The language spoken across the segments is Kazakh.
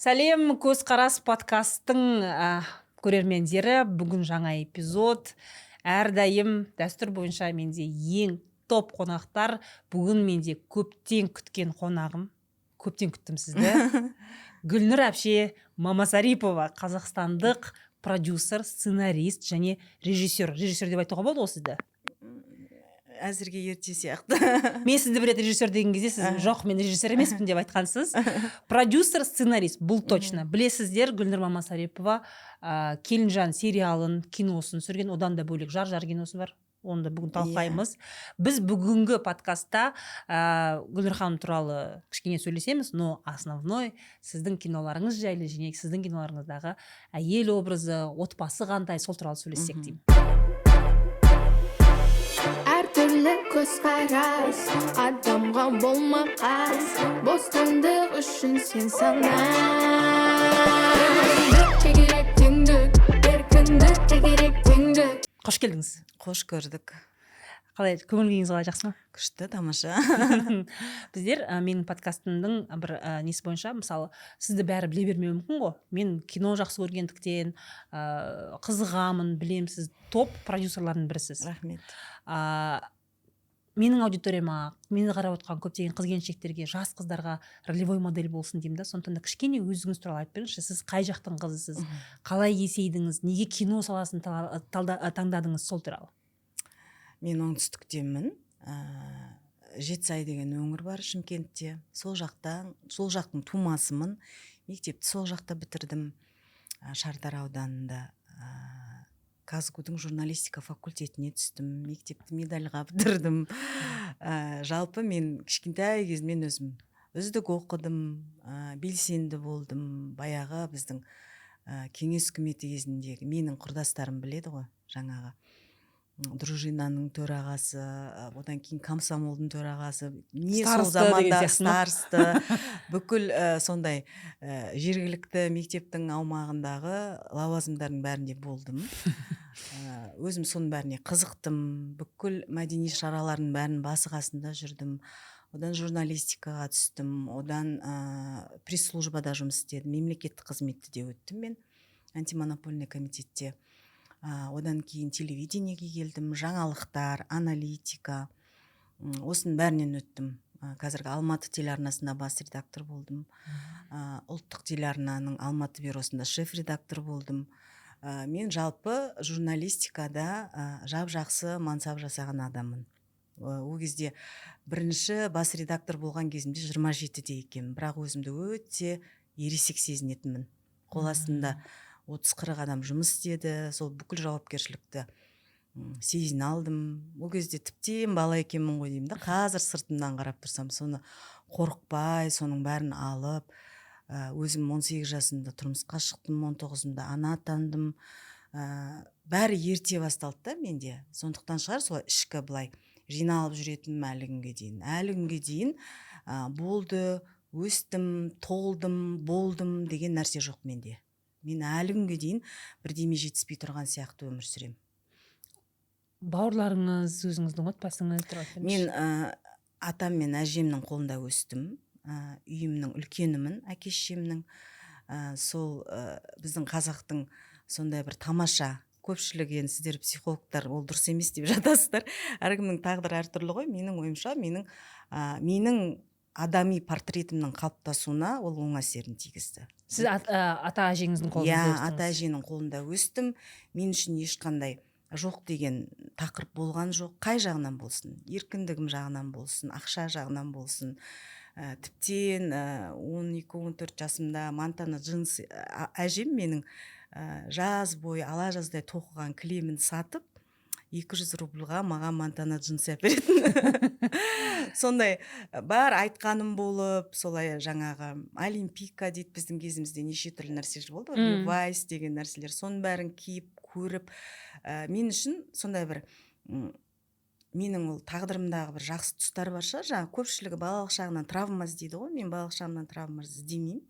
Сәлем, «Көзқарас» подкасттың көрермендері! Бүгін жаңа эпизод. Әрдайым дәстүр бойынша менде ең топ қонақтар. Бүгін менде көптен күткен қонағым, көптен күттім сізді, Гүлнұр әпше Мамасарипова, қазақстандық продюсер, сценарист және режиссер. Режиссер деп айтуға болады ғой сізді? Әзірге ерте сияқты. Мен сізді бір рет режиссер деген кезде, сіз «Жоқ, мен режиссер емеспін» деп айтқансыз. Продюсер, сценарист, бұл точно білесіздер. Гүлнұр Мамасарипова «Келінжан» сериалын, киносын түсірген. Одан да бөлек «Жар Жар» киносы бар, оны да бүгін талқылаймыз. Біз бүгінгі подкастта Гүлнұр ханым туралы кішкене сөйлесеміз, но основной сіздің киноларыңыз жайлы және сіздің киноларыңыздағы әйел образы, отбасы қандай, сол туралы сөйлессек деймін. Әртүрлі көзқарас адамға болма қас, бостандық үшін сен сана. Еркіндікке керек теңдік, еркіндікке керек теңдік. Қош келдіңіз! Қош көрдік! Қалай, көңіл күйіңіз қалай, жақсы ма? Күшті, тамаша. Біздер менің подкастымның бір несі бойынша, мысалы, сізді бәрі біле бермеуі мүмкін ғой. Мен кино жақсы көргендіктен қызығамын, білемін, сіз топ продюсерлардың бірісіз. Рахмет. Менің аудиторияма, мені қарап отқан көптеген қыз келіншектерге, жас қыздарға ролевой модель болсын деймін да. Сондықтан да кішкене өзіңіз туралы айтып беріңізші. Сіз қай жақтың қызысыз, қалай есейдіңіз, неге кино саласын таңдадыңыз, сол туралы. Мен оңтүстіктенмін. Жетісай деген өңір бар Шымкентте, сол жақтан, сол жақтың тумасымын. Мектепті сол жақта бітірдім, Шардара ауданында. КазГУ-дың журналистика факультетіне түстім, мектепті медальға бітірдім. Жалпы мен кішкентай кезімнен өзім үздік оқыдым, белсенді болдым. Баяғы біздің кеңес үкіметі кезіндегі, менің құрдастарым біледі ғой, жаңағы дружинаның төрағасы, одан кейін комсомолдың төрағасы, не сол Староста деген заманда сияқты ма? Староста, бүкіл сондай жергілікті мектептің аумағындағы лауазымдардың бәрінде болдым. Өзім соның бәріне қызықтым, бүкіл мәдени шаралардың бәрін басы қасында жүрдім. Одан журналистикаға түстім, одан пресс службада жұмыс істедім, мемлекеттік қызметті де өттім мен антимонопольный комитетте. Одан кейін телевидениеге келдім, жаңалықтар, аналитика, осының бәрінен өттім. Қазіргі Алматы телеарнасында бас редактор болдым, ұлттық телеарнаның Алматы бюросында шеф редактор болдым. Мен жалпы журналистикада жап жақсы мансап жасаған адаммын. Ол кезде бірінші бас редактор болған кезімде 27-де екенмін, бірақ өзімді өте ересек сезінетінмін. Қол астында 30-40 адам жұмыс істеді, сол бүкіл жауапкершілікті сезіне алдым. Ол кезде тіптен бала екенмін ғой деймін да, қазір сыртымнан қарап тұрсам. Соны қорықпай, соның бәрін алып, өзім 18 жасымда тұрмысқа шықтым, 19-ымда ана атандым. Бәрі ерте басталды да менде, сондықтан шығар солай ішкі былай жиналып жүретінім әлі күнге дейін. Әлі күнге дейін болды, өстім, толдым, болдым деген нәрсе жоқ менде. Мен әлі күнге дейін бірдеме жетіспей тұрған сияқты өмір сүремін. Бауырларыңыз, өзіңіздің отбасыңыз туралы айтып Мен беріңізші. Атам мен әжемнің қолында өстім. Үйімнің үлкенімін, әке шешемнің. Сол біздің қазақтың сондай бір тамаша, көпшілік енді, сіздер психологтар, ол дұрыс емес деп жатасыздар. Әркімнің тағдыры әртүрлі ғой. Менің ойымша, менің адами портретімнің қалыптасуына ол оң әсерін тигізді. Сіз ата әжеңіздің қолында Иә, өстіңіз. ата әженің қолында өстім. Мен үшін ешқандай жоқ деген тақырып болған жоқ, қай жағынан болсын, еркіндігім жағынан болсын, ақша жағынан болсын. Тіптен 12-14 жасымда Монтана джинсы, әжем менің жаз бойы ала жаздай тоқыған кілемін сатып, 200 рубльға маған Монтана джинсы әперетін. Сондай бар айтқаным болып, солай жаңағы Олимпика дейді, біздің кезімізде неше түрлі нәрселер болды ғой, Левайс деген нәрселер, соның бәрін киіп көріп, мен үшін сондай бір менің ол тағдырымдағы бір жақсы тұстар бар шығар. Жаңағы көпшілігі балалық шағынан травма іздейді ғой, мен балалық шағымнан травма іздемеймін.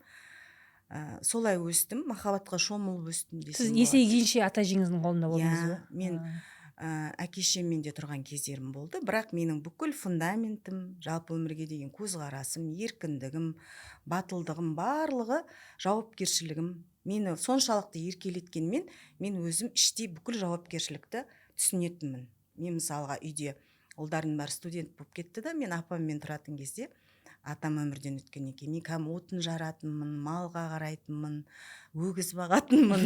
Солай өстім, махаббатқа шомылып өстім десем Сіз болады. есейгенше ата әжеңіздің қолында болдыңыз Иә, ба? мен Әке шешеммен де тұрған кездерім болды, бірақ менің бүкіл фундаментім, жалпы өмірге деген көзқарасым, еркіндігім, батылдығым, барлығы, жауапкершілігім, мені соншалықты еркелеткенмен, мен өзім іштей бүкіл жауапкершілікті түсінетінмін. Мен, мысалға, үйде ұлдарым бәрі студент болып кетті да, мен апаммен тұратын кезде, атам өмірден өткеннен кейін, мен кәдімгі отын жаратынмын, малға қарайтынмын, өгіз бағатынмын,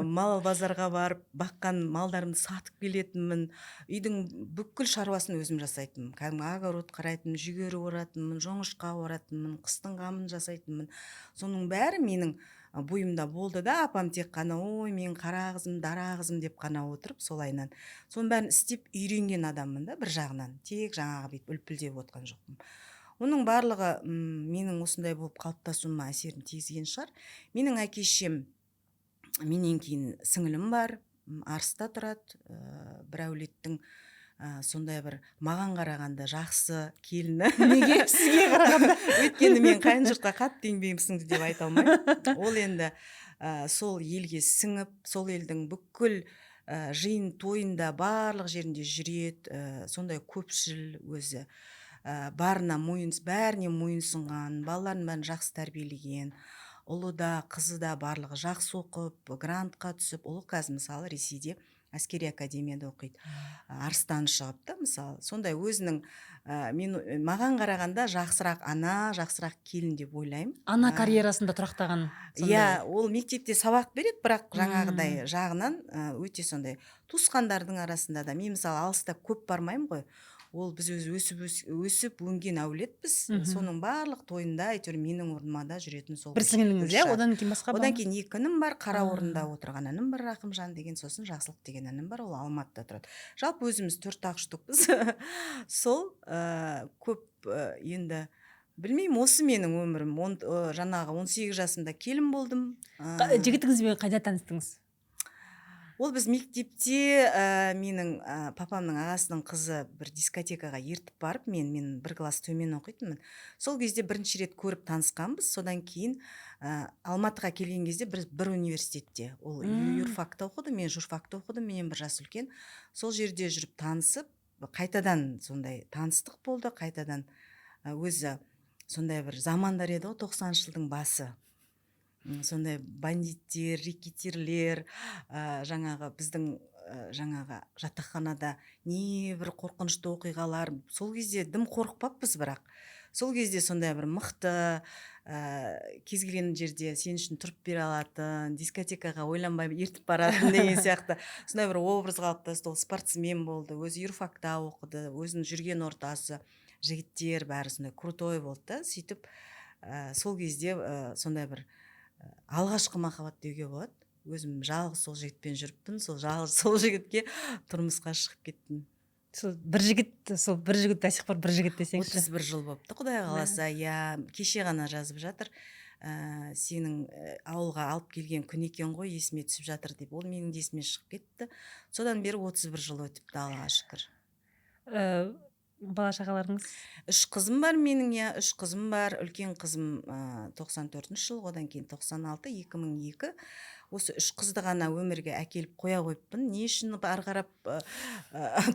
мал базарға барып, баққан малдарымды сатып келетінмін. Үйдің бүкіл шаруасын өзім жасайтынмын: кәдімгі огород қарайтынмын, жүгері оратынмын, жоңышқа оратынмын, қыстың қамын жасайтынмын. Соның бәрі менің бойымда болды да. Апам тек қана: «Ой, менің қара қызым, дара қызым», – деп қана отырып, солайынан соның бәрін істеп үйренген адаммын да. Бір жағынан тек жаңағы бүйтіп үлпілдеп отқан жоқпын. Оның барлығы менің осындай болып қалыптасуыма әсерін тигізген шығар. Менің әке шешем, менен кейін сіңілім бар, Арыста тұрады, бір әулеттің сондай бір маған қарағанда жақсы келіні. Неге сізге қарағанда? Өйткені мен қайын жұртқа қатты еңбегім сіңді деп айта алмаймын. Ол енді сол елге сіңіп, сол елдің бүкіл жиын тойында, барлық жерінде жүреді, сондай көпшіл өзі, барына мойын, бәріне мойынсұнған, балаларын бәрін жақсы тәрбиелеген. Ұлы да, қызы да, барлығы жақсы оқып, грантқа түсіп, ұлы қазір, мысалы, Ресейде әскери академияда оқиды, Арыстан шығып та. Мысалы, сондай өзінің мен, маған қарағанда жақсырақ ана, жақсырақ келін деп ойлаймын. Ана карьерасында тұрақтаған сондай. Иә, ол мектепте сабақ береді, бірақ жаңағыдай жағынан өте сондай туысқандардың арасында да. Мен, мысалы, алыста көп бармаймын ғой. Ол біз өзі өсіп өсіп өнген әулетпіз. Соның барлық тойында әйтеуір менің орныма да жүретін сол Бір сіңіліңіз, иә? Гүлшат. Одан кейін басқа Одан бар ма? кейін екі інім бар. Қараорында отырған інім бар, Рақымжан деген, сосын Жақсылық деген інім бар, ол Алматыда тұрады. Жалпы өзіміз төрт ақ штукпыз. Сол көп, енді білмеймін, осы менің өмірім. Жаңағы 18 жасымда келін болдым. Жігітіңізбен қайда таныстыңыз? Ол біз мектепте, менің папамның ағасының қызы бір дискотекаға ертіп барып, мен бір класс төмен оқитынмын, сол кезде бірінші рет көріп танысқанбыз. Содан кейін Алматыға келген кезде бір университетте, ол юрфакта оқыды, мен журфакта оқыдым, менен бір жас үлкен. Сол жерде жүріп танысып, қайтадан сондай таныстық болды. Қайтадан өзі сондай бір замандар еді ғой, 90-жылдың басы. Сондай бандиттер, рэкетирлер, жаңағы біздің жаңағы жатақханада небір қорқынышты оқиғалар. Сол кезде дым қорықпаппыз, бірақ сол кезде сондай бір мықты, кез келген жерде сен үшін тұрып бере алатын, дискотекаға ойланбай ертіп баратын деген сияқты сондай бір образ қалыптасты. Ол спортсмен болды, өзі юрфакта оқыды, өзінің жүрген ортасы жігіттер бәрі сондай крутой болды да. Сөйтіп сол кезде сондай бір алғашқы махаббат деуге болады. Өзім жалғыз сол жігітпен жүріппін, сол жалғыз сол жігітке тұрмысқа шығып кеттім. Сол бір жігіт, сол бір жігіт до сих пор бір жігіт десеңізші. 31 жыл болыпты, құдай қаласа, иә. Кеше ғана жазып жатыр, сенің ауылға алып келген күн екен ғой, есіме түсіп жатыр деп. Ол менің де есіме шығып кетті. Содан бері 31 жыл өтіпті, Аллаға шүкір. Бала шағаларыңыз? Үш қызым бар менің, иә, үш қызым бар. Үлкен қызым 94-жылғы, одан кейін 96, 2002. Осы үш қызды ғана өмірге әкеліп қоя қойыппын. Не үшін ары қарап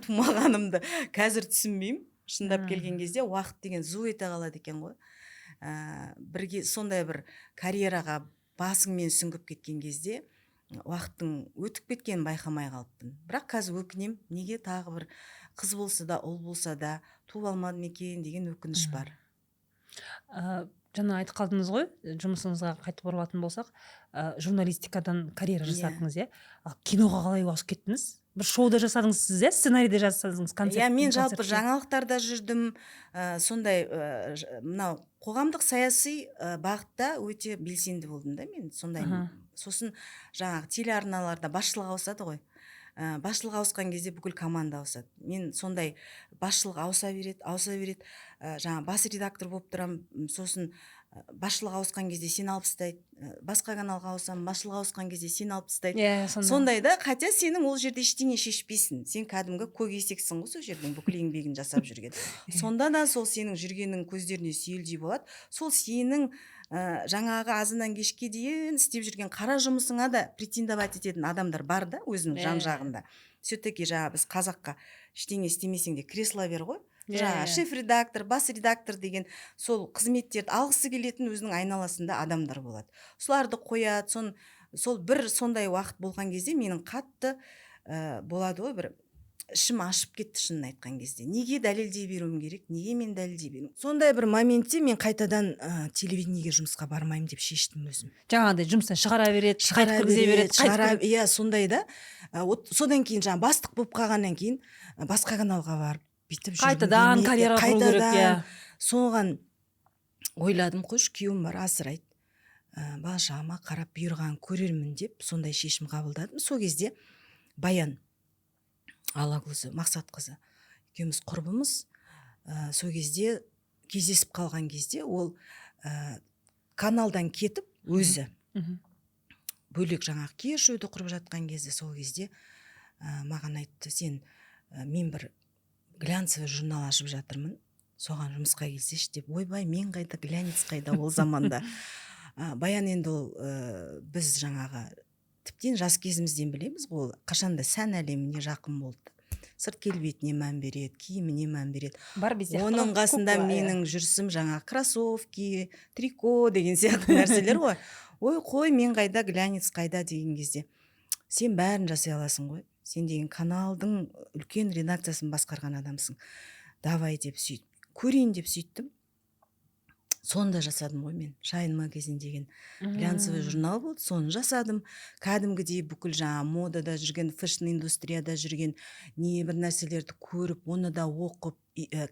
тумағанымды қазір түсінбеймін. Шындап келген кезде уақыт деген зу ете қалады екен ғой. Бірге сондай бір карьераға басыңмен сүңгіп кеткен кезде уақыттың өтіп кеткенін байқамай қалыппын. Бірақ қазір өкінемін, неге тағы бір қыз болса да, ұл болса да туып алмадым екен деген өкініш бар. Жаңа айтып қалдыңыз ғой, жұмысыңызға қайтып оралатын болсақ, журналистикадан карьера жасадыңыз, иә? Ал киноға қалай ауысып кеттіңіз? Бір шоуда жасадыңыз сіз, иә, сценарийде жасадыңыз, концерт. Иә, мен жалпы Концертте. жаңалықтарда жүрдім, сондай мынау қоғамдық саяси бағытта өте белсенді болдым да мен сондай. Сосын жаңағы телеарналарда басшылық ауысады ғой. Басшылық ауысқан кезде бүкіл команда ауысады. Мен сондай басшылық ауыса береді, ауыса береді, жаңа бас редактор болып тұрамын. Сосын басшылық ауысқан кезде сені алып тастайды, басқа каналға ауысамын, басшылық ауысқан кезде сені алып тастайды. Иә, сондай. Сондай да. Хотя сенің ол жерде ештеңе шешпейсің, сен кәдімгі көк есексің ғой, сол жердің бүкіл еңбегін жасап жүрген. Сонда да сол сенің жүргенің көздеріне сүйелдей болады, сол сенің Жаңағы азаннан кешке дейін істеп жүрген қара жұмысыңа да претендовать ететін адамдар бар да өзінің жан жағында. Все таки жаңағы біз қазаққа ештеңе істемесең де, кресло бер ғой. Жаңағы шеф редактор, бас редактор деген сол қызметтерді алғысы келетін өзінің айналасында адамдар болады, соларды қояды. Сол бір сондай уақыт болған кезде менің қатты болады ғой, бір ішім ашып кетті, шынын айтқан кезде. Неге дәлелдей беруім керек, неге мен дәлелдей беруім? Сондай бір моментте мен қайтадан телевидениеге жұмысқа бармаймын деп шештім өзім. Жаңағыдай жұмыстан шығара береді, Шығара қайтып кіргізе береді, қайтып шығара, иә, сондай да. Вот содан кейін жаңағы бастық болып қалғаннан кейін басқа каналға барып, бүйтіп жүргім Қайтадан келмейді. карьера құру керек, иә. Қайтадан соған ойладым: қойшы, күйеуім бар, асырайды, бала шағама қарап, бұйырғанын көрермін деп сондай шешім қабылдадым. Сол кезде Баян Алагөзі Мақсатқызы екеуміз құрбымыз. Сол кезде кездесіп қалған кезде ол каналдан кетіп, өзі бөлек жаңағы кешьюді құрып жатқан кезде, сол кезде маған айтты: «Сен, мен бір глянцевый журнал ашып жатырмын, соған жұмысқа келсеші», — деп. Ойбай, мен қайда, глянец қайда ол заманда? Баян енді ол, біз жаңағы тіптен жас кезімізден білеміз ғой, ол қашанда сән әлеміне жақын болды, сырт келбетіне мән береді, киіміне мән береді. Барби сияқты Оның ғой, қасында кукла, иә. менің жүрісім жаңағы кроссовки, трико деген сияқты нәрселер ғой. «Ой, қой, мен қайда, глянец қайда?» — деген кезде: «Сен бәрін жасай аласың ғой, сен деген каналдың үлкен редакциясын басқарған адамсың, давай», — деп. Сөйтіп көрейін деп сөйттім. Соны да жасадым ғой мен. «Шайн магазин» деген глянцевый журнал болды, соны жасадым. Кәдімгідей бүкіл жаңағы модада жүрген, фэшн индустрияда жүрген небір нәрселерді көріп, оны да оқып,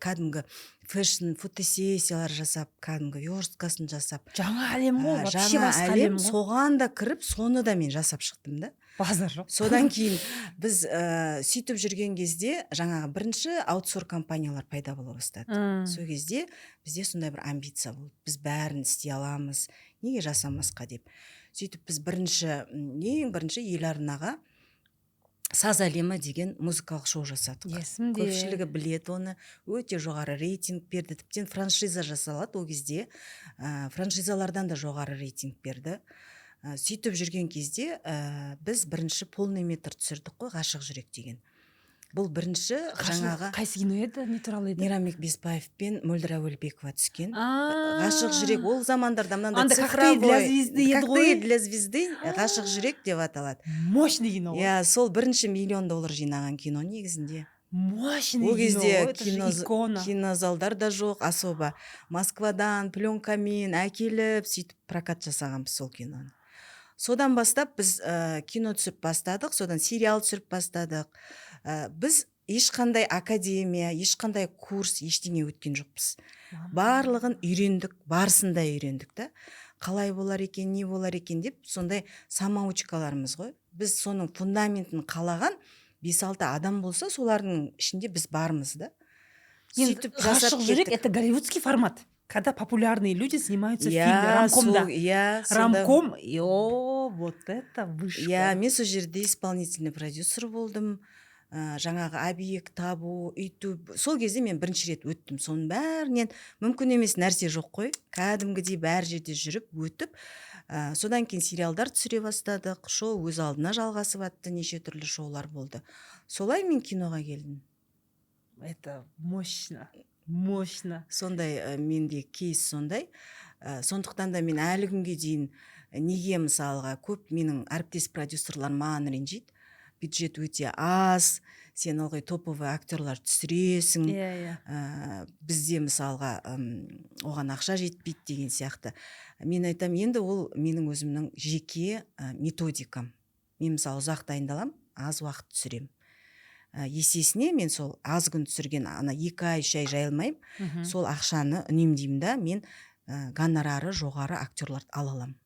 кәдімгі фэшн фотосессиялар жасап, кәдімгі версткасын жасап. Жаңа әлем ғой. Вообще жаңа басқа әлем. әлем ғой. Соған да кіріп, соны да мен жасап шықтым да. Базар жоқ. Содан кейін біз сөйтіп жүрген кезде жаңағы бірінші аутсор компаниялар пайда бола бастады. Сол кезде бізде сондай бір амбиция болды: біз бәрін істей аламыз, неге жасамасқа деп. Сөйтіп біз бірінші, ең бірінші Ел арнаға «Саз әлемі» деген музыкалық шоу жасадық. Есімде. Көпшілігі біледі оны, өте жоғары рейтинг берді, тіптен франшиза жасалады ол кезде, франшизалардан да жоғары рейтинг берді. Сөйтіп жүрген кезде біз бірінші полный метр түсірдік қой, «Ғашық жүрек» деген. Бұл бірінші жаңағы Қайсы кино еді, не туралы еді? Мейрамбек Беспаев пен Мөлдір Әуелбекова түскен А. «Ғашық жүрек». Ол замандарда мынандай Андай «Коктейль для звезды» еді ғой. «Коктейль для звезды», «Ғашық жүрек» деп аталады. Мощный кино ғой. Иә, сол бірінші миллион доллар жинаған кино негізінде. Мощный Ол кино кезде ғой, это же кино, икона. кинозалдар да жоқ особо, Москвадан пленкамен әкеліп, сөйтіп прокат жасағанбыз сол киноны. Содан бастап біз кино түсіріп бастадық, содан сериал түсіріп бастадық. Біз ешқандай академия, ешқандай курс, ештеңе өткен жоқпыз, барлығын үйрендік, барысында үйрендік та, қалай болар екен, не болар екен деп. Сондай самоучкалармыз ғой біз. Соның фундаментін қалаған бес алты адам болса, солардың ішінде біз бармыз да. Енді Сөйтіп жасап «Ғашық жүрек» кеттік. это голливудский формат, когда популярные люди снимаются в Иә, фильме, ромкомда. Сол, иә, Ромком, и о, вот это вышка. Иә, мен сол жерде исполнительный продюсер болдым. Жаңағы объект табу, үйту, сол кезде мен бірінші рет өттім соның бәрінен. Мүмкін емес нәрсе жоқ қой, кәдімгідей бәр жерде жүріп өтіп. Содан кейін сериалдар түсіре бастадық, шоу өз алдына жалғасып жатты, неше түрлі шоулар болды. Солай мен киноға келдім. Это мощно, мощно. Сондай, менде кейс сондай. Сондықтан да мен әлі күнге дейін, неге, мысалға, көп менің әріптес продюсерлар маған ренжиді: бюджет өте аз, сен ылғи топовый актерлар түсіресің, иә иә бізде, мысалға, оған ақша жетпейді деген сияқты. Мен айтамын: енді ол менің өзімнің жеке методикам. Мен, мысалы, ұзақ дайындаламын, аз уақыт түсіремін. Есесіне мен сол аз күн түсірген ана 2 ай, 3 ай жайылмаймын. Сол ақшаны үнемдеймін да, мен гонорары жоғары актерларды ала аламын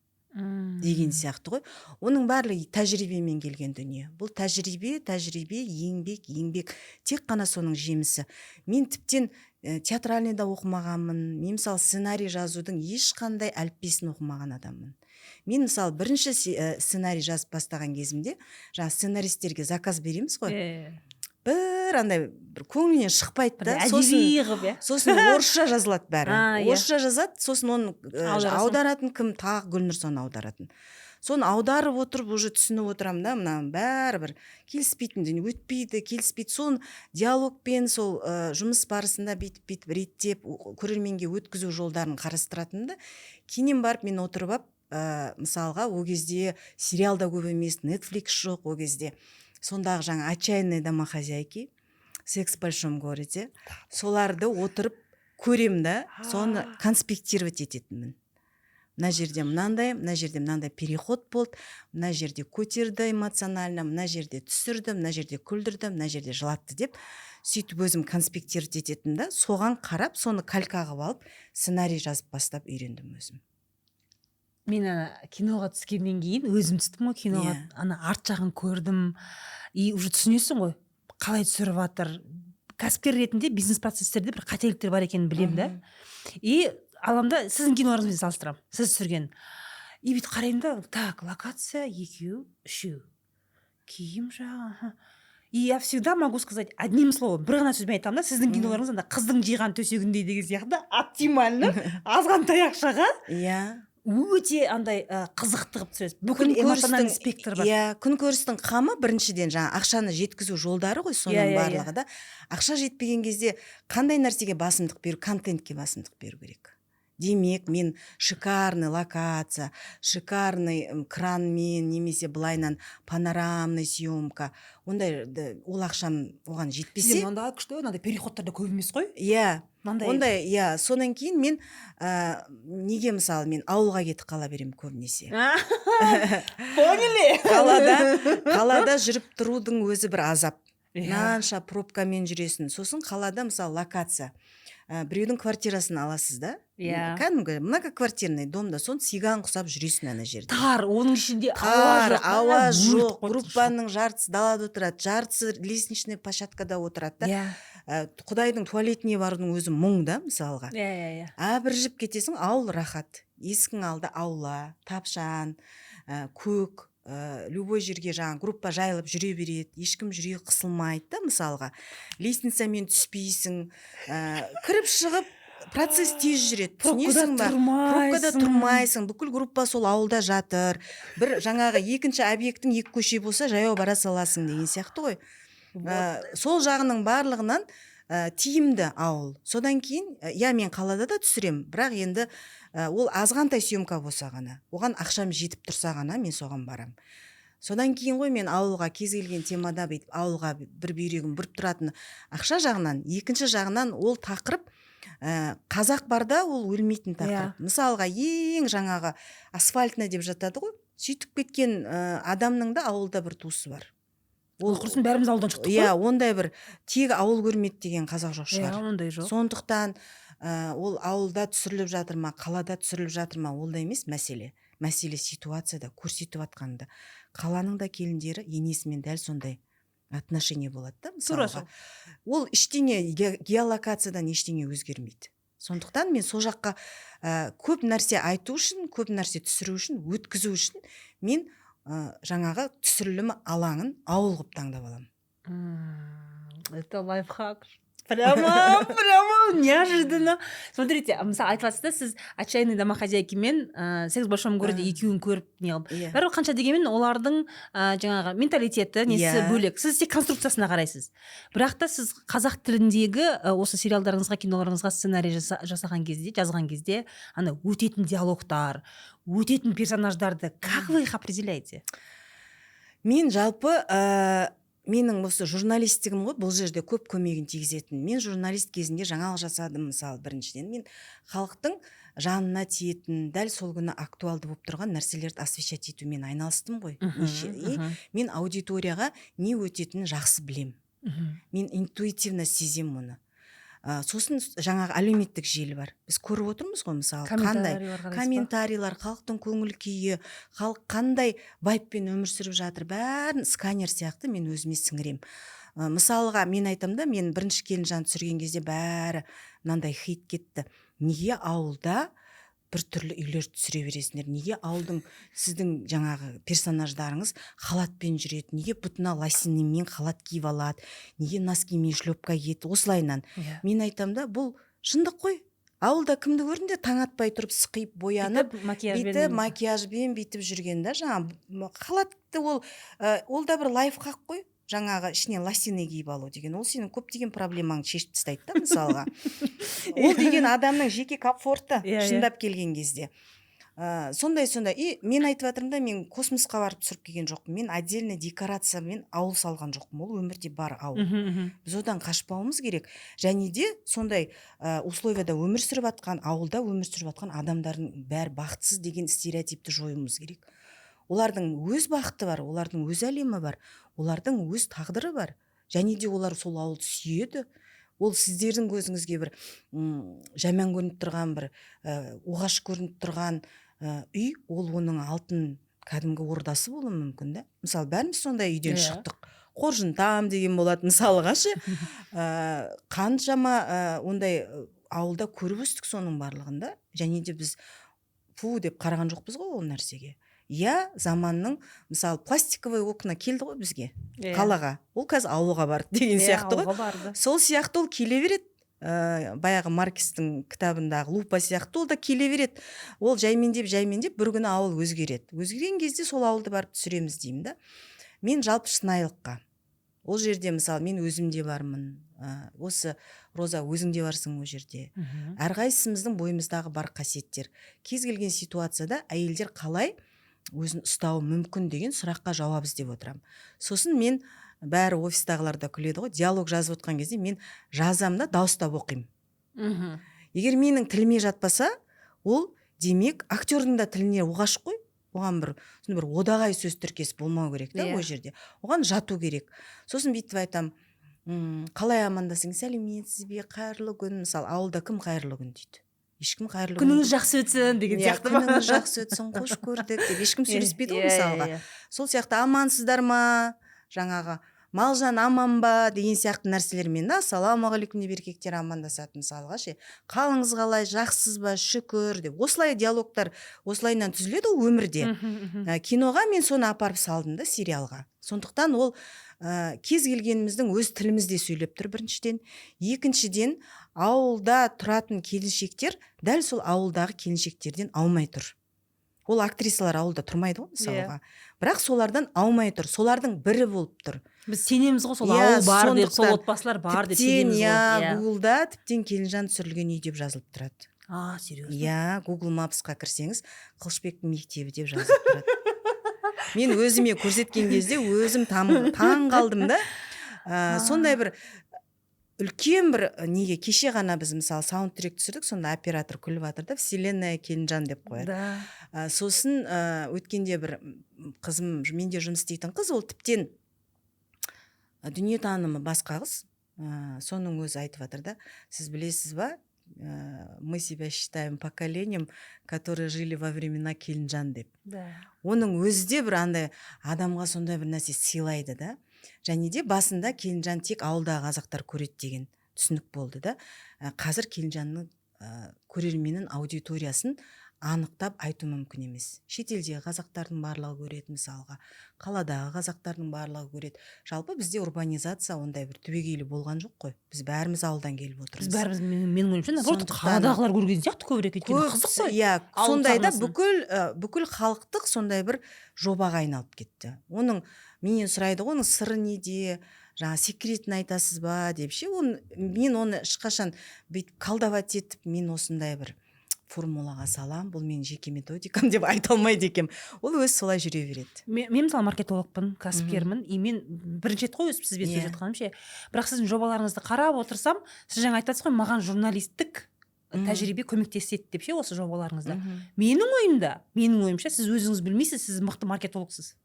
деген сияқты ғой. Оның барлығы тәжірибемен келген дүние. Бұл тәжірибе, тәжірибе, еңбек, еңбек, тек қана соның жемісі. Мен тіптен театральныйда оқымағанмын. Мен, мысалы, сценарий жазудың ешқандай әліппесін оқымаған адаммын. Мен, мысалы, бірінші сценарий жазып бастаған кезімде жаңағы сценаристерге заказ береміз ғой. Иә. Бір андай бір көңілінен шықпайды да. Бір Сосын әдеби қылып, иә. Сосын орысша жазылады бәрі. Орысша жазады, сосын оны Аударасың. Аударатын кім? Тағы Гүлнұр соны аударатын. Соны аударып отырып, уже түсініп отырамын да, мынаның бәрі бір келіспейтін дүние, өтпейді, келіспейді. Соны диалогпен, сол жұмыс барысында бүйтіп бүйтіп реттеп, көрерменге өткізу жолдарын қарастыратынмын да. Кейіннен барып мен отырып алып, мысалға, ол кезде сериал да көп емес, Netflix жоқ ол кезде. Сондағы жаңа «Отчаянные домохозяйки», «Секс в большом городе», соларды отырып көрем да, соны конспектировать ететінмін: мына жерде мынандай, мына жерде мынандай переход болды, мына жерде көтерді эмоционально, мына жерде түсірді, мына жерде күлдірді, мына жерде жылатты деп, сөйтіп өзім конспектировать ететінмін да. Соған қарап, соны калька қылып алып, сценарий жазып бастап үйрендім өзім. Мен ана киноға түскеннен кейін, өзім түстім ғой киноға, ана арт жағын көрдім, и уже түсінесің ғой, қалай түсіріп жатыр. Кәсіпкер ретінде бизнес процесстерде бір қателіктер бар екенін білемін да. И аламын да, сіздің киноларыңызбен салыстырамын, сіз түсірген, и бүйтіп қараймын да: так, локация екеу, үшеу, киім жағы, аха. И я всегда могу сказать одним словом, бір ғана сөзбен айтамын да: сіздің киноларыңыз анда қыздың жиған төсегіндей деген сияқты, оптимально, азғантай ақшаға өте андай қызықты қылып түсіресіз, бүкіл эмоциональный спектр бар. Иә, күнкөрістің қамы біріншіден жаңа ақшаны жеткізу жолдары ғой соның Иә, иә, иә. барлығы да. Ақша жетпеген кезде қандай нәрсеге басымдық беру? Контентке басымдық беру керек. Демек, мен шикарный локация, шикарный кранмен немесе былайынан панорамный съемка, ондай ол ақшам оған жетпесе. Сізде мынандай күшті, мынандай переходтар да көп емес қой. Иә. Мынандай. Ондай, иә. Содан кейін мен неге, мысалы, мен ауылға кетіп қала беремін көбінесе. Поняли. Қалада жүріп тұрудың өзі бір азап. Мынанша пробкамен жүресің. Сосын қалада, мысалы, локация, біреудің квартирасын аласыз да, кәдімгі многоквартирный домда, соны цыган құсап жүресің ана жерде. Тар, оның ішінде ауа Тар, жоқ. Ауа Өрт жоқ. қой. Группаның жартысы далада отырады, жартысы лестничный площадкада отырады да. Құдайдың туалетіне барудың өзі мұң да, мысалға. иә иә иә Абыржып кетесің. Ауыл рахат: есіктің алды аула, тапшан, көк, любой жерге жаңағы группа жайылып жүре береді, ешкім жүрегі қысылмайды да. Мысалға, лестницамен түспейсің, кіріп шығып процесс тез жүреді. Пробкада Түсінесің ба? Пробкада тұрмайсың. тұрмайсың. Бүкіл группа сол ауылда жатыр. Бір жаңағы екінші объекттің екі көше болса, жаяу бара саласың деген сияқты ғой. Сол жағының барлығынан тиімді ауыл. Содан кейін, иә, мен қалада да түсіремін, бірақ енді ол азғантай съемка болса ғана, оған ақшам жетіп тұрса ғана мен соған барам. Содан кейін ғой мен ауылға кез келген темада бүйтіп ауылға бір бүйрегім бұрып тұратыны ақша жағынан, екінші жағынан ол тақырып, қазақ барда ол өлмейтін тақырып. Мысалға, ең жаңағы асфальтный деп жатады ғой, сөйтіп кеткен адамның да ауылда бір туысы бар. Ол құрысын, бәріміз ауылдан шықтық Иә, қой. ондай бір тегі ауыл көрмеді деген қазақ жоқ шығар. Ондай жоқ. Сондықтан ол ауылда түсіріліп жатыр ма, қалада түсіріліп жатыр ма, ол да емес мәселе. Мәселе ситуацияда, көрсетіп жатқанда. Қаланың да келіндері енесімен дәл сондай отношение болады да, Тура мысалға. сол. Ол ештеңе, геолокациядан ештеңе өзгермейді. Сондықтан мен сол жаққа көп нәрсе айту үшін, көп нәрсе түсіру үшін, өткізу үшін мен жаңағы түсірілім алаңын ауыл қылып таңдап аламын. Это лайфхак. Прямо, прямо неожиданно. Смотрите, мысалы, айтып жатсыз да, сіз «Отчаянные домохозяйки» мен «Секс в большом городе» екеуін көріп не қылып. Бәрібір қанша дегенмен олардың жаңағы менталитеті, несі бөлек. Сіз тек конструкциясына қарайсыз. Бірақ та сіз қазақ тіліндегі осы сериалдарыңызға, киноларыңызға сценарий жасаған кезде, жазған кезде, ана өтетін диалогтар, өтетін персонаждарды как вы их определяете? Мен жалпы, менің осы журналистігім ғой бұл жерде көп көмегін тигізетін. Мен журналист кезінде жаңалық жасадым, мысалы. Біріншіден, мен халықтың жанына тиетін, дәл сол күні актуалды болып тұрған нәрселерді освещать етумен айналыстым ғой неше. И мен аудиторияға не өтетінін жақсы білем. Мен интуитивно сеземін оны. Сосын жаңағы әлеуметтік желі бар, біз көріп отырмыз ғой, мысалы, қандай Комментарийлер қарайсыз ба? комментарийлар, халықтың көңіл күйі, халық қандай вайбпен өмір сүріп жатыр, бәрін сканер сияқты мен өзіме сіңіремін. Мысалға, мен айтамын да, мен бірінші «Келінжан» түсірген кезде бәрі мынандай хейт кетті: неге ауылда Бір түрлі үйлер түсіре бересіңдер, неге ауылдың, сіздің жаңағы персонаждарыңыз халатпен жүреді, неге бұтына лосинымен халат киіп алады, неге носки мен шлепка киеді осылайынан? Мен айтамын да, бұл шындық қой. Ауылда кімді көрдіңдер таң атпай тұрып сықиып, боянып, бүйтіп макияжбен? Бүйтіп макияжбен бүйтіп жүрген да. Жаңағы халатты ол да бір лайфхак қой. Жаңағы ішіне лосины киіп алу деген, ол сенің көптеген проблемаңды шешіп тастайды да мысалға. Ол деген адамның жеке комфорты. Иә, иә. Шындап келген кезде сондай и мен айтып жатырмын да, мен космосқа барып түсіріп келген жоқпын, мен отдельно декорациямен ауыл салған жоқпын, ол өмірде бар ауыл. мхм, мхм. Біз одан қашпауымыз керек. Және де сондай условияда өмір сүріп жатқан, ауылда өмір сүріп жатқан адамдардың бәрі бақытсыз деген стереотипті жоюымыз керек. Олардың өз бақыты бар, олардың өз әлемі бар, олардың өз тағдыры бар және де олар сол ауылды сүйеді. Ол сіздердің көзіңізге бір жаман көрініп тұрған, бір оғаш көрініп тұрған үй, ол оның алтын кәдімгі ордасы болуы мүмкін да. Мысалы, бәріміз сондай үйден шықтық, қоржын там деген болады мысалға ше. Қаншама ондай ауылда көріп өстік соның барлығын да. Және де біз фу деп қараған жоқпыз ғой ол нәрсеге. Иә, заманның, мысалы, пластиковый окна келді ғой бізге, қалаға, ол қазір ауылға барды деген сияқты ғой. Ауылға барды. Сол сияқты ол келе береді. Баяғы Маркестің кітабындағы лупа сияқты ол да келе береді. Ол жаймендеп, жаймендеп бір күні ауыл өзгереді. Өзгерген кезде сол ауылды барып түсіреміз деймін да. Мен жалпы шынайылыққа, ол жерде, мысалы, мен өзім де бармын, осы Роза, өзің де барсың ол жерде. Әрқайсымыздың бойымыздағы бар қасиеттер, кез келген ситуацияда әйелдер қалай өзін ұстауы мүмкін деген сұраққа жауап іздеп отырамын. Сосын мен, бәрі офистағылар да күледі ғой, диалог жазып отқан кезде мен жазамын да, дауыстап оқимын. Егер менің тіліме жатпаса, ол демек актердің да тіліне оғаш қой. Оған бір сондай бір одағай сөз тіркес болмау керек та. Ол жерде оған жату керек. Сосын бүйтіп айтамын: Қалай амандасың? Сәлеметсіз бе, қайырлы күн». Мысалы, ауылда кім «қайырлы күн» дейді? Ешкім «қайырлы күн» «Күніңіз жақсы өтсін» деген Иә, сияқты ма? «Күніңіз жақсы өтсін, қош көрдік» деп ешкім сөйлеспейді ғой мысалға. Сол сияқты «амансыздар ма», жаңағы «малжан аман ба» деген сияқты нәрселермен да, «ассалаумағалейкум» деп еркектер амандасады мысалға ше, «қалыңыз қалай, жақсысыз ба, шүкір» деп. Осылай диалогтар осылайынан түзіледі ғой өмірде. Мхм, мхм. Киноға мен соны апарып салдым да, сериалға. Сондықтан ол кез келгеніміздің өз тілімізде сөйлеп тұр біріншіден. Екіншіден, ауылда тұратын келіншектер дәл сол ауылдағы келіншектерден аумай тұр. Ол актрисалар ауылда тұрмайды ғой мысалға, бірақ солардан аумай тұр, солардың бірі болып тұр. Біз сенеміз ғой сол ауыл бар деп, сол отбасылар бар деп Тіптен сенеміз иә. ғой, иә. Гуглда тіптен «Келінжан түсірілген үй» деп жазылып тұрады. А, серьезно? Иә, Гугл Мапсқа кірсеңіз, «Қылышбектің мектебі» деп жазылып тұрады. Мен өзіме көрсеткен кезде өзім таң қалдым да. Сондай бір үлкен бір неге, кеше ғана біз, мысалы, саундтрек түсірдік, сонда оператор күліп жатыр да, «Вселенная Келінжан» деп қояды. Сосын өткенде бір қызым, менде жұмыс істейтін қыз, ол тіптен дүниетанымы басқа қыз, соның өзі айтып жатыр да: «Сіз білесіз ба, мы себя считаем поколением, которые жили во времена Келінжан», — деп. Оның өзі де бір андай адамға сондай бір нәрсе сыйлайды да. Және де басында Келінжан тек ауылдағы қазақтар көреді деген түсінік болды да. Қазір Келінжанның көрерменін, аудиториясын анықтап айту мүмкін емес. Шетелдегі қазақтардың барлығы көреді мысалға, қаладағы қазақтардың барлығы көреді. Жалпы бізде урбанизация ондай бір түбегейлі болған жоқ қой, біз бәріміз ауылдан келіп Біз отырмыз. бәріміз, менің ойымша, наоборот, қаладағылар көрген сияқты көбірек, өйткені Көп қызық қой иә. Ауыл Сондай да. сахнасын. Бүкіл халықтық сондай бір жобаға айналып кетті. Оның, менен сұрайды ғой, оның сыры неде, жаңа секретін айтасыз ба деп ше. Оны мен, оны ешқашан бүйтіп колдовать етіп, мен осындай бір формулаға салам, бұл менің жеке методикам деп айта алмайды екенмін. Ол өзі солай жүре береді. Мен мысалы, маркетологпын, кәсіпкермін, и мен бірінші рет қой өстіп сізбен сөз жатқаным ше. Бірақ сіздің жобаларыңызды қарап отырсам, сіз жаңа айтасыз ғой, маған журналистік тәжірибе көмектеседі деп ше осы жобаларыңызда. Менің ойымда, менің ойымша, сіз өзіңіз білмейсіз, сіз мықты маркетологсыз.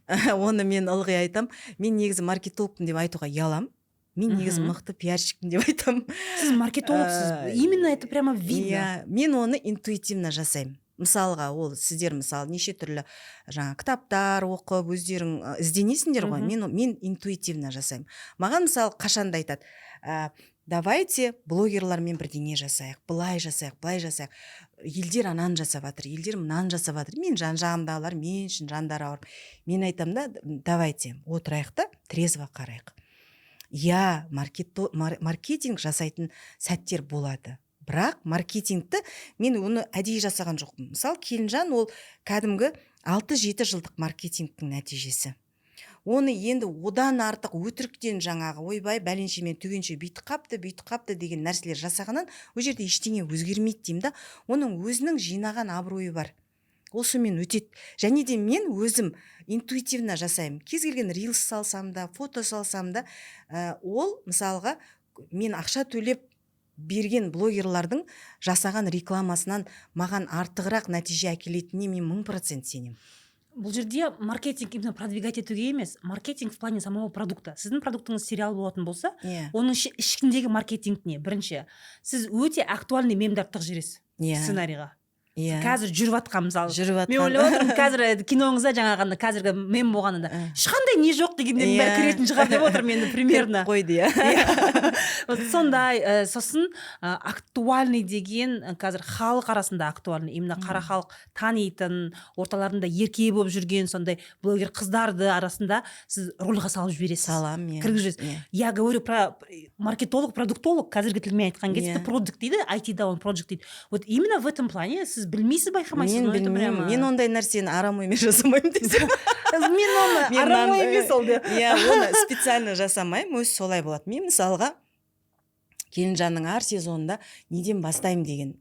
Оны мен ылғи айтам, мен негізі маркетологпын деп айтуға ұяламын, мен негізі мықты пиарщикпін деп айтамын. Сіз маркетологсыз, именно это прямо видно. Иә, мен оны интуитивно жасаймын мысалға. Ол сіздер, мысалы, неше түрлі жаңа кітаптар оқып, өздерің ізденесіңдер ғой. Мен интуитивно жасаймын. Маған, мысалы, қашанда айтады. Давайте блогерлармен бірдеңе жасайық, былай жасайық, былай жасайық, елдер ананы жасап жатыр, елдер мынаны жасап жатыр. Мен жан жағымдағылар мен үшін жандары ауырып, мен айтамын да: давайте отырайық та, трезво қарайық. Иә, маркетинг жасайтын сәттер болады, бірақ маркетингті мен оны әдейі жасаған жоқпын. Мысалы, «Келінжан» ол кәдімгі 6-7 жылдық маркетингтің нәтижесі. Оны енді одан артық өтіріктен жаңағы ойбай, бәленше мен түгенше бүйтіп қапты, бүйтіп қапты деген нәрселер жасағаннан ол жерде ештеңе өзгермейді деймін да. Оның өзінің жинаған абыройы бар, ол сонымен өтеді. Және де мен өзім интуитивно жасаймын. Кез келген рилс салсам да, фото салсам да, ол мысалға мен ақша төлеп берген блогерлардың жасаған рекламасынан маған артығырақ нәтиже әкелетініне мен 1000% сенемін. Бұл жерде маркетинг именно продвигать етуге емес, маркетинг в плане самого продукта. Сіздің продуктыңыз сериал болатын болса, оның ішіндегі маркетинг не? Бірінші, сіз өте актуальный мемдарды тығып жібересіз сценарийға. Қазір жүріп жатқан, мысалы, жүріп мен жатқан. ойлап отырмын, қазір киноңызда жаңағы қазіргі мем болғанында ешқандай не жоқ дегендердің бәрі кіретін шығар деп отырмын енді примерно. Кіріп қойды, иә. Вот сондай. Сосын актуальный деген қазір халық арасында актуальный, именно қара халық танитын, орталарында ерке болып жүрген сондай блогер қыздарды арасында сіз рольға салып жібересіз. Саламын, иә. Кіргізіп жібересіз. Я говорю про маркетолог, продуктолог, қазіргі тілмен айтқан кезде Иә. Продукт дейді, айтида оны проджект дейді. Вот именно в этом плане сіз білмейсіз, байқамайсыз, Мен но это білмеймін. прямо- Мен ондай нәрсені арам оймен жасамаймын десем. Мен оны Мен арам ой емес ол деп. Иә, оны специально жасамаймын, өзі солай болады. Мен мысалға «Келінжанның» әр сезонында неден бастаймын деген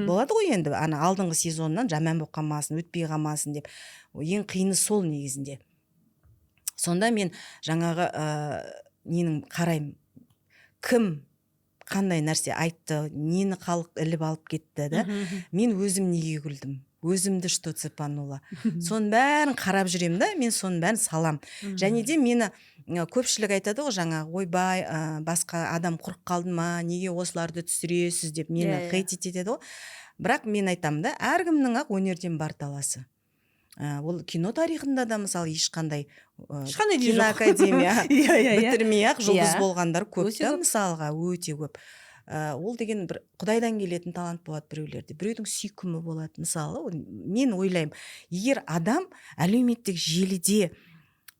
болады ғой енді, ана алдыңғы сезоннан жаман болып қалмасын, өтпей қалмасын деп. Ең қиыны сол негізінде. Сонда мен жаңағы ненің қараймын, кім қандай нәрсе айтты, нені халық іліп алып кетті да, мен өзім неге күлдім, өзімді что цепануло, соның бәрін қарап жүремін да, мен соның бәрін салам. Және де мені көпшілік айтады ғой жаңағы: ойбай, басқа адам құрып қалды ма, неге осыларды түсіресіз деп мені Иә, иә. хейтить етеді ғой. Бірақ мен айтамын да, әркімнің ақ өнерден бар таласы. Ол кино тарихында да, мысалы, ешқандай Ешқандай не жоқ. киноакадемия иә иә иә бітірмей ақ жұлдыз болғандар көп Өте та. көп. Мысалға, өте көп. Ол деген бір құдайдан келетін талант болады біреулерде, біреудің сүйкімі болады. Мысалы, мен ойлаймын, егер адам әлеуметтік желіде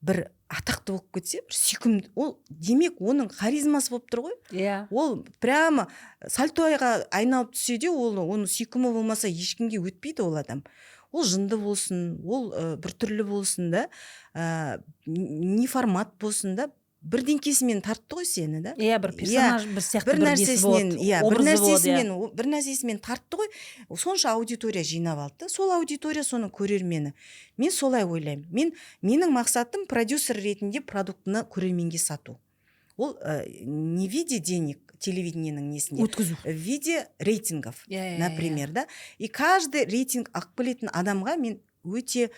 бір атақты болып кетсе, бір сүйкімді, ол демек оның харизмасы болып тұр ғой. Ол прямо сальтойға айналып түссе де, ол оның сүйкімі болмаса, ешкімге өтпейді ол адам. Ол жынды болсын, ол біртүрлі болсын да, не формат болсын да, бірдеңкесімен тартты ғой сені да. Иә, бір персонаж бір сияқты, бір бір несі нәрсесінен болады, иә, бір образы болады, иә. нәрсесімен, бір нәрсесімен тартты ғой, сонша аудитория жинап алды да, сол аудитория соның көрермені. Мен солай ойлаймын. Менің мақсатым продюсер ретінде продуктыны көрерменге сату. Ол не в виде денег телевидениенің несінде, Өткізу. в виде рейтингов, Иә, иә, иә. например, да. И каждый рейтинг алып келетін адамға мен өте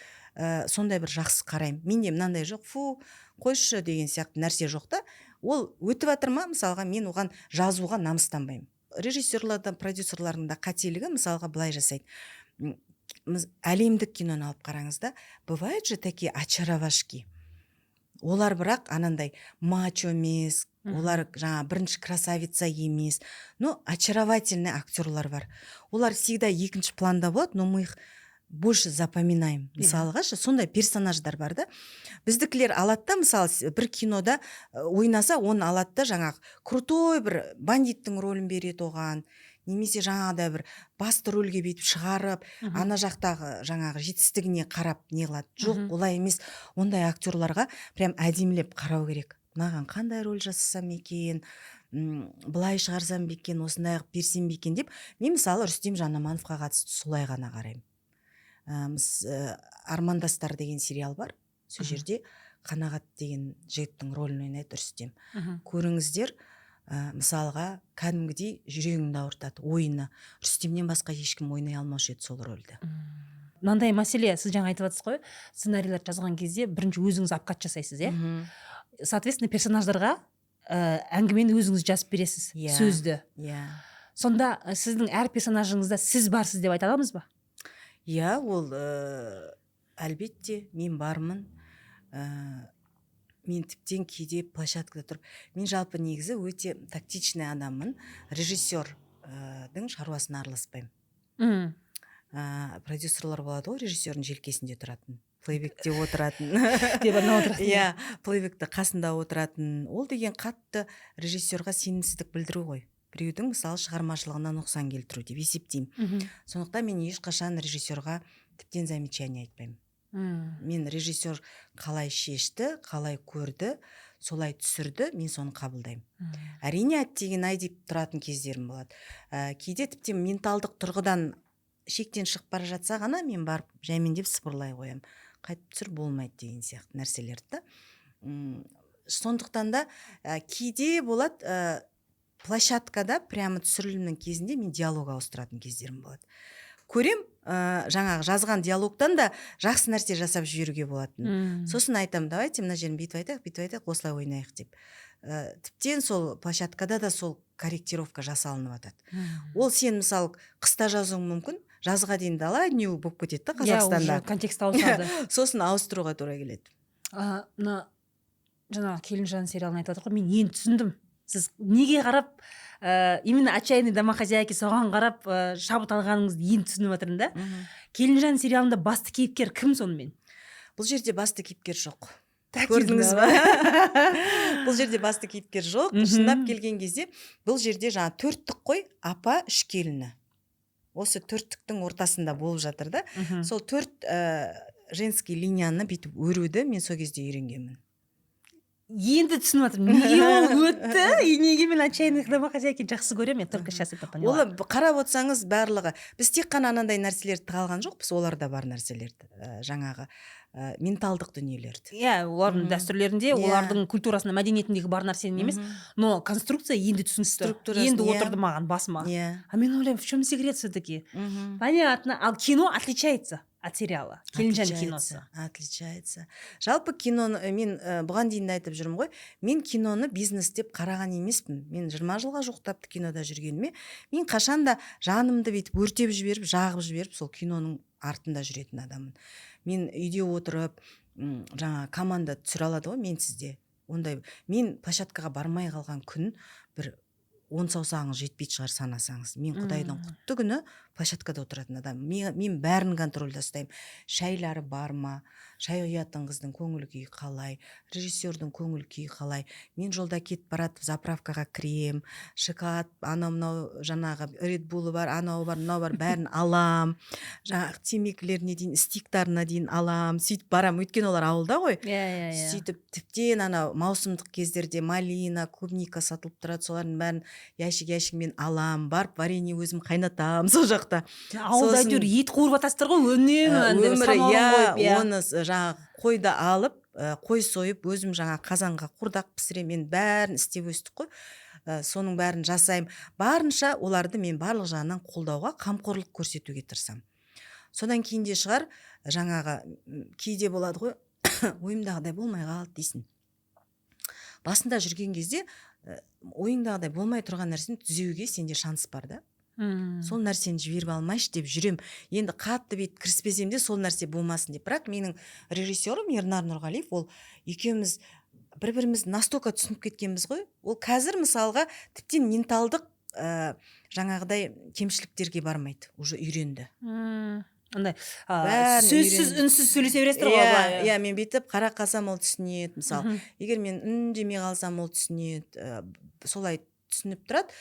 сондай бір жақсы қараймын. Менде мынандай жоқ, фу, қойшы деген сияқты нәрсе жоқ та. Ол өтіп жатыр ма, мысалға, мен оған жазуға намыстанбаймын. Режиссерлардан, продюсерлардың да қателігі, мысалға, былай жасайды. Әлемдік киноны алып қараңыз да, бывают же такие очаровашки, олар бірақ анандай мачо емес, олар жаңа бірінші красавица емес, но очаровательный актерлар бар. Олар всегда екінші планда болады, но мы их больше запоминаем. Мысалға ше, сондай персонаждар бар да. Біздікілер алады да, мысалы, бір кинода ойнаса, оны алады да, жаңағы крутой бір бандиттің рөлін береді оған немесе жаңағыдай бір басты рөлге бүйтіп шығарып, ана жақтағы жаңағы жетістігіне қарап не қылады. Жоқ, олай емес. Ондай актерларға прям әдемілеп қарау керек: мынаған қандай роль жасасам екен, былай шығарсам ба екен, осындай қылып берсем бе екен деп. Мен, мысалы, Рүстем Жанамановқа қатысты солай ғана қараймын. «Армандастар» деген сериал бар, сол жерде Қанағат деген жігіттің рөлін ойнайды Рүстем. Көріңіздер, мысалға, кәдімгідей жүрегіңді ауыртады ойыны. Рүстемнен басқа ешкім ойнай алмаушы еді сол рөлді. Мынандай мәселе, сіз жаңа айтып жатсыз ғой, сценарийлер жазған кезде бірінші өзіңіз обкат жасайсыз, иә? Соответственно, персонаждарға әңгімені өзіңіз жазып бересіз, Иә. сөзді. Иә. Сонда сіздің әр персонажыңызда сіз барсыз деп айта аламыз ба? Иә, ол әлбетте мен бармын. Мен тіптен кейде площадкада тұрып, мен жалпы негізі өте тактичный адаммын, режиссердің шаруасына араласпаймын. Продюсерлар болады ғой, режиссердің желкесінде тұратын, плейбекте отыратын. Деп анау отыратын. Иә, плейбекті қасында отыратын. Ол деген қатты режиссерға сенімсіздік білдіру ғой, біреудің, мысалы, шығармашылығына нұқсан келтіру деп есептеймін. Сондықтан мен ешқашан режиссерға тіптен замечание айтпаймын. Мен режиссер қалай шешті, қалай көрді, солай түсірді, мен соны қабылдаймын. Әрине, әттеген ай деп тұратын кездерім болады. Кейде тіптен менталдық тұрғыдан шектен шығып бара жатса ғана мен барып жаймендеп сыбырлай қоямын, қайтып түсір, болмайды деген сияқты нәрселерді да. Сондықтан да кейде болады, площадкада прямо түсірілімнің кезінде мен диалог ауыстыратын кездерім болады. Көрем, жаңағы жазған диалогтан да жақсы нәрсе жасап жіберуге болатын. Сосын айтамын: «Давайте мына жерін бүйтіп айтайық, бүйтіп айтайық, осылай ойнайық», — деп. Тіптен сол площадкада да сол корректировка жасалынып жатады. Ол сен, мысалы, қыста жазуың мүмкін, жазға дейін дала не болып кетеді да Иә, Қазақстанда. уже контекст ауысады. Сосын ауыстыруға тура келеді. Мына жаңағы «Келінжан» сериалын айтып жатыр ғой, мен енді түсіндім, сіз неге қарап, именно «Отчаянные домохозяйки», соған қарап шабыт алғаныңызды енді түсініп жатырмын да. «Келінжан» сериалында басты кейіпкер кім сонымен? Бұл жерде басты кейіпкер жоқ. Так. Көрдіңіз ба, бұл жерде басты кейіпкер жоқ. Шындап келген кезде, бұл жерде жаңа төрттік қой: апа, үш келіні, осы төрттіктің ортасында болып жатыр да. Сол төрт женский линияны бүйтіп өруді мен сол кезде үйренгенмін. Енді түсініп жатырмын, неге ол өтті и неге мен «Отчаянных домохозяйки» жақсы көремін. Я только сейчас это поняла. Ол қарап отырсаңыз, барлығы, біз тек қана анандай нәрселерді тыға алған жоқпыз, оларда бар нәрселерді, жаңағы менталдық дүниелерді. Иә, олардың дәстүрлерінде, олардың культурасында, мәдениетіндегі бар нәрсені емес, но конструкция енді түсінікті. Структурасын, енді иә. отырды маған басыма. А мен ойлаймын, в чем секрет все таки. Понятно. Ал кино отличается от сериала, «Келінжан» киносы? Отличается. Жалпы киноны мен бұған дейін де айтып жүрмін ғой, мен киноны бизнес деп қараған емеспін. Мен 20 жылға жуықтапты кинода жүргеніме. Мен қашанда жанымды бүйтіп өртеп жіберіп, жағып жіберіп, сол киноның артында жүретін адаммын. Мен үйде отырып, жаңа команда түсіре алады ғой менсіз де. Ондай мен площадкаға бармай қалған күн бір 10 саусағыңыз жетпейтін шығар санасаңыз. Мен құдайдың құтты күні площадкада отыратын адам. Мен бәрін контрольда ұстаймын: шайлары бар ма, шай құятын қыздың көңіл күйі қалай, режиссердің көңіл күйі қалай. Мен жолда кетіп баратып заправкаға кірем, шоколад, анау мынау, жаңағы Ред Буллы бар, анау бар, мынау бар, бәрін алам, жаңағы темекілеріне дейін, стиктарына дейін алам, сөйтіп барам, өйткені олар ауылда ғой. иә иә иә Сөйтіп тіптен анау маусымдық кездерде малина, клубника сатылып тұрады, солардың бәрін ящик ящигімен алам, барып варенье өзім қайнатамын сол жақта. Ауылда әйтеуір ет қуырып жатасыздар ғой үнемі, андай өмірі самауыр иә. қойып, иә. Оны жаңағы қойды алып, қой сойып, өзім жаңа қазанға қуырдақ пісіремін. Мен бәрін істеп өстік қой. Соның бәрін жасаймын. Барынша оларды мен барлық жағынан қолдауға, қамқорлық көрсетуге тырысамын. Содан кейін де шығар, жаңағы кейде болады ғой, ойымдағыдай болмай қалды дейсің. Басында жүрген кезде ойыңдағыдай болмай тұрған нәрсені түзеуге сенде шанс бар да. Сол нәрсені жіберіп алмайшы деп жүрем. Енді қатты бүйтіп кіріспесем де, сол нәрсе болмасын деп. Бірақ менің режиссерім Ернар Нұрғалиев, ол екеуміз бір бірімізді настолько түсініп кеткенбіз ғой. Ол қазір, мысалға, тіптен менталдық жаңағыдай кемшіліктерге бармайды, уже үйренді. Андай Бәрін сөзсіз, үйренді. үнсіз сөйлесе бересіздер ғой Иә. былай. Иә, мен бүйтіп қарап қалсам, ол түсінеді. Мысалы, егер мен үндемей қалсам, ол түсінеді. Солай түсініп тұрады.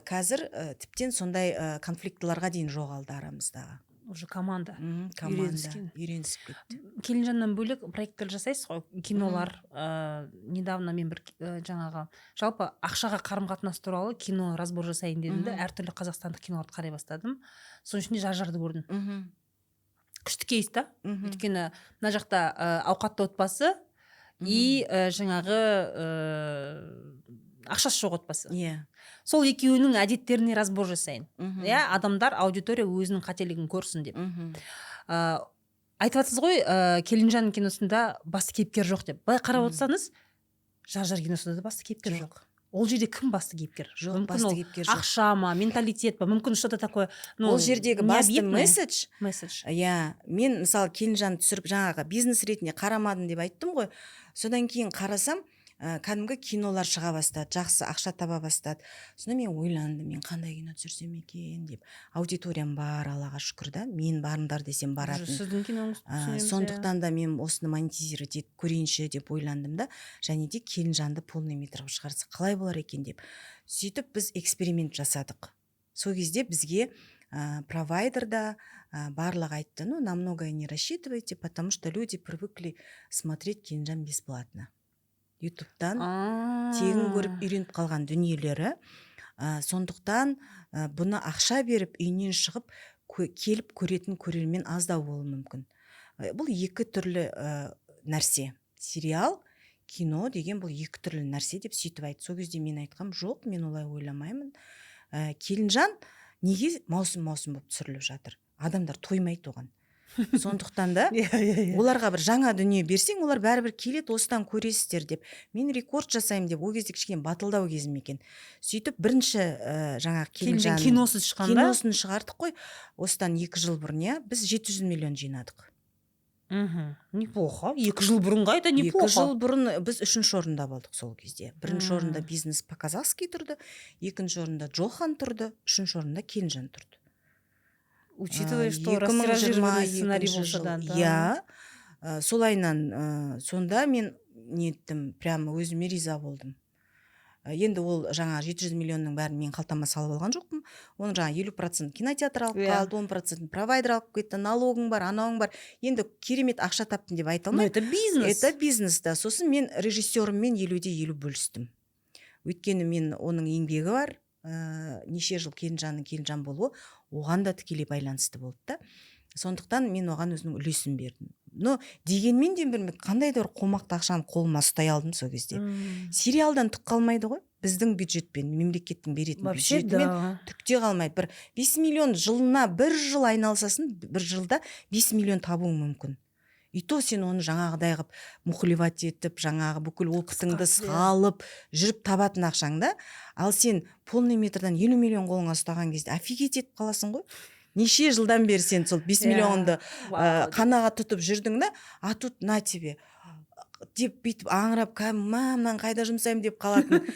Қазір тіптен сондай конфликтыларға дейін жоғалды арамыздағы. Уже команда. Команда. Үйреніскен. Үйренісіп кетті. «Келінжаннан» бөлек проекттер жасайсыз ғой, кинолар. Недавно мен бір жаңағы жалпы ақшаға қарым қатынас туралы кино разбор жасайын дедім да, әртүрлі қазақстандық киноларды қарай бастадым. Соның ішінде «Жар Жарды» көрдім. Күшті кейс та. Өйткені мына жақта ауқатты отбасы и жаңағы ақшасы жоқ отбасы. Сол екеуінің әдеттеріне разбор жасайын, иә, адамдар, аудитория өзінің қателігін көрсін деп. Айтып жатсыз ғой, «Келінжан» киносында басты кейіпкер жоқ деп. Былай қарап отырсаңыз, «Жар Жар» киносында да басты кейіпкер жоқ. Ол жерде кім басты кейіпкер? Жоқ, Мүмкін басты ол кейіпкер жоқ. ақша ма, менталитет па, мүмкін что то такое, ну, Ол жердегі басты необъятное. месседж. Месседж. Иә, мен, мысалы, Келінжанды түсіріп, жаңағы бизнес ретінде қарамадым деп айттым ғой. Содан кейін қарасам, кәдімгі кинолар шыға бастады, жақсы ақша таба бастады. Сонда мен ойландым: мен қандай кино түсірсем екен деп. Аудиториям бар, Аллаға шүкір да, мен барыңдар десем, баратын. Сіздің киноңызды түсінеміз, иә. Сондықтан да мен осыны монетизировать етіп көрейінші деп ойландым да, және де Келінжанды полный метр қылып шығарсақ, қалай болар екен деп. Сөйтіп біз эксперимент жасадық. Сол кезде бізге провайдер да, барлығы айтты: «Ну, на многое не рассчитывайте, потому что люди привыкли смотреть Келінжан бесплатно, Ютубтан тегін көріп үйреніп қалған дүниелері. Сондықтан бұны ақша беріп, үйінен шығып келіп көретін көрермен аздау болуы мүмкін». Бұл екі түрлі нәрсе, сериал, кино деген бұл екі түрлі нәрсе деп сөйтіп айтты. Сол кезде мен айтқам: «Жоқ, мен олай ойламаймын». Келінжан неге маусым маусым болып түсіріліп жатыр? Адамдар тоймайды оған. Сондықтан да иә иә иә оларға бір жаңа дүние берсең, олар бәрібір келеді, осыдан көресіздер деп, мен рекорд жасаймын деп, ол кезде кішкене батылдау кезім екен. Сөйтіп бірінші жаңағы Келінжан Келінжан киносы шыққанда. Киносын шығардық қой осыдан 2 жыл бұрын, иә. Біз 700 миллион жинадық. Неплохо, 2 жыл бұрынға это неплохо. 2 жыл бұрын біз үшінші орында болдық сол кезде. Бірінші орында «Бизнес по казахски» тұрды, екінші орында «Джохан» тұрды, үшінші орында «Келінжан» тұрды. Учитывая, что растиражированный сценарий болса да. Иә, солайынан сонда мен неттім, прямо өзіме риза болдым. Енді ол жаңа 700 миллионның бәрін мен қалтама салып алған жоқпын. Оның жаңа 50% кинотеатр алып қалды, 10%-ін провайдер алып кетті, налогың бар, анауың бар. Енді керемет ақша таптым деп айта Но алмаймын. это бизнес. Это бизнес да. Сосын мен режиссеріммен 50-де 50 бөлістім, өйткені мен оның еңбегі бар, неше жыл Келінжанның Келінжан болуы оған да тікелей байланысты болды да. Сондықтан мен оған өзімнің үлесін бердім. Но дегенмен де бір қандай да бір қомақты ақшаны қолыма ұстай алдым сол кезде. Сериалдан түк қалмайды ғой біздің бюджетпен, мемлекеттің беретін Вообще бюджетімен да. түк те қалмайды. Бір 5 миллион жылына, бір жыл айналысасың, бір жылда 5 миллион табуың мүмкін. И то сен оны жаңағыдай қылып мухлевать етіп, жаңағы бүкіл опытыңды Қысқартып, иә. салып жүріп табатын ақшаң да. Ал сен полный метрдан 50 миллион қолыңа ұстаған кезде офигеть етіп қаласың ғой. Неше жылдан бері сен сол 5 миллионды қанағат тұтып жүрдің да, а тут на тебе деп, бүйтіп аңырап, кәдімгі мә, мынаны қайда жұмсаймын деп қалатын,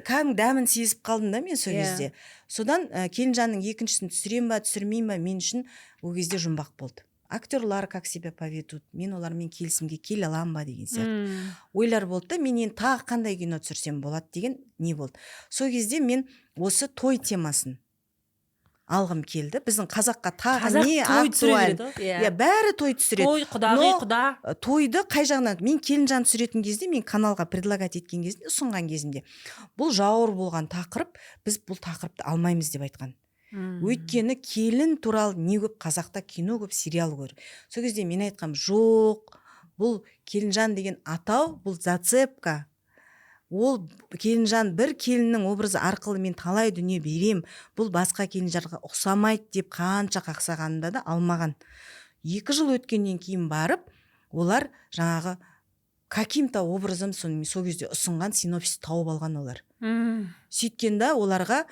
кәдімгі дәмін сезіп қалдым да мен сол кезде. Содан Келінжанның екіншісін түсірем ба, түсірмеймін ба, мен үшін ол кезде жұмбақ болды. Актерлар как себя поведут, мен олармен келісімге келе аламын ба деген сияқты ойлар болды да. Мен енді тағы қандай кино түсірсем болады деген не болды. Сол кезде мен осы той темасын алғым келді. Біздің қазаққа тағы Қазақ не той түсіре актуаль? береді ғой. Иә, бәрі той түсіреді. Той, құдағи, Но құда. Тойды қай жағынан? Мен Келінжан түсіретін кезде, мен каналға предлагать еткен кезінде, ұсынған кезімде, бұл жауыр болған тақырып, біз бұл тақырыпты алмаймыз деп айтқан. Өйткені келін туралы не көп қазақта, кино көп, сериал көп. Сол кезде мен айтқам: «Жоқ, бұл Келінжан деген атау, бұл зацепка. Ол Келінжан, бір келіннің образы арқылы мен талай дүние берем, бұл басқа келінжарға ұқсамайды», — деп қанша қақсағанымда да алмаған. 2 жыл өткеннен кейін барып олар жаңағы каким то образом соны сол кезде ұсынған синопсис тауып алған олар. Сөйткен да, оларға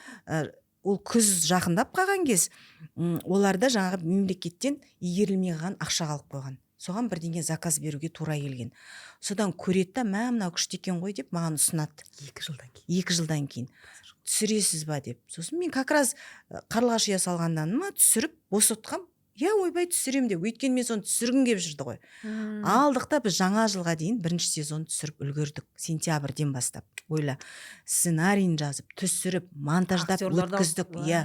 ол күз жақындап қалған кез, оларда жаңағы мемлекеттен игерілмей қалған ақша қалып қойған, соған бірдеңе заказ беруге тура келген. Содан көреді да, мә, мынау күшті екен ғой деп маған ұсынады. 2 жылдан кейін. 2 жылдан кейін түсіресіз ба деп. Сосын мен как раз «Қарлығаш ұя салғандан» ма түсіріп босатқам, иә, ойбай, түсіремін деп, өйткені мен соны түсіргім келіп жүрді ғой. Алдық та, біз жаңа жылға дейін бірінші сезон түсіріп үлгердік, сентябрьден бастап. Ойла, сценарийін жазып, түсіріп, монтаждап Актерларды алып- өткіздік, иә.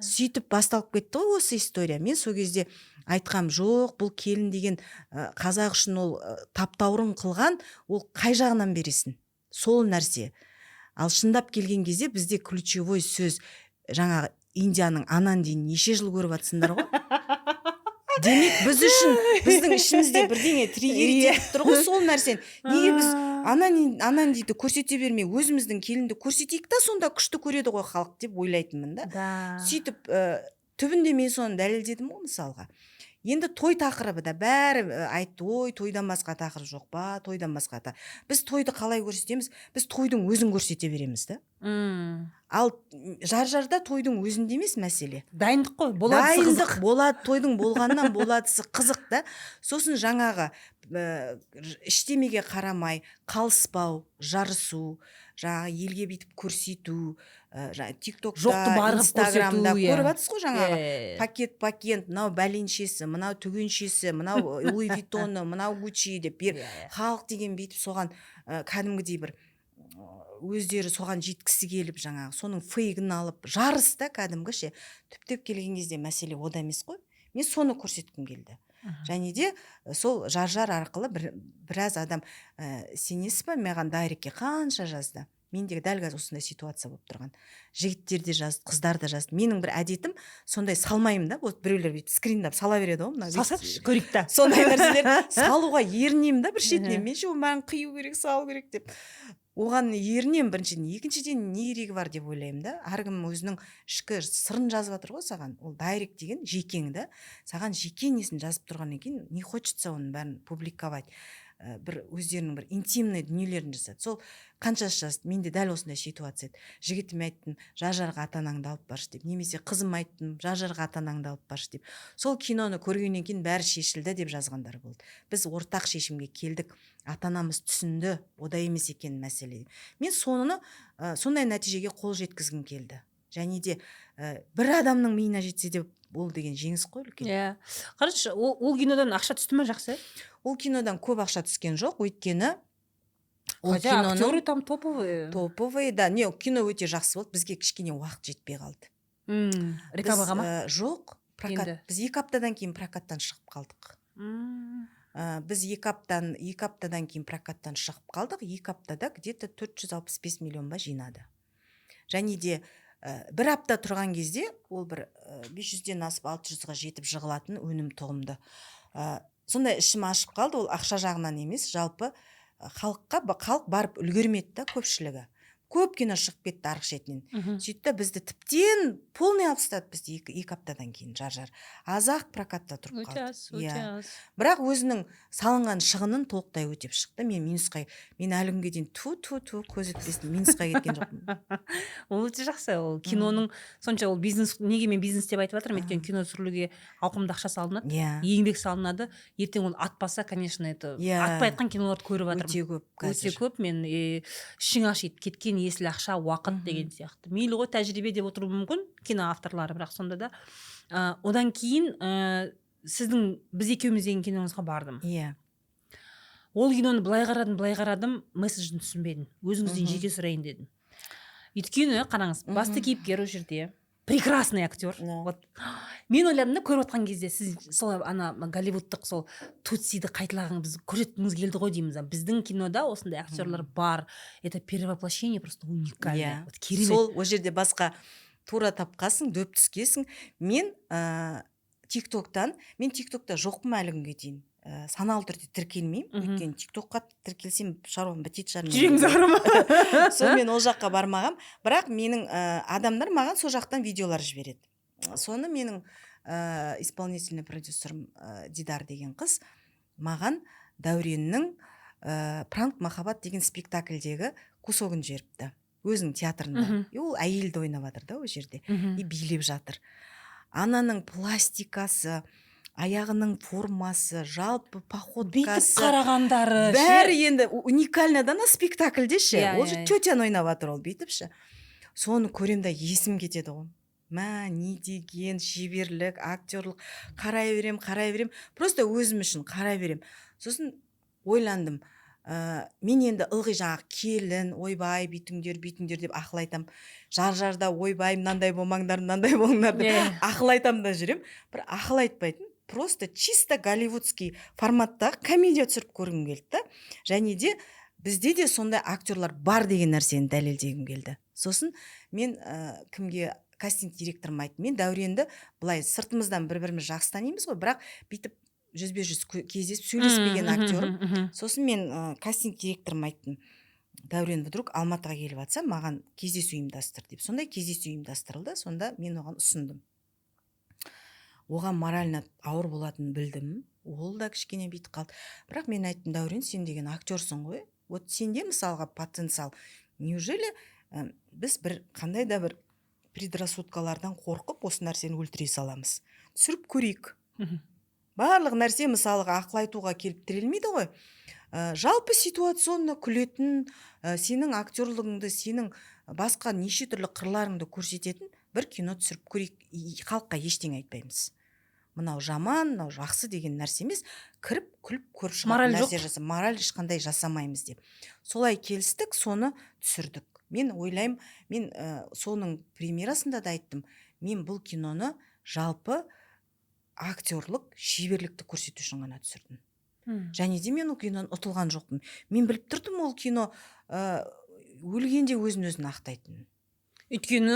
Сөйтіп басталып кетті ғой осы история. Мен сол кезде айтқам: «Жоқ, бұл келін деген қазақ үшін ол таптаурын қылған, ол қай жағынан бересің сол нәрсе?» Ал шындап келген кезде бізде ключевой сөз жаңағы Индияның «Анандиін» неше жыл көріп жатсыңдар ғой. Демек, біз үшін, біздің ішімізде бірдеңе триггерить етіп тұр ғой сол нәрсені. Неге біз Анандиді көрсете бермей, өзіміздің келінді көрсетейік та, сонда күшті көреді ғой халық деп ойлайтынмын да. Сөйтіп түбінде мен соны дәлелдедім ғой, мысалға. Енді той тақырыбы да бәрі айтты: «Ой, тойдан басқа тақырып жоқ па? Тойдан басқа та». Біз тойды қалай көрсетеміз? Біз тойдың өзін көрсете береміз да. Ал жар жарда тойдың өзінде емес мәселе. Дайындық қой, боладысы. Дайындық. Қызық. Болады, тойдың болғаннан боладысы қызық та. Сосын жаңағы ештемеге қарамай қалыспау, жарысу, жаңағы елге бүйтіп көрсету, жаңағы Тик Токта, Жоқты бар қылып Инстаграмда көрсету, иә. көріп жатсыз ғой, жаңағы Иә. пакет пакет мынау бәленшесі, мынау түгеншесі, мынау Луи Виттоны, мынау Гуччи деп бер. Иә, иә. Халық деген бүйтіп соған кәдімгідей бір өздері соған жеткісі келіп, жаңағы соның фейгін алып, жарыс та кәдімгі ше. Түптеп келген кезде мәселе ода емес қой. Мен соны көрсеткім келді. Және де сол жар жар арқылы біраз адам, сенесіз ба, маған директке қанша жазды. Менде дәл қазір осындай ситуация болып тұрған. Жігіттер де жазды, қыздар да жазды. Менің бір әдетім сондай, салмаймын да. Вот біреулер бүйтіп скриндап сала береді ғой мына. Салсаңызшы, көрейік та. Сондай нәрселер салуға ерінемін да бір шетінен. Мен ше, маған қию керек, салу керек деп оған ерінемін біріншіден. Екіншіден, не керегі бар деп ойлаймын да. Әркім өзінің ішкі сырын жазып жатыр ғой саған. Ол директ деген жекең да, саған жеке несін жазып тұрғаннан кейін не хочется оның бәрін публиковать. Бір өздерінің бір интимный дүниелерін жасады. Сол қаншасы жазды: «Менде дәл осындай ситуация еді, жігітіме айттым, жар жарға ата анаңды алып баршы деп, немесе қызыма айттым, жар жарға ата анаңды алып баршы деп. Сол киноны көргеннен кейін бәрі шешілді», — деп жазғандар болды. «Біз ортақ шешімге келдік, ата анамыз түсінді, ода емес екен мәселе», — деп. Мен соны сондай нәтижеге қол жеткізгім келді. Және де бір адамның миына жетсе де, ол деген жеңіс қой үлкен. Иә, қарашы, ол кинодан ақша түсті ма жақсы? Ол кинодан көп ақша түскен жоқ, өйткені ол Хотя киноның актеры там топовые. Топовый да. Не, кино өте жақсы болды, бізге кішкене уақыт жетпей қалды. Рекламаға ма? Жоқ, прокат. Енді. Біз 2 аптадан кейін прокаттан шығып қалдық. Біз 2 аптадан кейін прокаттан шығып қалдық. 2 аптада где-то 465 миллион ба жинады. Және де бір апта тұрған кезде ол бір 500-ден асып, 600-ға жетіп жығылатын өнім тұғымды. Сондай ішім ашып қалды. Ол ақша жағынан емес, жалпы халыққа халық барып үлгермеді да көпшілігі. Көп кино шығып кетті арғы шетінен. Сөйтті да, бізді тіптен полный алып тастады. Бізді 2 аптадан кейін жар жар аз ақ прокатта тұрып Өте қалды. аз, өте Иә. аз. Бірақ өзінің салынған шығынын толықтай өтеп шықты. Мен минусқа, мен әлі күнге дейін, ту ту ту, көз өтпесін, минусқа кеткен жоқпын. Ол өте жақсы. Ол киноның сонша, ол бизнес. Неге мен бизнес деп айтып жатырмын? Өйткені кино түсірілуге ауқымды ақша салынады, еңбек салынады. Ертең ол атпаса, конечно, это атпай жатқан киноларды көріп жатырмын. Өте көп Өте қазір. көп. Мен ішің ашиды, кеткен есіл ақша, уақыт деген сияқты. Мейлі ғой, тәжірибе деп отыруы мүмкін кино авторлары, бірақ сонда да. Одан кейін сіздің «Біз екеуміз» деген киноңызға бардым. Ол киноны былай қарадым, былай қарадым, месседжін түсінбедім. Өзіңізден жеке сұрайын дедім. Өйткені қараңыз, басты кейіпкер ол жерде прекрасный актер. Вот мен ойладым да, көріп отқан кезде, сіз сол ана голливудтық сол тутсиді қайталаған, біз көрсеткіңіз келді ғой дейміз. Біздің кинода осындай актерлар бар, это перевоплощение просто уникальное. Вот керемет. Сол ол жерде басқа тура тапқансың, дөп түскенсің. Мен Тик Токтан, мен Тик Токта жоқпын әлі күнге дейін, саналы түрде тіркелмеймін. Өйткені Тик Токқа тіркелсем, шаруам бітетін шығар менің. Жүрегіңіз ауыра ма? Сонымен ол жаққа бармағам. Бірақ менің адамдар маған сол жақтан видеолар жібереді. Соны менің исполнительный продюсерім Дидар деген қыз маған Дәуреннің «Пранк махаббат» деген спектакльдегі кусогын жіберіпті, өзінің театрында. И ол әйелді ойнап жатыр да ол жерде. И билеп жатыр. Ананың пластикасы, аяғының формасы, жалпы Бүйтіп походкасы, қарағандары ше. бәрі енді уникально да ана спектакльде ше. Ол же тетяны ойнап жатыр ол бүйтіп ше. Соны көремін да, есім кетеді ғой. Мә, не деген шеберлік, актерлық! Қарай берем, қарай берем, просто өзім үшін қарай берем. Сосын ойландым, мен енді ылғи жаңағы келін, ойбай, бүйтіңдер, бүйтіңдер деп ақыл айтам. Жар жарда ойбай, мынандай болмаңдар, мынандай болыңдар деп ақыл айтамын да жүремін. Бір ақыл айтпайтын, просто чисто голливудский форматтағы комедия түсіріп көргім келді да. Және де бізде де сондай актерлар бар деген нәрсені дәлелдегім келді. Сосын мен кімге, кастинг директорыма айттым: мен Дәуренді былай сыртымыздан бір бірімізді жақсы танимыз ғой, бірақ бүйтіп жүзбе жүз кездесіп сөйлеспеген актерім. Сосын мен кастинг директорыма айттым: «Дәурен вдруг Алматыға келіп жатса, маған кездесу ұйымдастыр», — деп. Сондай кездесу ұйымдастырылды. Сонда мен оған ұсындым. Оған морально ауыр болатынын білдім, ол да кішкене бүйтіп қалды. Бірақ мен айттым: «Дәурен, сен деген актерсың ғой, вот сенде, мысалға, потенциал. Неужели біз бір қандай да бір предрассудкалардан қорқып, осы нәрсені өлтіре саламыз? Түсіріп көрейік». Барлық нәрсе, мысалға, ақыл айтуға келіп тірелмейді ғой. Жалпы ситуационно күлетін, сенің актерлігіңді, сенің басқа неше түрлі қырларыңды көрсететін бір кино түсіріп көрейік. Халыққа ештеңе айтпаймыз, мынау жаман, мынау жақсы деген нәрсе емес, кіріп, күліп, көріп шығатын Мораль жоқ. нәрсе жаса, мораль ешқандай жасамаймыз деп. Солай келістік, соны түсірдік. Мен ойлаймын, мен соның премьерасында да айттым: мен бұл киноны жалпы актерлік шеберлікті көрсету үшін ғана түсірдім. Және де мен ол киноны ұтылған жоқпын. Мен біліп тұрдым, ол кино өлгенде өзін өзін ақтайтынын. Өйткені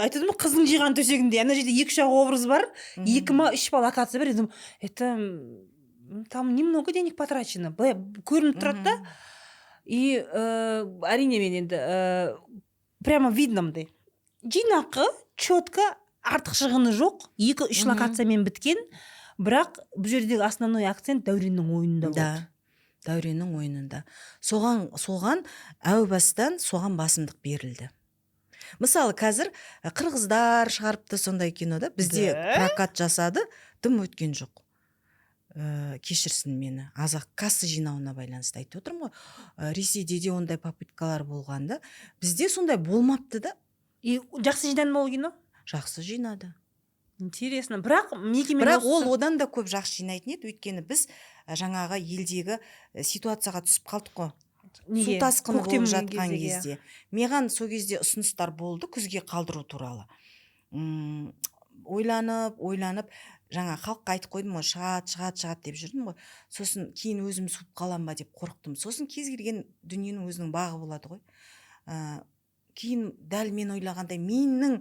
айтады ғой, қыздың жиған төсегінде ана жерде екі үш ақ образ бар, екі ма, үш па локация бар. Я думаю, это там немного денег потрачено, былай көрініп тұрады да. И әрине, мен енді прямо видно, мындай жинақы, четко, артық шығыны жоқ, екі үш локациямен біткен. Бірақ бұл жердегі основной акцент Дәуреннің ойынында болды. Да, Дәуреннің ойынында. Соған әу бастан соған басымдық берілді. Мысалы, қазір қырғыздар шығарыпты сондай кинода, бізде Да? прокат жасады, дым өткен жоқ. Кешірсін мені, аз-ақ касса жинауына байланысты айтып отырмын ғой. Ресейде де ондай попыткалар болған да, бізде сондай болмапты да. И жақсы жинады ма ол кино? Жақсы жинады. Интересно, бірақ неге мен Бірақ осы- ол одан да көп жақсы жинайтын еді, өйткені біз жаңағы елдегі ситуацияға түсіп қалдық қой. Неге? Су тасқыны болып Көктем жатқан кезде, иә. кезде маған сол кезде ұсыныстар болды күзге қалдыру туралы. Ойланып ойланып, жаңа халыққа айтып қойдым ғой, шығады, шығады, шығады деп жүрдім ғой. Сосын кейін өзім суып қалам ба деп қорықтым. Сосын кез келген дүниенің өзінің бағы болады ғой. Кейін дәл мен ойлағандай, менің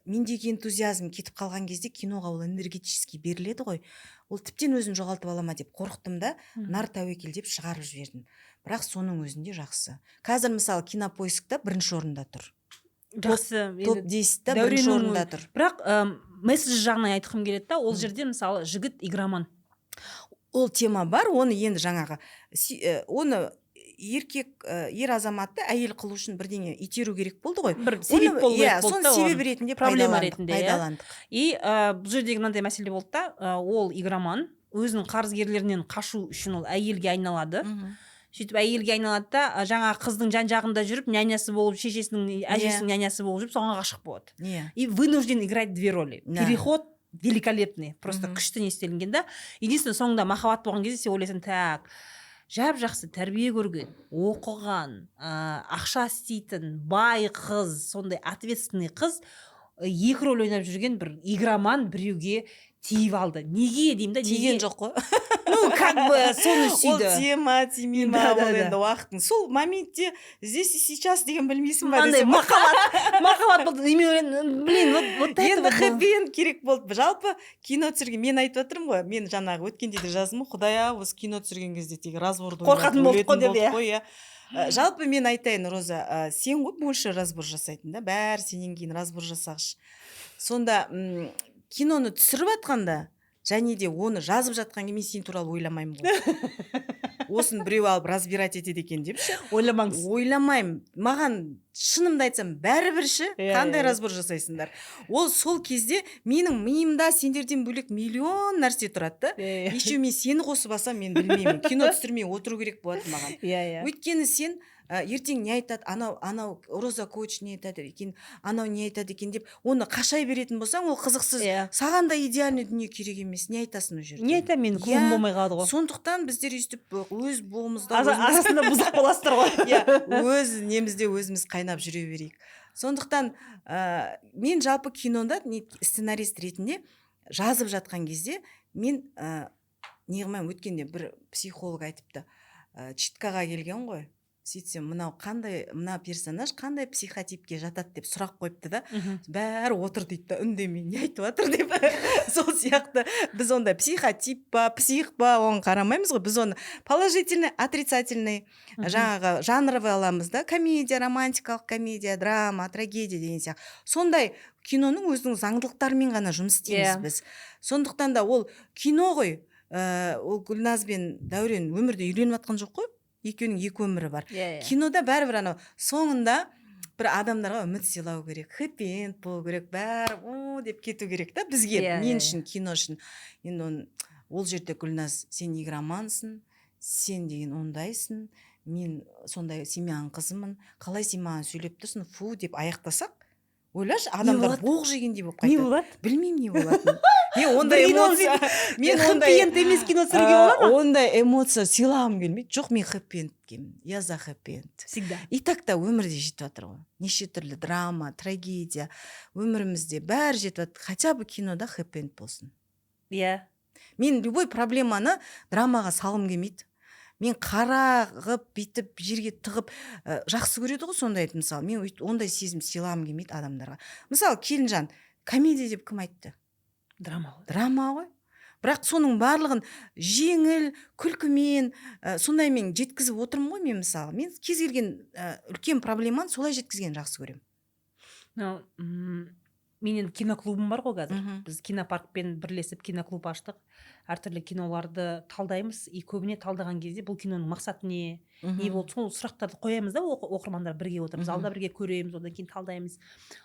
мендегі энтузиазм кетіп қалған кезде киноға ол энергетически беріледі ғой, ол тіптен өзін жоғалтып ала ма деп қорықтым да, нар тәуекел деп шығарып жібердім. Бірақ соның өзінде жақсы. Қазір, мысалы, Кинопоискта бірінші орында тұр. Жақсы. Топ Енді 10-та бірінші Дәуреннің орында тұр. Бірақ месседж жағынан айтқым келеді да, ол жерде, мысалы, жігіт игроман. Ол тема бар, оны енді жаңағы оны еркек, ер азаматты әйел қылу үшін бірдеңе итеру керек болды ғой. Бір себеп Оны- болу иә, керек болды соны да себеп оған. ретінде Проблема пайдаландық, ретінде, иә. пайдаландық. И бұл жердегі мынандай мәселе болды да, ол игроман, өзінің қарызгерлерінен қашу үшін ол әйелге айналады. Сөйтіп әйелге айналады да, жаңағы қыздың жан жағында жүріп, нянясы болып, шешесінің, әжесінің нянясы болып жүріп, соған ғашық болады. И вынужден играть две роли. Переход великолепный просто, күшті не істелінген да. Единственное, соңында махаббат болған кезде сен ойлайсың: так, жап жақсы тәрбие көрген, оқыған, ақша істейтін бай қыз, сондай ответственный қыз екі роль ойнап жүрген бір игроман біреуге тиіп алды неге деймін да. Тиген Неге? жоқ қой. Ну, как бы соны Ол сүйді. тема тимей ма, Да, да, ол да. енді уақыттың сол моментте, здесь и сейчас деген, білмейсің ба андай десем. Махаббат болды. И мен ойлаймын: блин, вот Енді этого было. Хэппи энд керек болды. Жалпы кино түсірген, мен айтып жатырмын ғой, мен жаңағы өткенде де жаздым ғой: құдай ау, осы кино түсірген кезде тек разборды Қорқатын ойлап болдық қой өлетін деп, иә. болдық қой, иә. Жалпы мен айтайын, Роза, сен ғой больше разбор жасайтын да, бәрі сенен кейін разбор жасағыш. Сонда киноны түсіріп жатқанда және де оны жазып жатқан кезде мен сен туралы ойламаймын ғой, осыны біреу алып разбирать етеді екен деп ше. Ойламаңыз. Ойламаймын. Маған, шынымды айтсам, бәрібір ше, қандай иә, иә. разбор жасайсыңдар. Ол сол кезде менің миымда сендерден бөлек миллион нәрсе тұрады да. Еще мен сені қосып алсам, мен білмеймін, кино түсірмей отыру керек болады маған. иә иә Өйткені сен ертең не айтады анау, анау Роза коуч не айтады екен, анау не айтады екен деп, оны қашай беретін болсаң, ол қызықсыз. Саған да идеальный дүние керек емес. Не айтасың ол жерде? Не айтамын мен, клубым болмай қалады ғой. Сондықтан біздер өйстіп өз буымызда Арасында бұзық боласыздар ғой. Иә, өз немізде өзіміз қайнап жүре берейік. Сондықтан мен жалпы кинода не, сценарист ретінде жазып жатқан кезде мен не қылмаймын. Өткенде бір психолог айтыпты, читкаға келген ғой. Сөйтсем, мынау қандай, мына персонаж қандай психотипке жатады деп сұрақ қойыпты да. Бәрі отыр дейді да, үндемей, не айтып жатыр деп. Сол сияқты біз ондай психотип па, псих па, оған қарамаймыз ғой. Біз оны положительный, отрицательный, жаңағы жанровый аламыз да: комедия, романтикалық комедия, драма, трагедия деген сияқты. Сондай Киноның өзінің заңдылықтарымен ғана жұмыс істейміз біз. Сондықтан да ол кино ғой. Ол Гүлназ бен Дәурен өмірде үйленіп жатқан жоқ қой, екеуінің екі өмірі бар. иә иә Кинода бәрібір анау соңында бір адамдарға үміт сыйлау керек, хэппи энд болу керек, бәрі «у» деп кету керек та бізге. Мен иә, үшін, кино үшін. Енді оны ол жерде «Гүлназ, сен игромансың, сен деген ондайсың, мен сондай семьяның қызымын, қалай сен маған сөйлеп тұрсың, фу» деп аяқтасақ, ойлашы, адамдар Болады? боқ жегендей болып Не қайтады. болады? Білмеймін не болатынын. Мен ондай Бір кино эмоция, мен ондай хэппи энд емес кино түсіруге бола ма? Ондай эмоция сыйлағым келмейді. Жоқ, мен хэппи эндкемін, я за хэппи энд. Всегда. И так та өмірде жетіп жатыр ғой, неше түрлі драма, трагедия өмірімізде, бәрі жетіп жатыр. Хотя бы кинода хэппи энд болсын. Мен любой проблеманы драмаға салғым келмейді. Мен қара қылып, бүйтіп жерге тығып, жақсы көреді ғой сондайды. Мысалы, мен ондай сезім сыйлағым келмейді адамдарға. Мысалы, «Келінжан» комедия деп кім айтты? Драма ғой. Драма ғой, бірақ соның барлығын жеңіл күлкімен, сондаймен жеткізіп отырмын ғой мен. Мысалы, мен кез келген үлкен проблеманы солай жеткізгенді жақсы көремін. Ну, мен енді киноклубым бар ғой қазір. Біз кинопаркпен бірлесіп киноклуб аштық, әртүрлі киноларды талдаймыз. И көбіне талдаған кезде бұл киноның мақсаты не, не болды, сол сұрақтарды қоямыз да, оқырмандар бірге отырып, залда бірге көреміз, одан кейін талдаймыз.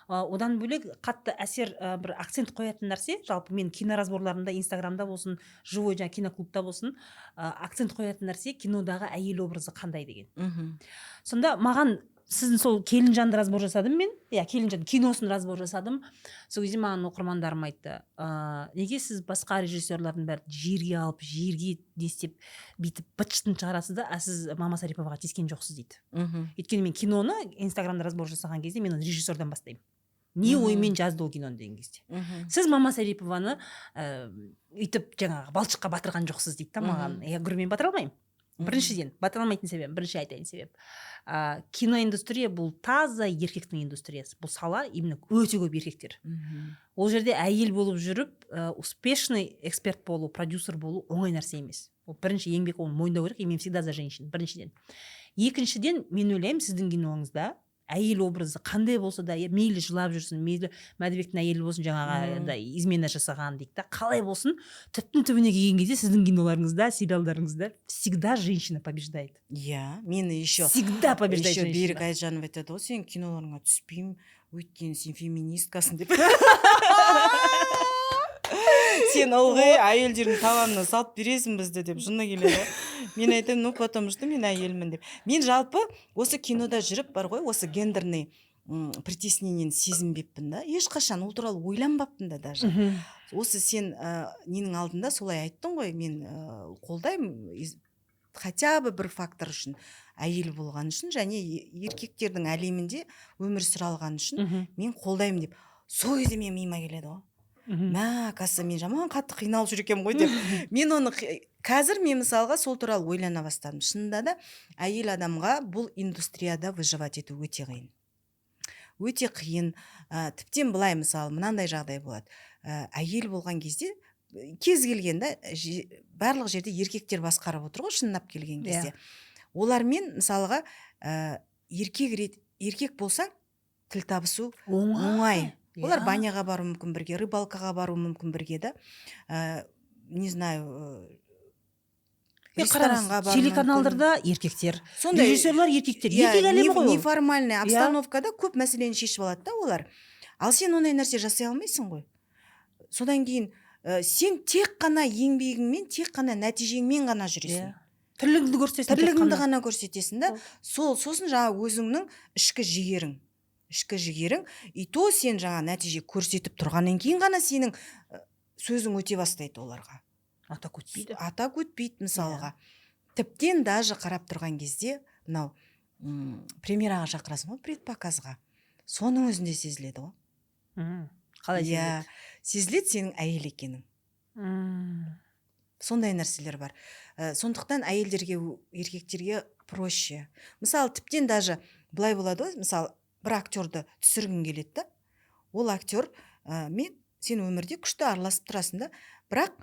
Одан бөлек қатты әсер, бір акцент қоятын нәрсе, жалпы мен киноразборларымда, Инстаграмда болсын, живой жаңағы киноклубта болсын, акцент қоятын нәрсе — кинодағы әйел образы қандай деген. Сонда маған сіздің сол «Келінжанды» разбор жасадым мен, иә, «Келінжан» киносын разбор жасадым. Сол кезде маған оқырмандарым айтты: «Неге сіз басқа режиссерлардың бәрін жерге алып, жерге не істеп, бүйтіп быт шытын шығарасыз да, а сіз Мама Сариповаға тиіскен жоқсыз?» — дейді. Өйткені мен киноны Инстаграмда разбор жасаған кезде мен оны режиссердан бастаймын, не оймен жазды ол киноны деген кезде. «Сіз Мама Сарипованы өйтіп жаңағы балшыққа батырған жоқсыз», — дейді да маған. Я говорю: «Мен батыра алмаймын». Біріншіден, батыра алмайтын себебім, бірінші айтайын себеп, киноиндустрия — бұл таза еркектің индустриясы, бұл сала именно өте көп еркектер. Ол жерде әйел болып жүріп, успешный эксперт болу, продюсер болу оңай нәрсе емес. Ол бірінші еңбек, оны мойындау керек. И мен всегда за женщин, біріншіден. Екіншіден, мен ойлаймын, сіздің киноңызда әйел образы қандай болса да, мейлі жылап жүрсін, мейлі Мәдібектің әйелі болсын, жаңағы андай измена жасаған дейді да, қалай болсын, түптің түбіне келген кезде сіздің киноларыңызда, сериалдарыңызда всегда женщина побеждает. Иә, мені еще Всегда побеждает еще женщина. Берік Айтжанов айтады ғой: «Сенің киноларыңа түспеймін, өйткені сен феминисткасың», — деп. «Сен ылғи әйелдердің табанына салып бересің бізді», — деп жыны келеді ғой. Мен айтамын: «Ну, потому что мен әйелмін», — деп. Мен жалпы осы кинода жүріп бар ғой, осы гендерный притеснениені сезінбеппін да ешқашан, ол туралы ойланбаппын да даже. Осы сен ненің алдында солай айттың ғой, мен қолдаймын, хотя бы бір фактор үшін, әйел болған үшін және еркектердің әлемінде өмір сүре алған үшін мен қолдаймын деп. Сол кезде менің миыма келеді ғой: мә, оказывается, мен жаман қатты қиналып жүр екенмін ғой деп. Мен оны қазір мен мысалға сол туралы ойлана бастадым. Шынында да, әйел адамға бұл индустрияда выживать ету өте қиын, өте қиын. Тіптен былай, мысалы, мынандай жағдай болады: әйел болған кезде кез келген да барлық жерде еркектер басқарып отыр ғой, шынын келген кезде. Олармен мысалға, еркек рет, еркек болсаң, тіл табысу Оңай. оңай. Олар баняға баруы мүмкін бірге, рыбалкаға баруы мүмкін бірге да, не знаю, ресторанға баруы. Телеканалдарда еркектер, Сондай режиссерлар еркектер, иә, еркек әлемі ғой ол. Неформальный обстановкада көп мәселені шешіп алады да олар. Ал сен ондай нәрсе жасай алмайсың ғой. Содан кейін сен тек қана еңбегіңмен, тек қана нәтижеңмен ғана жүресің. Иә, тірлігіңді көрсетесің тек Тірлігіңді қана. ғана көрсетесің да. Сол сосын жаңа өзіңнің ішкі жігерің, ішкі жігерің, и то сен жаңа нәтиже көрсетіп тұрғаннан кейін ғана сенің сөзің өте бастайды оларға. А так өтпейді. А так өтпейді. Мысалға, тіптен даже қарап тұрған кезде мынау премьераға шақырасың ғой, предпоказға, соның өзінде сезіледі ғой. Қалай Иә, сезіледі? Сезіледі сенің әйел екенің. Сондай нәрселер бар. Сондықтан әйелдерге, еркектерге проще. Мысалы, тіптен даже былай болады ғой: мысалы, бір актерді түсіргің келеді да, ол актер мен сен өмірде күшті араласып тұрасың да, бірақ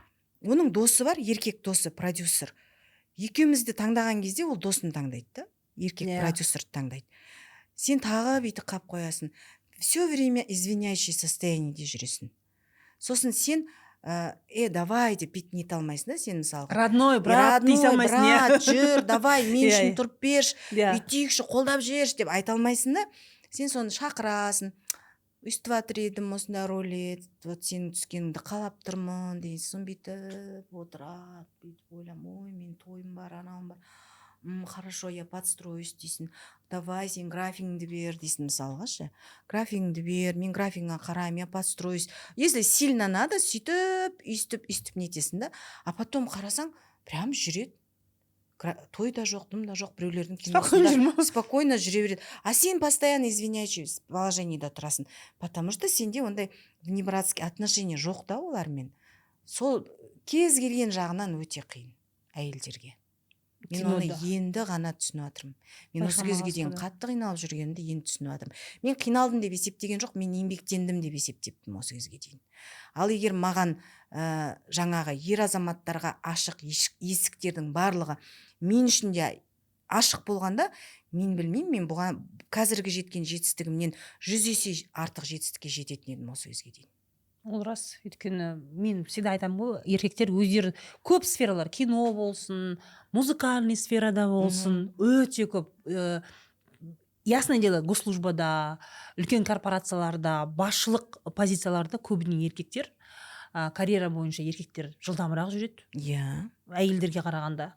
оның досы бар, еркек досы, продюсер. Екеумізді таңдаған кезде ол досын таңдайды да, еркек продюсерді таңдайды. Сен тағы бүйтіп қалып қоясың. Все время извиняющий состояниеде жүресің. Сосын сен давай деп бүйтіп нете алмайсың да сен, мысалға. Родной брат дей Родной салмайсың, иә. брат, жүр, давай, мен үшін тұрып берші, бүйтейікші, қолдап жіберші деп айта алмайсың да. Сен соны шақырасың: «Өйстіп жатыр едім, осындай роль еді, вот сенің түскеніңді қалап тұрмын», — деген. Сосын бүйтіп отырады, бүйтіп ойланып: «Ой, менің тойым бар, анауым бар. Хорошо, я подстроюсь», — дейсің. «Давай, сен графигіңді бер», — дейсің, мысалға ше. «Графигіңді бер, мен графигіңе қараймын, я подстроюсь, если сильно надо». Сөйтіп, өйстіп, өйстіп нетесің да. А потом қарасаң, прям жүреді. Той да жоқ, дым да жоқ, біреулердің Спокойно киносында жүр ма? Спокойно жүре береді. А сен постоянно извиняющий положениеда тұрасың, потому что сенде ондай внебратский отношение жоқ та олармен. Сол кез келген жағынан өте қиын әйелдерге. Мен оны Кинода. енді ғана түсініп жатырмын. Мен осы кезге дейін Байқамағансың. қатты қиналып жүргенімді енді түсініп жатырмын. Мен қиналдым деп есептеген жоқ, мен еңбектендім деп есептептім осы кезге дейін. Ал егер маған жаңағы ер азаматтарға ашық есіктердің барлығы мен үшін де ашық болғанда, мен білмеймін, мен бұған қазіргі жеткен жетістігімнен 100 есе артық жетістікке жететін едім осы кезге дейін. Ол рас, өйткені мен всегда айтамын ғой, еркектер өздері көп сфералар, кино болсын, музыкальный сферада болсын, өте көп, ясное дело, госслужбада, үлкен корпорацияларда, басшылық позицияларда көбіне еркектер. Карьера бойынша еркектер жылдамырақ жүреді әйелдерге қарағанда.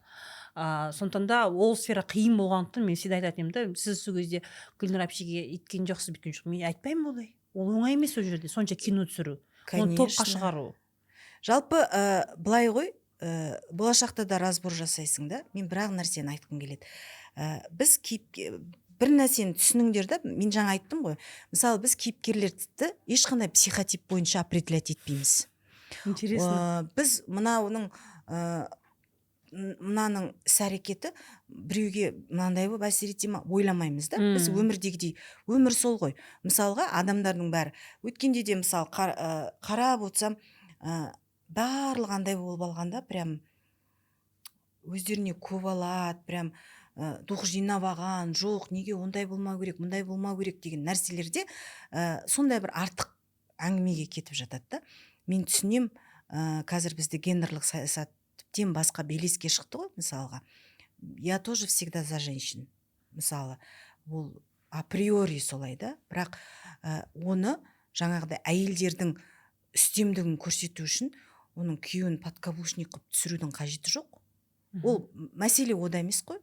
Сондықтан да ол сфера қиын болғандықтан, мен всегда айтатын едім да: «Сіз сол кезде Гүлнұр әпшеге өйткен жоқсыз, бүйткен жоқ». Мен айтпаймын олай, ол оңай емес ол жерде сонша кино түсіру, оны топқа шығару. Жалпы былай ғой, болашақта да разбор жасайсың да. Мен бір ақ нәрсені айтқым келеді. Біз бір нәрсені түсініңдер да. Мен жаңа айттым ғой, мысалы, біз кейіпкерлерді ешқандай психотип бойынша определять етпейміз. Интересно. Біз мынауның мынаның іс әрекеті біреуге мынандай болып әсер ете ма, ойламаймыз да біз. Өмірдегідей, өмір сол ғой. Мысалға, адамдардың бәрі өткенде де, мысалы, қарап отырсам, барлығы андай болып алған да, прям өздеріне көп алады, прям дух жинап алған. Жоқ, неге ондай болмау керек, мындай болмау керек деген нәрселерде сондай бір артық әңгімеге кетіп жатады да. Мен түсінем, қазір бізде гендерлік саясат тіптен басқа белеске шықты ғой. Мысалға, я тоже всегда за женщин, мысалы, ол априори солай да. Бірақ оны жаңағыдай әйелдердің үстемдігін көрсету үшін оның күйеуін подкаблучник қылып түсірудің қажеті жоқ. Ол мәселе ода емес қой.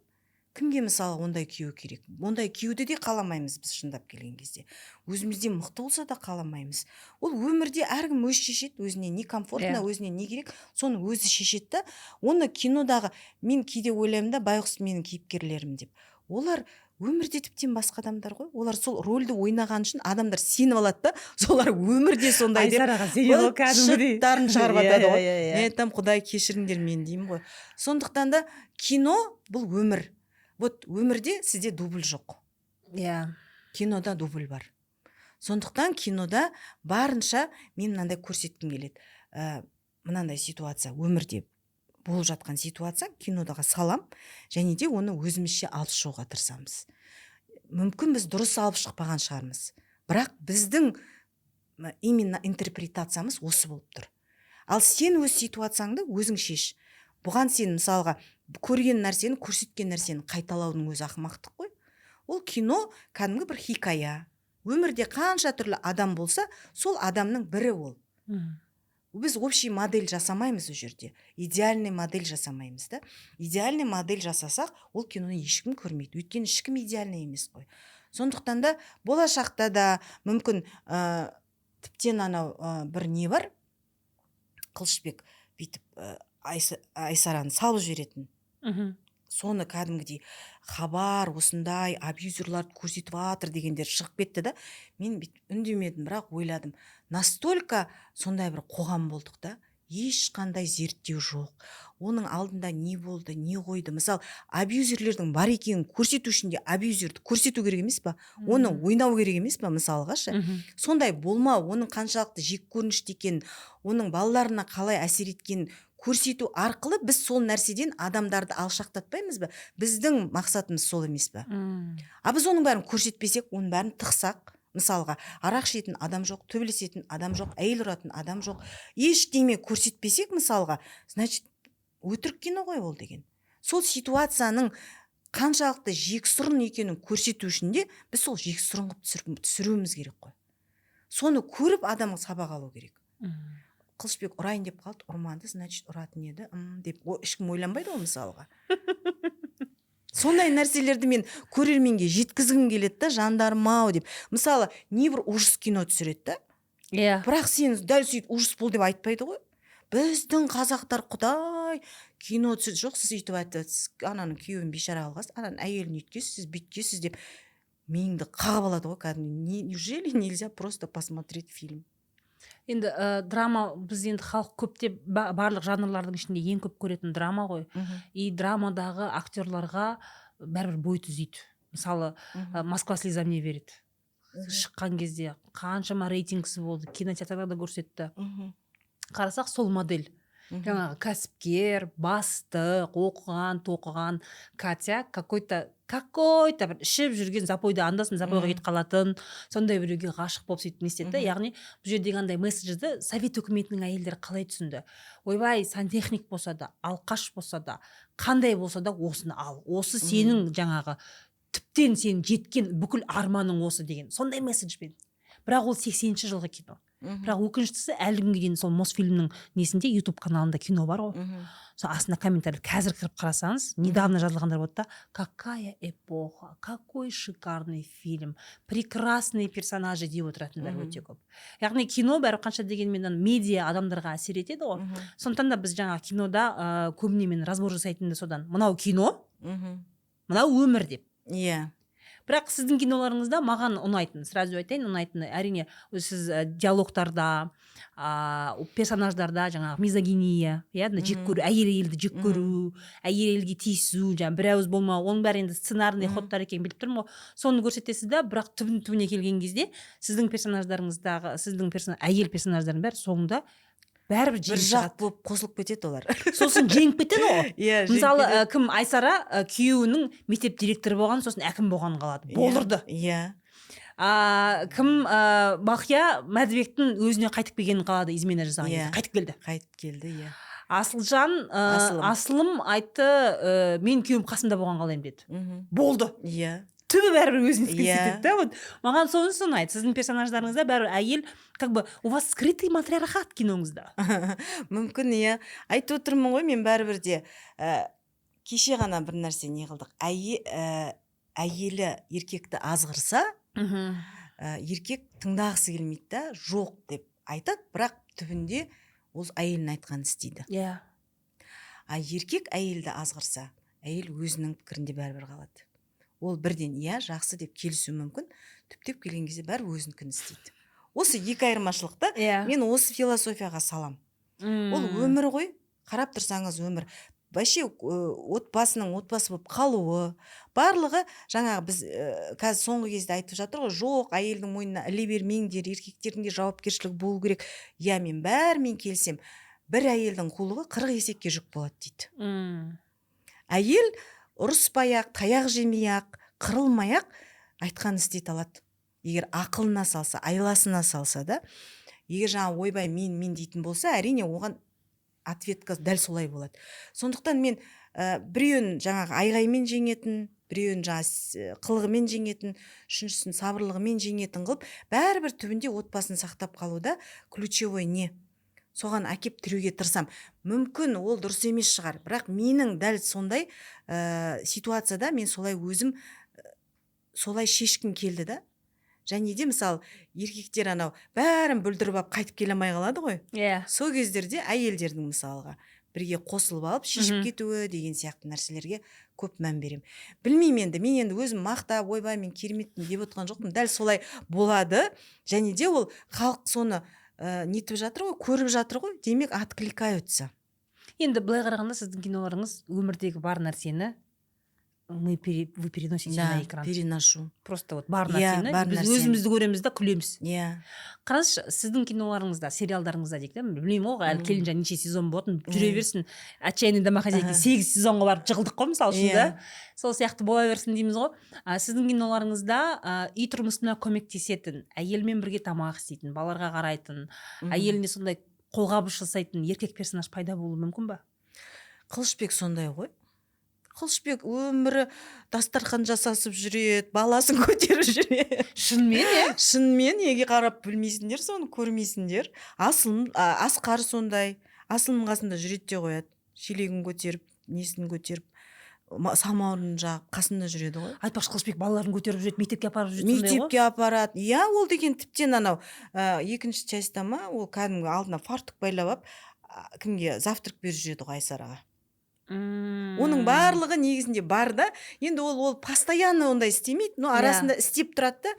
Кімге, мысалы, ондай күйеу керек? Ондай күйеуді де қаламаймыз біз. Шындап келген кезде, өзімізден мықты болса да қаламаймыз. Ол өмірде әркім өзі шешеді, өзіне не комфортно, өзіне не керек, соны өзі шешеді да. Оны кинодағы, мен кейде ойлаймын да, байғұс менің кейіпкерлерім деп, олар өмірде тіптен басқа адамдар ғой. Олар сол рөлді ойнаған үшін адамдар сеніп алады да, солар өмірде сондай деп Айсараға сенеді ғой кәдімгідей. Шыттарын шығарып жатады ғой. иә, иә, иә. Мен айтамын: «Құдай, кешіріңдер мені», — деймін ғой. Сондықтан да кино — бұл өмір. Вот өмірде сізде дубль жоқ, кинода дубль бар. Сондықтан кинода барынша мен мынандай көрсеткім келеді: мынандай ситуация, өмірде болып жатқан ситуация, кинодаға салам және де оны өзімізше алып шығуға тырысамыз. Мүмкін, біз дұрыс алып шықпаған шығармыз, бірақ біздің именно интерпретациямыз осы болып тұр. Ал сен өз ситуацияңды өзің шеш. Бұған сен, мысалға, көрген нәрсені, көрсеткен нәрсені қайталаудың өзі ақымақтық қой. Ол кино кәдімгі бір хикая. Өмірде қанша түрлі адам болса, сол адамның бірі ол. Біз общий модель жасамаймыз ол жерде, идеальный модель жасамаймыз да. Идеальный модель жасасақ, ол киноны ешкім көрмейді, өйткені ешкім идеальный емес қой. Сондықтан да болашақта да мүмкін, тіптен анау бір не бар, Қылышбек бүйтіп Айсараны салып жіберетін. Соны кәдімгідей хабар, осындай абьюзерларды көрсетіп жатыр дегендер шығып кетті да. Мен бүйтіп үндемедім, бірақ ойладым: настолько сондай бір қоғам болдық та, ешқандай зерттеу жоқ, оның алдында не болды, не қойды. Мысалы, абьюзерлердің бар екенін көрсету үшін де абьюзерді көрсету керек емес па? Оны ойнау керек емес па, мысалға ше? Сондай болмау, оның қаншалықты жек көрінішті екенін, оның балаларына қалай әсер еткенін көрсету арқылы біз сол нәрседен адамдарды алшақтатпаймыз ба? Біздің мақсатымыз сол емес па? А біз оның бәрін көрсетпесек, оның бәрін тықсақ, Мысалға, арақ ішетін адам жоқ, төбелесетін адам жоқ, әйел ұратын адам жоқ, ештеңе көрсетпесек, мысалға, значит, өтірік кино ғой ол деген. Сол ситуацияның қаншалықты жексұрын екенін көрсету үшін де біз сол жексұрын қылып түсіруіміз керек қой. Соны көріп, адамға сабақ алу керек. Қылышбек ұрайын деп қалды, ұрмады, значит, ұратын еді деп ешкім ойланбайды ғой. Мысалға, сондай нәрселерді мен көрерменге жеткізгім келеді да, жандарым ау деп. Мысалы, небір ужас кино түсіреді да, бірақ сен дәл сөйтіп ужас бол деп айтпайды ғой. Біздің қазақтар, құдай, кино түсірді, жоқ, сіз өйтіп айтасыз, ананың күйеуін бейшара қылғансыз, ананың әйелін өйткенсіз, сіз бүйткенсіз деп миыңды қағып алады ғой кәдімгі. Неужели нельзя просто посмотреть фильм? Енді драма, біз енді халық көптеп барлық жанрлардың ішінде ең көп көретін драма ғой. И драмадағы актерларға бәрібір бой түзейді. Мысалы, «Москва слезам не верит» шыққан кезде қаншама рейтингісі болды, кинотеатрларда көрсетті. Қарасақ, сол модель, жаңағы кәсіпкер, бастық, оқыған тоқыған Катя какой то бір ішіп жүрген, запойда, анда санда запойға кетіп қалатын сондай біреуге ғашық болып, сөйтіп не істеді да. Яғни бұл жердегі андай месседжді совет үкіметінің әйелдері қалай түсінді? Ойбай, сантехник болса да, алқаш болса да, қандай болса да, осыны ал, осы сенің жаңағы тіптен сен жеткен бүкіл арманың осы деген сондай месседжбен. Бірақ ол 80-ші жылғы кино. Бірақ өкініштісі, әлі күнге дейін сол Мосфильмнің несінде, Ютуб каналында кино бар ғой. Сол астында комментарий, қазір кіріп қарасаңыз, недавно жазылғандар болады да: «Какая эпоха, какой шикарный фильм, прекрасные персонажи» деп отыратындар өте көп. Яғни кино бәрі қанша дегенмен ана медиа адамдарға әсер етеді ғой. Сондықтан да біз жаңағы кинода көбіне мен разбор жасайтыным да содан: мынау кино, мынау өмір деп. Бірақ сіздің киноларыңызда маған ұнайтын, сразу айтайын, ұнайтыны, әрине, сіз диалогтарда, персонаждарда жаңағы мизогиния, иә, мына жек көру, әйел әйелді жек көру, әйел әйелге тиісу, жаңағы бір ауыз болмау, оның бәрі енді сценарный ходтар екенін біліп тұрмын ғой, соны көрсетесіз да. Бірақ түбін түбіне келген кезде сіздің персонаждарыңыздағы, сіздің әйел персонаждардың бәрі соңында бәрібір бір жеңіп жақ шығады. Болып қосылып кетеді олар. Сосын жеңіп кетеді ғой. Иә, жеңіп Мысалы, кетеді. Кім, Айсара күйеуінің мектеп директоры болған, сосын әкім болғанын қалады, болдырды. Кім, Балқия Мәдібектің өзіне қайтып келгенін қалады, измена жасаған кезде қайтып келді. Қайтып келді, иә. Асылжан, Асылым. Асылым айтты, мен күйеуім қасымда болған қалаймын деді. Болды. Түбі бәрібір өзіне кетеді да. Вот маған сонысы ұнайды сіздің персонаждарыңызда: бәрібір әйел, как бы у вас скрытый матриархат киноңызда. Мүмкін, иә. Айтып отырмын ғой мен бәрібір де, кеше ғана бір нәрсе не қылдық. Әйелі еркекті азғырса, еркек тыңдағысы келмейді да, жоқ деп айтады, бірақ түбінде ол әйелінің айтқанын істейді. А еркек әйелді азғырса, әйел өзінің пікірінде бәрібір қалады. Ол бірден иә, жақсы деп келісуі мүмкін, түптеп келген кезде бәрі өзінікін істейді. Осы екі айырмашылықты мен осы философияға салам. Ол өмір ғой, қарап тұрсаңыз, өмір вообще, отбасының отбасы болып қалуы, барлығы жаңағы біз қазір соңғы кезде айтып жатыр ғой: жоқ, әйелдің мойнына іле бермеңдер, еркектердің де жауапкершілігі болу керек. Иә, мен бәрімен келісемін. Бір әйелдің қулығы 40 есекке жүк болады дейді. Әйел ұрыспай ақ, таяқ жемей ақ, қырылмай ақ айтқанын істете алады, егер ақылына салса, айласына салса да. Егер жаңағы ойбай, мен мен дейтін болса, әрине, оған ответка дәл солай болады. Сондықтан мен біреуін жаңағы айғаймен жеңетін, біреуін жаңағы қылығымен жеңетін, үшіншісін сабырлығымен жеңетін қылып, бәрібір түбінде отбасын сақтап қалуда ключевой не, соған әкеп тіреуге тырысамын. Мүмкін, ол дұрыс емес шығар, бірақ менің дәл сондай ситуацияда мен солай өзім солай шешкім келді да. Және де, мысалы, еркектер анау бәрін бүлдіріп алып қайтып келе алмай қалады ғой. Сол кездерде әйелдердің, мысалға, бірге қосылып алып шешіп кетуі деген сияқты нәрселерге көп мән беремін. Білмеймін енді, мен енді өзім мақтап, ойбай, мен кереметпін деп отқан жоқпын. Дәл солай болады. Және де ол халық соны нетіп жатыр ғой, көріп жатыр ғой, демек, откликаются. Енді былай қарағанда, сіздің киноларыңыз өмірдегі бар нәрсені Вы переносите Да, на экран. Переношу. Просто вот бар Иә, нәрсені бар біз нәрсені. Өзімізді көреміз да, күлеміз. Қараңызшы, сіздің киноларыңызда, сериалдарыңызда дейік та, білмеймін ғой әлі, Келінжан неше сезон болатын, жүре берсін. «Отчаянный домохозяйки» сегіз сезонға барып жығылдық қой, мысалы үшін да. Сол сияқты бола берсін дейміз ғой. Сіздің киноларыңызда үй тұрмысына көмектесетін, әйелмен бірге тамақ істейтін, балаларға қарайтын, әйеліне сондай қолғабыс жасайтын еркек персонаж пайда болуы мүмкін ба? Қылышбек сондай ғой. Қылышбек өмірі дастархан жасасып жүреді, баласын көтеріп жүреді. Шынымен, иә? Шынымен, неге қарап білмейсіңдер, соны көрмейсіңдер? Асылым, Асқар сондай, Асылымның қасында жүреді де қояды, шелегін көтеріп, несін көтеріп, самаурын жағып, қасында жүреді ғой. Айтпақшы, Қылышбек балаларын көтеріп жүреді, мектепке апарып жүреді, сондай ғой. Мектепке апарады, иә. Ол деген тіптен анау екінші частьта ма, ол кәдімгі алдына фартук байлап алып, кімге завтрак беріп жүреді ғой, Айсараға. Оның барлығы негізінде бар да. Енді ол постоянно ондай істемейді, но арасында істеп тұрады да.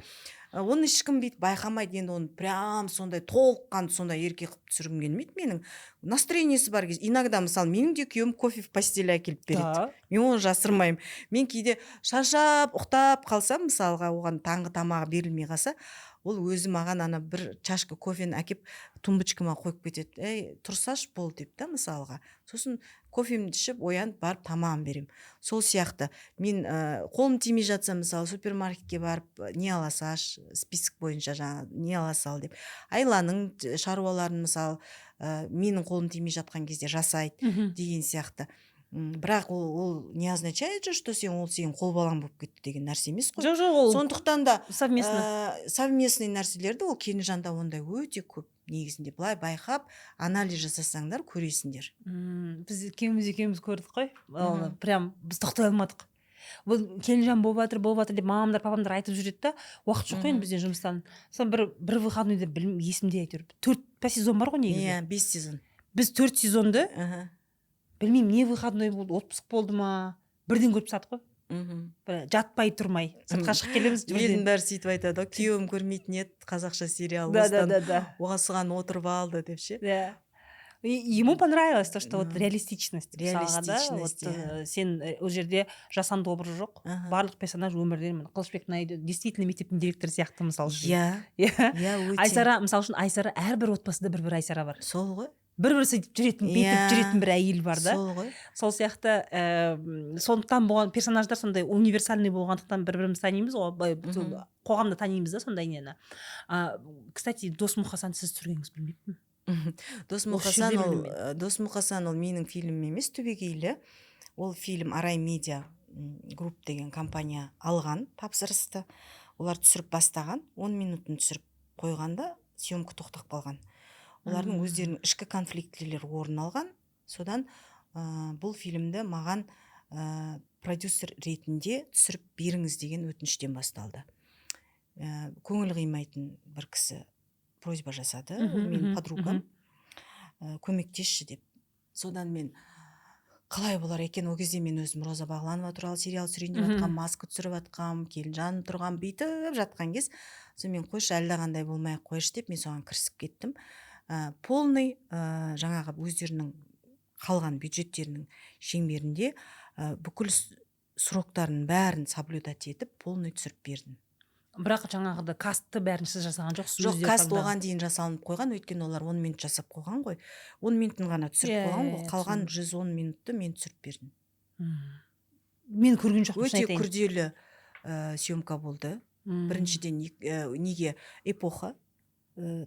Оны ешкім бүйтіп байқамайды. Енді оны прям сондай толыққанды сондай еркек қылып түсіргім келмейді. Менің настроениесі бар кез, иногда, мысалы, менің де күйеуім кофе в постель әкеліп береді. Мен оны жасырмаймын. Мен кейде шаршап ұйықтап қалсам, мысалға, оған таңғы тамағы берілмей қалса, ол өзі маған ана бір чашка кофені әкеп, тумбочкама қойып кетеді: «Ей, тұрсашы, бол», — деп та, мысалға. Сосын кофемді ішіп, оянып барып тамағын беремін. Сол сияқты мен қолым тимей жатса, мысалы, супермаркетке барып, не ала салшы, список бойынша жаңағы не ала сал деп, Айланың шаруаларын, мысалы, менің қолым тимей жатқан кезде жасайды деген сияқты. Бірақ ол не означает же, что сен, ол сенің қол балаң болып кетті деген нәрсе емес қой. Жоқ, ол Сондықтан да совместно. Совместный нәрселерді, ол Келінжанда ондай өте көп негізінде. Былай байқап, анализ жасасаңдар, көресіңдер. Біз екеуміз көрдік қой оны, прям біз тоқтай алмадық. Бұл Келінжан болып жатыр, болып жатыр деп мамамдар, папамдар айтып жүреді да, уақыт жоқ қой енді бізде жұмыстан. Соны бір выходныйда, білмеймін, есімде, әйтеуір төрт па сезон бар ғой негізі? Иә, бес сезон. Біз төрт сезонды, білмеймін, не выходной болды, отпуск болды ма, бірден көріп тастадық қой. Бір жатпай тұрмай сыртқа шығып келеміз Елдің бірден. бәрі сөйтіп айтады ғой: «Күйеуім көрмейтін еді қазақша сериал, да осыдан да да осыған отырып алды», — деп ше. Да. И ему понравилось то, что вот реалистичность, мысалға да, Реалистичность, вот, иә. Сен ол жерде жасанды образ жоқ, барлық персонаж өмірден. Міне, Қылышбек действительно мектептің директоры сияқты, мысалы үшін. Иә. Иә, өте. Айсара, мысалы үшін, Айсара, әрбір отбасыда бір бір Айсара бар, Сол ғой. бір бір сөйтіп жүретін, бетіп жүретін бір әйел бар да. Сол ғой. Сол сияқты, сондықтан болған персонаждар сондай универсальный болғандықтан, бір бірімізді танимыз ғой былай, қоғамда танимыз да сондай нені. Кстати, Дос Мұқасан сіз түсіргеніңізді білмеппін. Дос Осы Мұқасан жерде ол білдім мен. Дос Мұқасан ол менің фильмім емес түбегейлі. Ол фильм Арай Медиа Групп деген компания алған тапсырысты. Олар түсіріп бастаған, 10 минутын түсіріп қойғанда, съемка тоқтап қалған. Олардың өздерінің ішкі конфликтілері орын алған. Содан бұл фильмді маған продюсер ретінде түсіріп беріңіз деген өтініштен басталды. Көңіл қимайтын бір кісі просьба жасады, ол менің подругам, көмектесші деп. Содан мен қалай болар екен, ол кезде мен өзім Роза Бағланова туралы сериал түсірейін деп жатқанмын, «Маска» түсіріп жатқанмын, Келінжан тұрған, бүйтіп жатқан кез. Сонымен, қойшы, әлдеқандай болмай ақ қойшы деп, мен соған кірісіп кеттім. Полный жаңағы өздерінің қалған бюджеттерінің шеңберінде, бүкіл сроктарын бәрін соблюдать етіп, полный түсіріп бердім. Бірақ жаңағыда кастты бәрін сіз жасаған жоқсыз? Жоқ, Өздері каст таңдаған. оған дейін жасалынып қойған, өйткені олар 10 минут жасап қойған ғой, 10 минутын ғана түсіріп қойған ғой, қалған 110 минутты мен түсіріп бердім. Мен көрген жоқпын, шын Өте айтайын. күрделі съемка болды. Біріншіден, неге эпоха,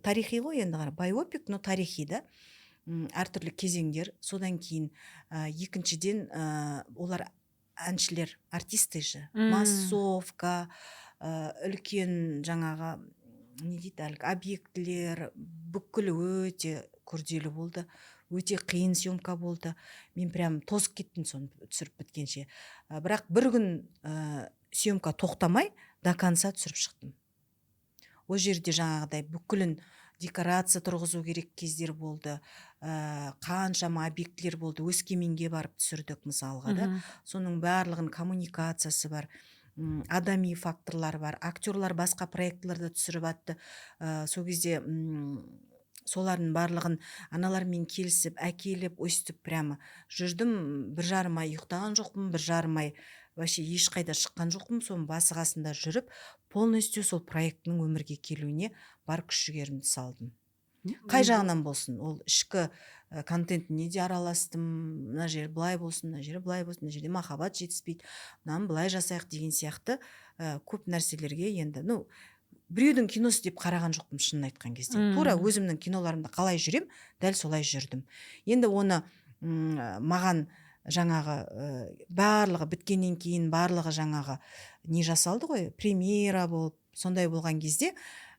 тарихи ғой енді, қара, байопик, но тарихи да. Әртүрлі кезеңдер. Содан кейін екіншіден, олар әншілер, артисты же, массовка, үлкен жаңағы не дейді, әлгі объектілер, бүкіл өте күрделі болды, өте қиын съемка болды. Мен прям тозып кеттім соны түсіріп біткенше. Бірақ бір күн съемка тоқтамай, до конца түсіріп шықтым. Ол жерде жаңағыдай бүкілін декорация тұрғызу керек кездер болды, қаншама объектілер болды, Өскеменге барып түсірдік, мысалға да. Соның барлығын коммуникациясы бар, адами факторлар бар, актерлар басқа проектілерді түсіріп атты. Сол кезде Солардың барлығын аналармен келісіп, әкеліп, өстіп прямо жүрдім. 1,5 ай ұйықтаған жоқпын, 1,5 ай вообще ешқайда шыққан жоқпын. Соның басы қасында жүріп, полностью сол проектінің өмірге келуіне бар күш жігерімді салдым. Қай жағынан болсын, ол ішкі контентіне де араластым: мына жері былай болсын, мына жері былай болсын, мына жерде махаббат жетіспейді, мынаны былай жасайық деген сияқты көп нәрселерге. Енді, ну, біреудің киносы деп қараған жоқпын, шынын айтқан кезде. Тура өзімнің киноларымда қалай жүрем, дәл солай жүрдім. Енді оны маған жаңағы барлығы біткеннен кейін, барлығы жаңағы не жасалды ғой, премьера болып, сондай болған кезде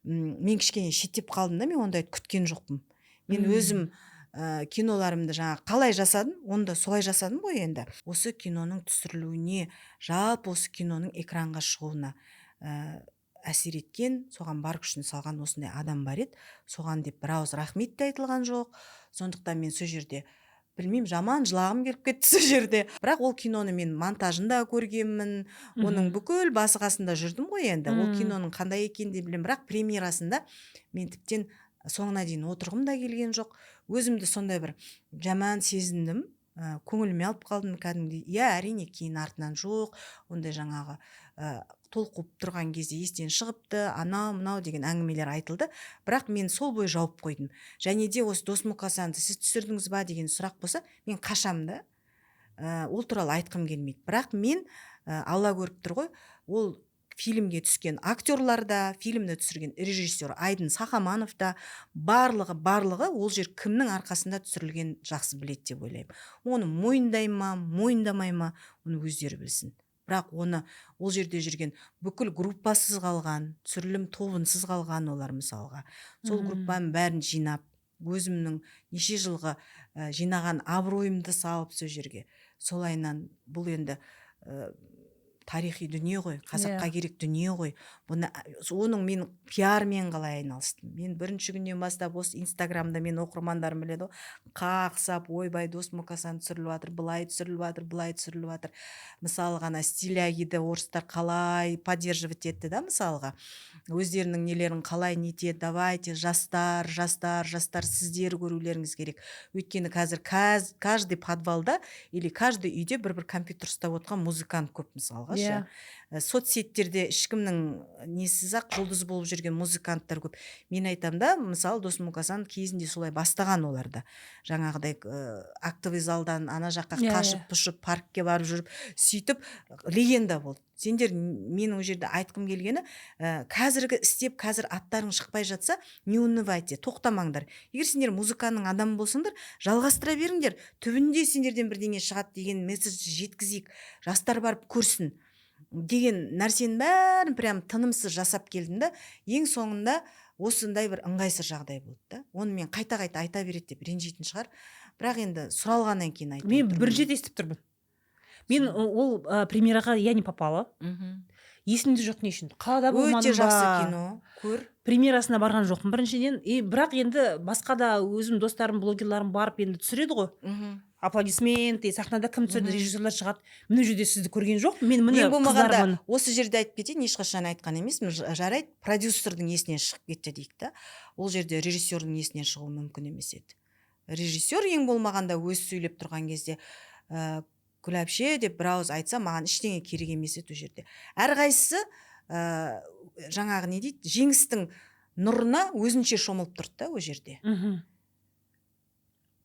мен кішкене шеттеп қалдым да. Мен ондайды күткен жоқпын. Мен өзім киноларымды жаңағы қалай жасадым, оны да солай жасадым ғой. Енді осы киноның түсірілуіне, жалпы осы киноның экранға шығуына әсер еткен, соған бар күшін салған осындай адам бар еді, соған деп бір ауыз рахмет те айтылған жоқ. Сондықтан мен сол жерде, білмеймін, жаман жылағым келіп кетті сол жерде. Бірақ ол киноны мен монтажын да көргенмін, оның бүкіл басы қасында жүрдім ғой. Енді ол киноның қандай екенін де білемін. Бірақ премьерасында мен тіптен соңына дейін отырғым да келген жоқ. Өзімді сондай бір жаман сезіндім, көңіліме алып қалдым кәдімгідей. Иә, әрине, кейін артынан жоқ, ондай жаңағы толқып тұрған кезде естен шығыпты, анау мынау деген әңгімелер айтылды. Бірақ мен сол бойы жауып қойдым. Және де осы «Дос Мұқасанды сіз түсірдіңіз ба» деген сұрақ болса, мен қашамын да, ол туралы айтқым келмейді. Бірақ мен, Алла көріп тұр ғой, ол фильмге түскен актерлар да, фильмді түсірген режиссер Айдын Сахаманов та, барлығы, барлығы ол жер кімнің арқасында түсірілгенін жақсы біледі деп ойлаймын. Оны мойындай ма, мойындамай ма, оны өздері білсін. Бірақ оны ол жерде жүрген бүкіл группасыз қалған, түсірілім тобынсыз қалған олар, мысалға, сол группаның бәрін жинап, өзімнің неше жылғы жинаған абыройымды салып сол жерге солайынан. Бұл енді тарихи дүние ғой, қазаққа керек дүние ғой. Бұны, оның мен пиармен қалай айналыстым? Мен бірінші күннен бастап осы Инстаграмда, мен оқырмандарым біледі ғой, қақсап: «Ойбай, Дос Мұқасан түсіріліп жатыр, былай түсіріліп жатыр, былай түсіріліп жатыр». Мысалы ғана, «Стилягиді» орыстар қалай поддерживать етті да, мысалға, өздерінің нелерін қалай нетеді: «Давайте, жастар, жастар, жастар, сіздер көрулеріңіз керек». Өйткені қазір каждый подвалда или каждый үйде бір бір компьютер ұстап отырған музыкант көп, мысалға ше. Соцсеттерде ешкімнің несіз ақ жұлдыз болып жүрген музыканттар көп. Мен айтамын да, мысалы, Дос Мұқасан кезінде солай бастаған оларды, жаңағыдай актовый залдан ана жаққа қашып пұшып паркке барып жүріп, сөйтіп легенда болды. Сендер, менің ол жерде айтқым келгені, қазіргі істеп, қазір аттарың шықпай жатса, не унывайте, тоқтамаңдар. Егер сендер музыканың адамы болсаңдар, жалғастыра беріңдер, түбінде сендерден бірдеңе шығады деген месседж жеткізейік, жастар барып көрсін деген нәрсенің бәрін прям тынымсыз жасап келдім да. Ең соңында осындай бір ыңғайсыз жағдай болды да. Оны мен қайта қайта айта береді деп ренжитін шығар, бірақ енді сұралғаннан кейін айтып Мен отырмын. бір рет естіп тұрмын. Мен ол премьераға я не попала. Есімде жоқ, не үшін, қалада болмадым Өте жақсы ба? кино, көр. Премьерасына барған жоқпын біріншіден. И бірақ енді басқа да өзім достарым, блогерларым барып енді түсіреді ғой, аплодисменты, сахнада кім түсірді, режиссерлар шығады. Мен ол жерде сізді көрген жоқпын. Мен міне Ең болмағанда қыздармын. осы жерде айтып кетейін, ешқашан айтқан емеспін. Жарайды, продюсердің есінен шығып кетті дейік та. Ол жерде режиссердің есінен шығуы мүмкін емес еді. Режиссер ең болмағанда өзі сөйлеп тұрған кезде «Гүл әпше» деп бір ауыз айтса, маған ештеңе керек емес еді. Ол жерде әрқайсысы жаңағы не дейді, жеңістің нұрына өзінше шомылып тұрды да ол жерде.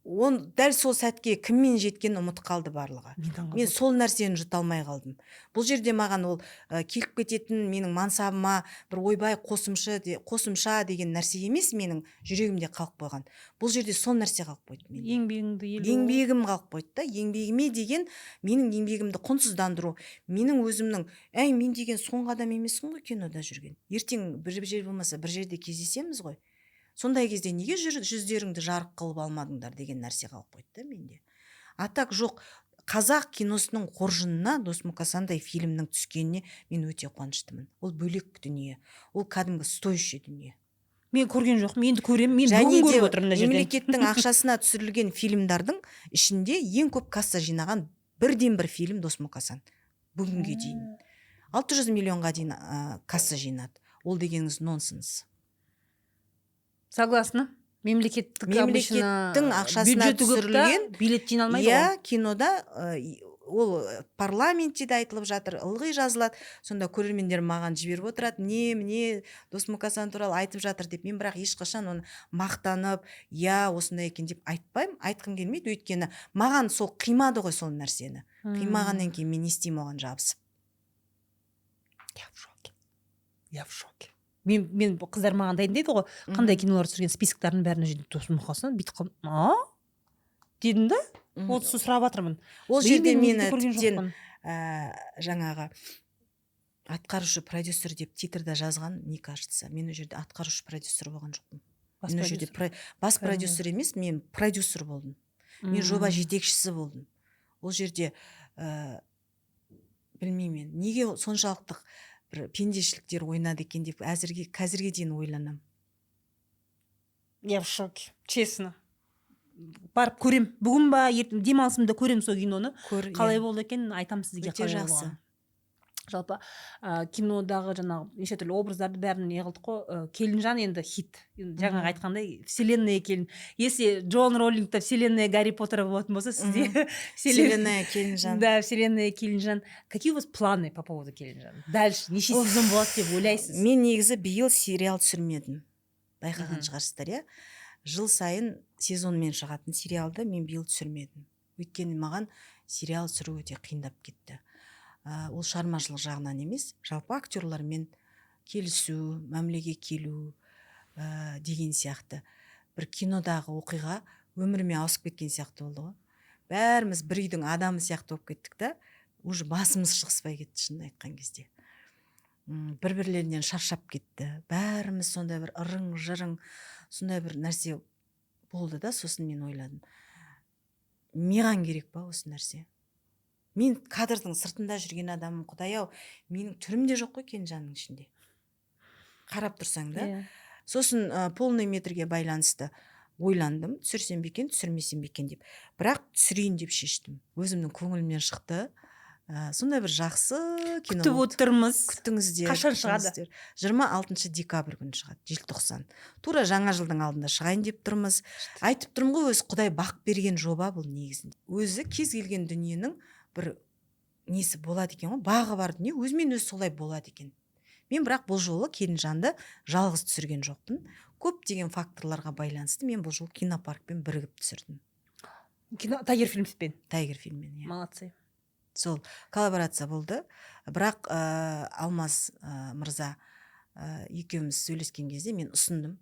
Он дәл сол сәтке кіммен жеткенін ұмытып қалды барлығы. Мен таңғалып Мен сол нәрсені жұта алмай қалдым. Бұл жерде маған ол келіп кететін менің мансабыма бір ойбай қосымша, қосымша деген нәрсе емес. Менің жүрегімде қалып қойған бұл жерде сол нәрсе қалып қойды менде. Еңбегіңді елу. Еңбегім қалып қойды да. Еңбегіме деген, менің еңбегімді құнсыздандыру, менің өзімнің, әй, мен деген соңғы адам емеспін ғой кинода жүрген. Ертең бір жер болмаса бір жерде кездесеміз ғой. Сондай кезде неге жүздеріңді жарық қылып алмадыңдар деген нәрсе қалып қойды да менде. А так жоқ, қазақ киносының қоржынына Дос Мұқасандай фильмнің түскеніне мен өте қуаныштымын. Ол бөлек дүние, ол кәдімгі стоящий дүние. Мен көрген жоқпын, енді көремін. Мен Және бүгін де көріп отырмын мына жерден. мемлекеттің ақшасына түсірілген фильмдардың ішінде ең көп касса жинаған бірден бір фильм Дос Мұқасан бүгінге дейін 600 миллионға дейін касса жинады. Ол дегеніңіз нонсенс. Согласна. Мемлекеттік Мемлекеттің ақшасына бюджеті көп та, түсірілген. Билет жиналмайды Иә, ғой. Кинода ол парламентте де айтылып жатыр, ылғи жазылады. Сонда көрермендер маған жіберіп отырады, не, міне, Дос Мұқасан туралы айтып жатыр деп. Мен бірақ ешқашан оны мақтанып, иә, осындай екен деп айтпаймын, айтқым келмейді, өйткені маған сол қимады ғой. Сол нәрсені қимағаннан кейін мен не істеймін оған жабысып? Я в шоке, я в шоке. Мен қыздар маған дайындайды ғой, қандай кинолар түсірген, списоктардың бәрін. Жерде Дос Мұқасан, бүйтіп қалдым, а дедім да. Вот сұрап жатырмын. Ол Биыл жерде мен мені негізі көрген тіптен жоқпын. Жаңағы атқарушы продюсер деп титрда жазған. Мне кажется, мен ол жерде атқарушы продюсер болған жоқпын. Бас Мен ол жерде продюсер. Бас Кәдімгі. продюсер емес, мен продюсер болдым, мен жоба жетекшісі болдым ол жерде. Білмеймін мен, неге соншалықты бір пендешіліктер ойнады екен деп әзірге, қазірге дейін ойланамын. Я в шоке, честно. Барып көрем бүгін ба, ертең демалысымда көрем сол киноны. Көр. Қалай Иә. болды екен, айтамын сізге. Өте Қалай жақсы. болғанын. Жалпы кинодағы жаңағы неше түрлі образдарды бәрін не қылдық қой. Келінжан енді хит. Енді жаңағы айтқандай, вселенная келін. Если Джон Роллингта вселенная Гарри Поттера болатын болса, сізде Вселенная Келінжан. Да, вселенная Келінжан. Какие у вас планы по поводу Келінжан дальше? Неше Оф. сезон болады деп ойлайсыз? Мен негізі биыл сериал түсірмедім, байқаған шығарсыздар, иә. Жыл сайын сезонмен шығатын сериалды мен биыл түсірмедім, өйткені маған сериал түсіру өте қиындап кетті. Ол шығармашылық жағынан емес, жалпы актерлармен келісу, мәмілеге келу деген сияқты. Бір кинодағы оқиға өміріме ауысып кеткен сияқты болды ғой. Бәріміз бір үйдің адамы сияқты болып кеттік та, уже басымыз шығыспай кетті, шынын айтқан кезде. Бір бірлерінен шаршап кетті бәріміз. Сондай бір ырың жырың, сондай бір нәрсе болды да. Сосын мен ойладым: маған керек па осы нәрсе? Мен кадрдың сыртында жүрген адаммын. Құдай ау, менің түрім де жоқ қой Келінжанның ішінде, қарап тұрсаң да. Сосын полный метрге байланысты ойландым, түсірсем бе екен, түсірмесем бе екен деп. Бірақ түсірейін деп шештім, өзімнің көңілімнен шықты. Сондай бір жақсы кино Күтіп болды. отырмыз. Күтіңіздер. Қашан шығады? Күтіңіздер. 26 декабрь күні шығады, желтоқсан, тура жаңа жылдың алдында шығайын деп тұрмыз. Айтып тұрмын ғой, өзі құдай бақ берген жоба бұл. Негізінде өзі кез келген дүниенің бір несі болады екен ғой, бағы бар дүние өзімен өзі солай болады екен. Мен бірақ бұл жолы Келінжанды жалғыз түсірген жоқпын. Көптеген факторларға байланысты мен бұл жолы Кинопаркпен бірігіп түсірдім. Кино Тайгер Фильмспен? Тайгер Фильммен, иә. Молодцы. Сол коллаборация болды. Бірақ Алмаз мырза екеуміз сөйлескен кезде мен ұсындым.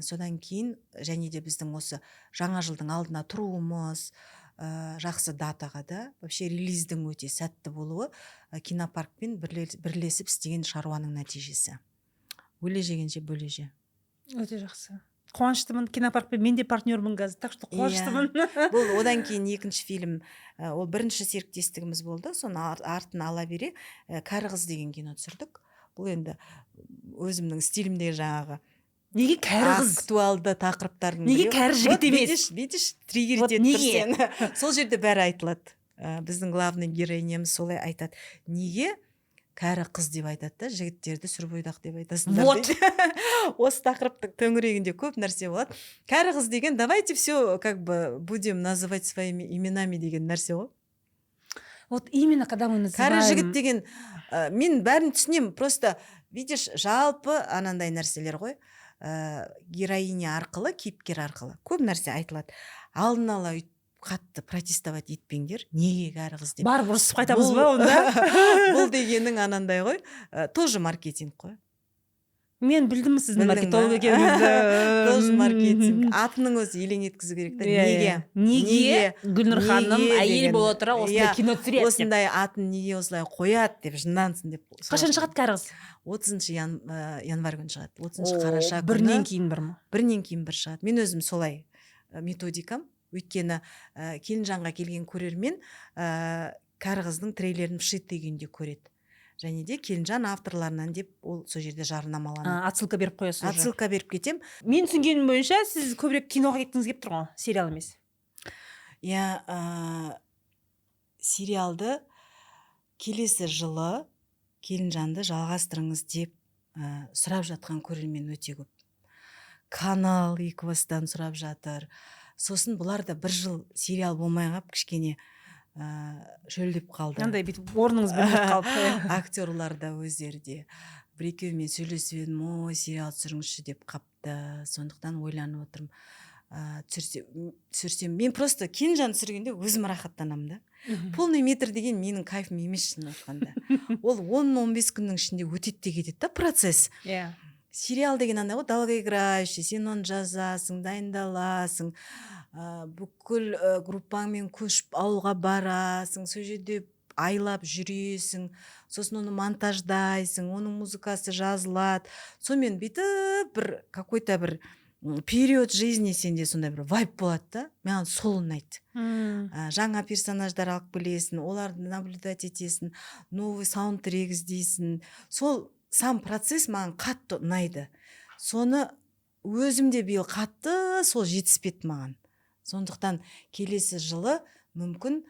Содан кейін және де біздің осы жаңа жылдың алдына тұруымыз, жақсы датаға да, вообще релиздің өте сәтті болуы Кинопаркпен бірлесіп істеген шаруаның нәтижесі. Өле жегенше бөле же. Өте жақсы, қуаныштымын. Кинопаркпен мен де партнермын қазір, так что қуаныштымын. Бұл одан кейін екінші фильм, ол бірінші серіктестігіміз болды. Соны артын ала бере «Кәрі қыз» деген кино түсірдік. Бұл енді өзімнің стилімде, жаңағы Неге кәрі қыз? актуалды тақырыптардың Неге біреуі. кәрі жігіт Вот емес? Видишь, видишь, триггерить Вот етіп тұр неге? сені. Сол жерде бәрі айтылады. Біздің главный героинямыз солай айтады: неге кәрі қыз деп айтады да, жігіттерді сүрбойдақ деп айтасыңдар Вот. дейді. Осы тақырыптың төңірегінде көп нәрсе болады. Кәрі қыз деген давайте все как бы будем называть своими именами деген нәрсе ғой. Вот именно, когда мы называем. Кәрі жігіт деген, мен бәрін түсінемін. Просто, видишь, жалпы анандай нәрселер ғой, героиня арқылы, кейіпкер арқылы көп нәрсе айтылады. Алдын ала өйтіп қатты протестовать етпеңдер, неге кәрі қыз деп. Барып ұрысып қайтамыз ба онда? Бұл дегенің анандай ғой, тоже маркетинг қой. Мен білдім сіздің Білдің ба? маркетолог екеніңізді. Тоже маркетинг. Атының өзі елең еткізу керек та. Иә, Неге? иә. Неге Гүлнұр ханым Неге әйел деген. бола тұра осындай Иә, кино түсіреді деп. Осындай атын неге осылай қояды деп, жындансын деп. Қашан шығады «Кәрі қыз»? 30 январь күні шығады, 30 қараша күні. Бірінен кейін бір ма? Бірінен кейін бір шығады. Мен өзім солай, методикам. Өйткені Келінжанға келген көрермен «Кәрі қыздың» трейлерін вшитый күйінде көреді және де Келінжан авторларынан деп ол сол жерде жарнамаланады. А, отсылка беріп қоясыз уже. Отсылка беріп кетем. Мен түсінгенім бойынша, сіз көбірек киноға кеткіңіз келіп тұр ғой, сериал емес. Иә, сериалды келесі жылы «Келінжанды жалғастырыңыз» деп сұрап жатқан көрермен өте көп. Канал Екібастан сұрап жатыр. Сосын бұлар да бір жыл сериал болмай қалып, кішкене шөлдеп қалды. Мынандай бүйтіп орныңыз білініп қалып. Актерлар да өздері де, бір екеуімен сөйлесіп едім, ой, сериал түсіріңізші деп қапты. Сондықтан ойланып отырмын, түсірсем, мен просто Келінжан түсіргенде өзім рахаттанамын да. Полный метр деген менің кайфым емес, шынын айтқанда. Ол 10-15 күннің ішінде өтеді де кетеді да процесс. Сериал деген андай ғой, долгоиграющий. Сен оны жазасың, дайындаласың, бүкіл группаңмен көшіп ауылға барасың, сол жерде айлап жүресің, сосын оны монтаждайсың, оның музыкасы жазылады. Сонымен бүйтіп бір какой-то бір период жизни сенде сондай бір вайб болады да, маған сол ұнайды. Жаңа персонаждар алып келесің, оларды наблюдать етесің, новый саундтрек іздейсің. Сол сам процесс маған қатты ұнайды. Соны өзім де биыл қатты сол жетіспеді маған. Сондықтан келесі жылы мүмкін,